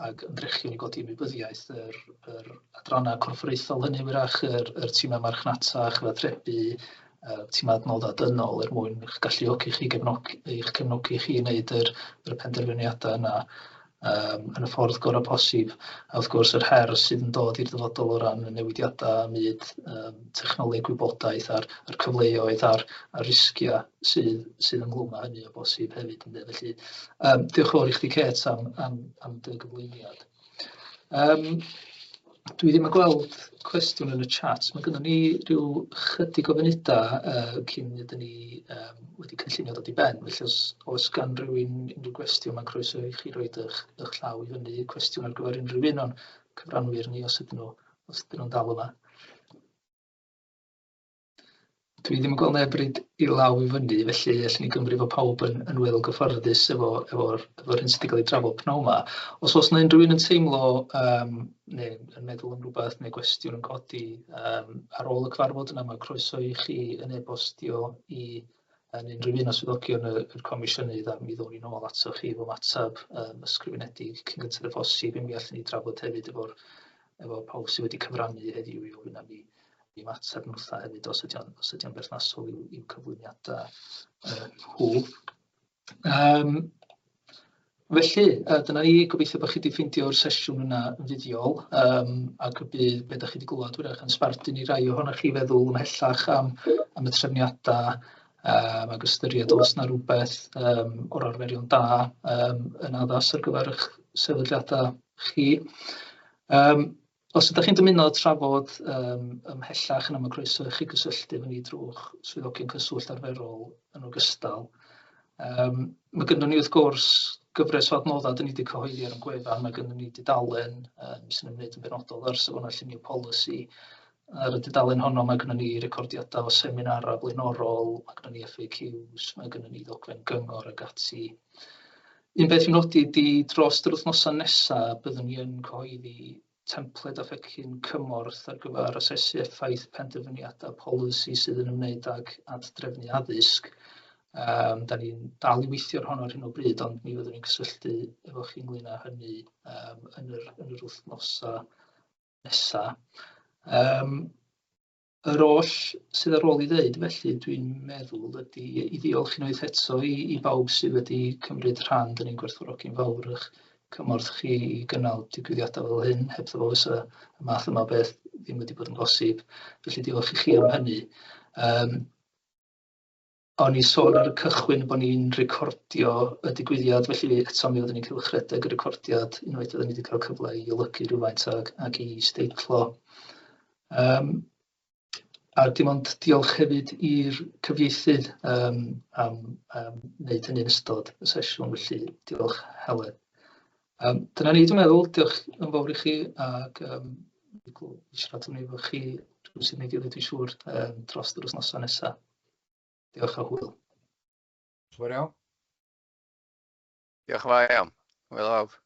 ac ymdrechion i godi ymwybyddiaeth yr adrannau corfforaethol hynny wyrach, yr tîmau marchnata, chyfathrebu, tîmau adnoddau dynol er mwyn eich galluogi chi gefnogi, eich cefnogi chi i wneud yr penderfyniadau yna yn y ffordd gorau posib. A wrth gwrs yr her sydd yn dod i'r dyfodol o ran y newidiadau ym myd technoleg gwybodaeth a'r cyfleoedd a'r risgiau sydd ynghlwm â hynny o bosib hefyd. Ynde? Felly diolch yn fawr i chdi, Kate, am dy gyflwyniad. Dwi ddim yn gweld cwestiwn yn y chat. Mae gynnon ni rhyw chydig o funudau cyn ydyn ni wedi cynllunio dod i ben. Felly os oes gan rywun unrhyw gwestiwn, mae'n croeso i chi roid eich llaw i fyny. Cwestiwn ar gyfer unrhyw un o'n cyfranwyr ni os ydyn nhw'n dal yma. Dwi ddim yn gweld neb roid i law i fyny, felly allwn ni gymryd fod pawb yn weddol gyfforddus efo'r hyn sydd wedi cael ei drafod pnawn 'ma. Os oes 'na unrhyw un yn teimlo neu yn meddwl am rhywbeth neu gwestiwn yn codi ar ôl y cyfarfod yna, mae croeso i chi yn e-bostio i yn unrhyw un o swyddogion yr Comisiynydd, a mi ddown ni nôl atoch chi efo ymateb ysgrifenedig cyn gynted â phosib, i mi allwn ni drafod hefyd efo pawb sydd wedi cyfrannu heddiw i ofyn am i ymateb nhwtha hefyd os ydy o'n berthnasol i'w cyflwyniadau nhw. Felly, dyna ni. Gobeithio bod chi wedi ffeindio'r sesiwn yna yn fuddiol, ac y bydd be dach chi wedi glywed hwyrach yn sbardun i rai ohonoch chi feddwl ymhellach am y trefniadau ac ystyried oes 'na rhywbeth o'r arferion da yn addas ar gyfer eich sefydliadau chi. Os ydych chi'n dymuno trafod ymhellach yna, mae croeso i chi gysylltu efo ni drwy'ch swyddogion cyswllt arferol yn ogystal. Mae gynnon ni wrth gwrs gyfres o adnoddau dan ni wedi cyhoeddi ar ein gwefan. Mae gynnon ni dudalen sy'n ymwneud yn benodol â'r safonau llunio polisi. Ar y dudalen honno mae gynnon ni recordiadau o seminarau blaenorol, mae gynnon ni FAQs, mae gynnon ni ddogfen gyngor ag ati. Un peth i'w nodi ydy dros yr wythnosau nesaf byddwn ni yn cyhoeddi templed a phecyn cymorth ar gyfer asesu effaith penderfyniadau polisi sydd yn ymwneud ag ad-drefnu addysg. Da ni'n dal i weithio ar honno ar hyn o bryd, ond mi fyddwn ni'n cysylltu efo chi ynglyn â hynny yn yr, yn yr wythnosau nesaf. Yr oll sydd ar ôl i ddeud felly, dwi'n meddwl, ydy i ddiolch unwaith eto i, i bawb sydd wedi cymryd rhan. Dyn ni'n gwerthfawrogi'n fawr eich cymorth chi i gynnal digwyddiadau fel hyn. Hebddo fo fysa y math yma o beth ddim wedi bod yn bosib. Felly diolch i chi am hynny. O'n i sôn ar y cychwyn bod ni'n recordio y digwyddiad, felly eto mi fyddwn ni'n cylchredeg y recordiad unwaith fyddwn ni wedi cael cyfle i olygu rhywfaint ag, ag i steitlo. A dim ond diolch hefyd i'r cyfieithydd am, am wneud hynny yn ystod y sesiwn, felly diolch Helen. Dyna ni dwi'n meddwl, diolch yn fawr i chi ac siarad yn efo chi rhywsut neu gilydd dwi'n siŵr dros yr wythnosau nesaf. Diolch a hwyl. Diolch yn fawr. Diolch yn fawr iawn. Hwyl bawb.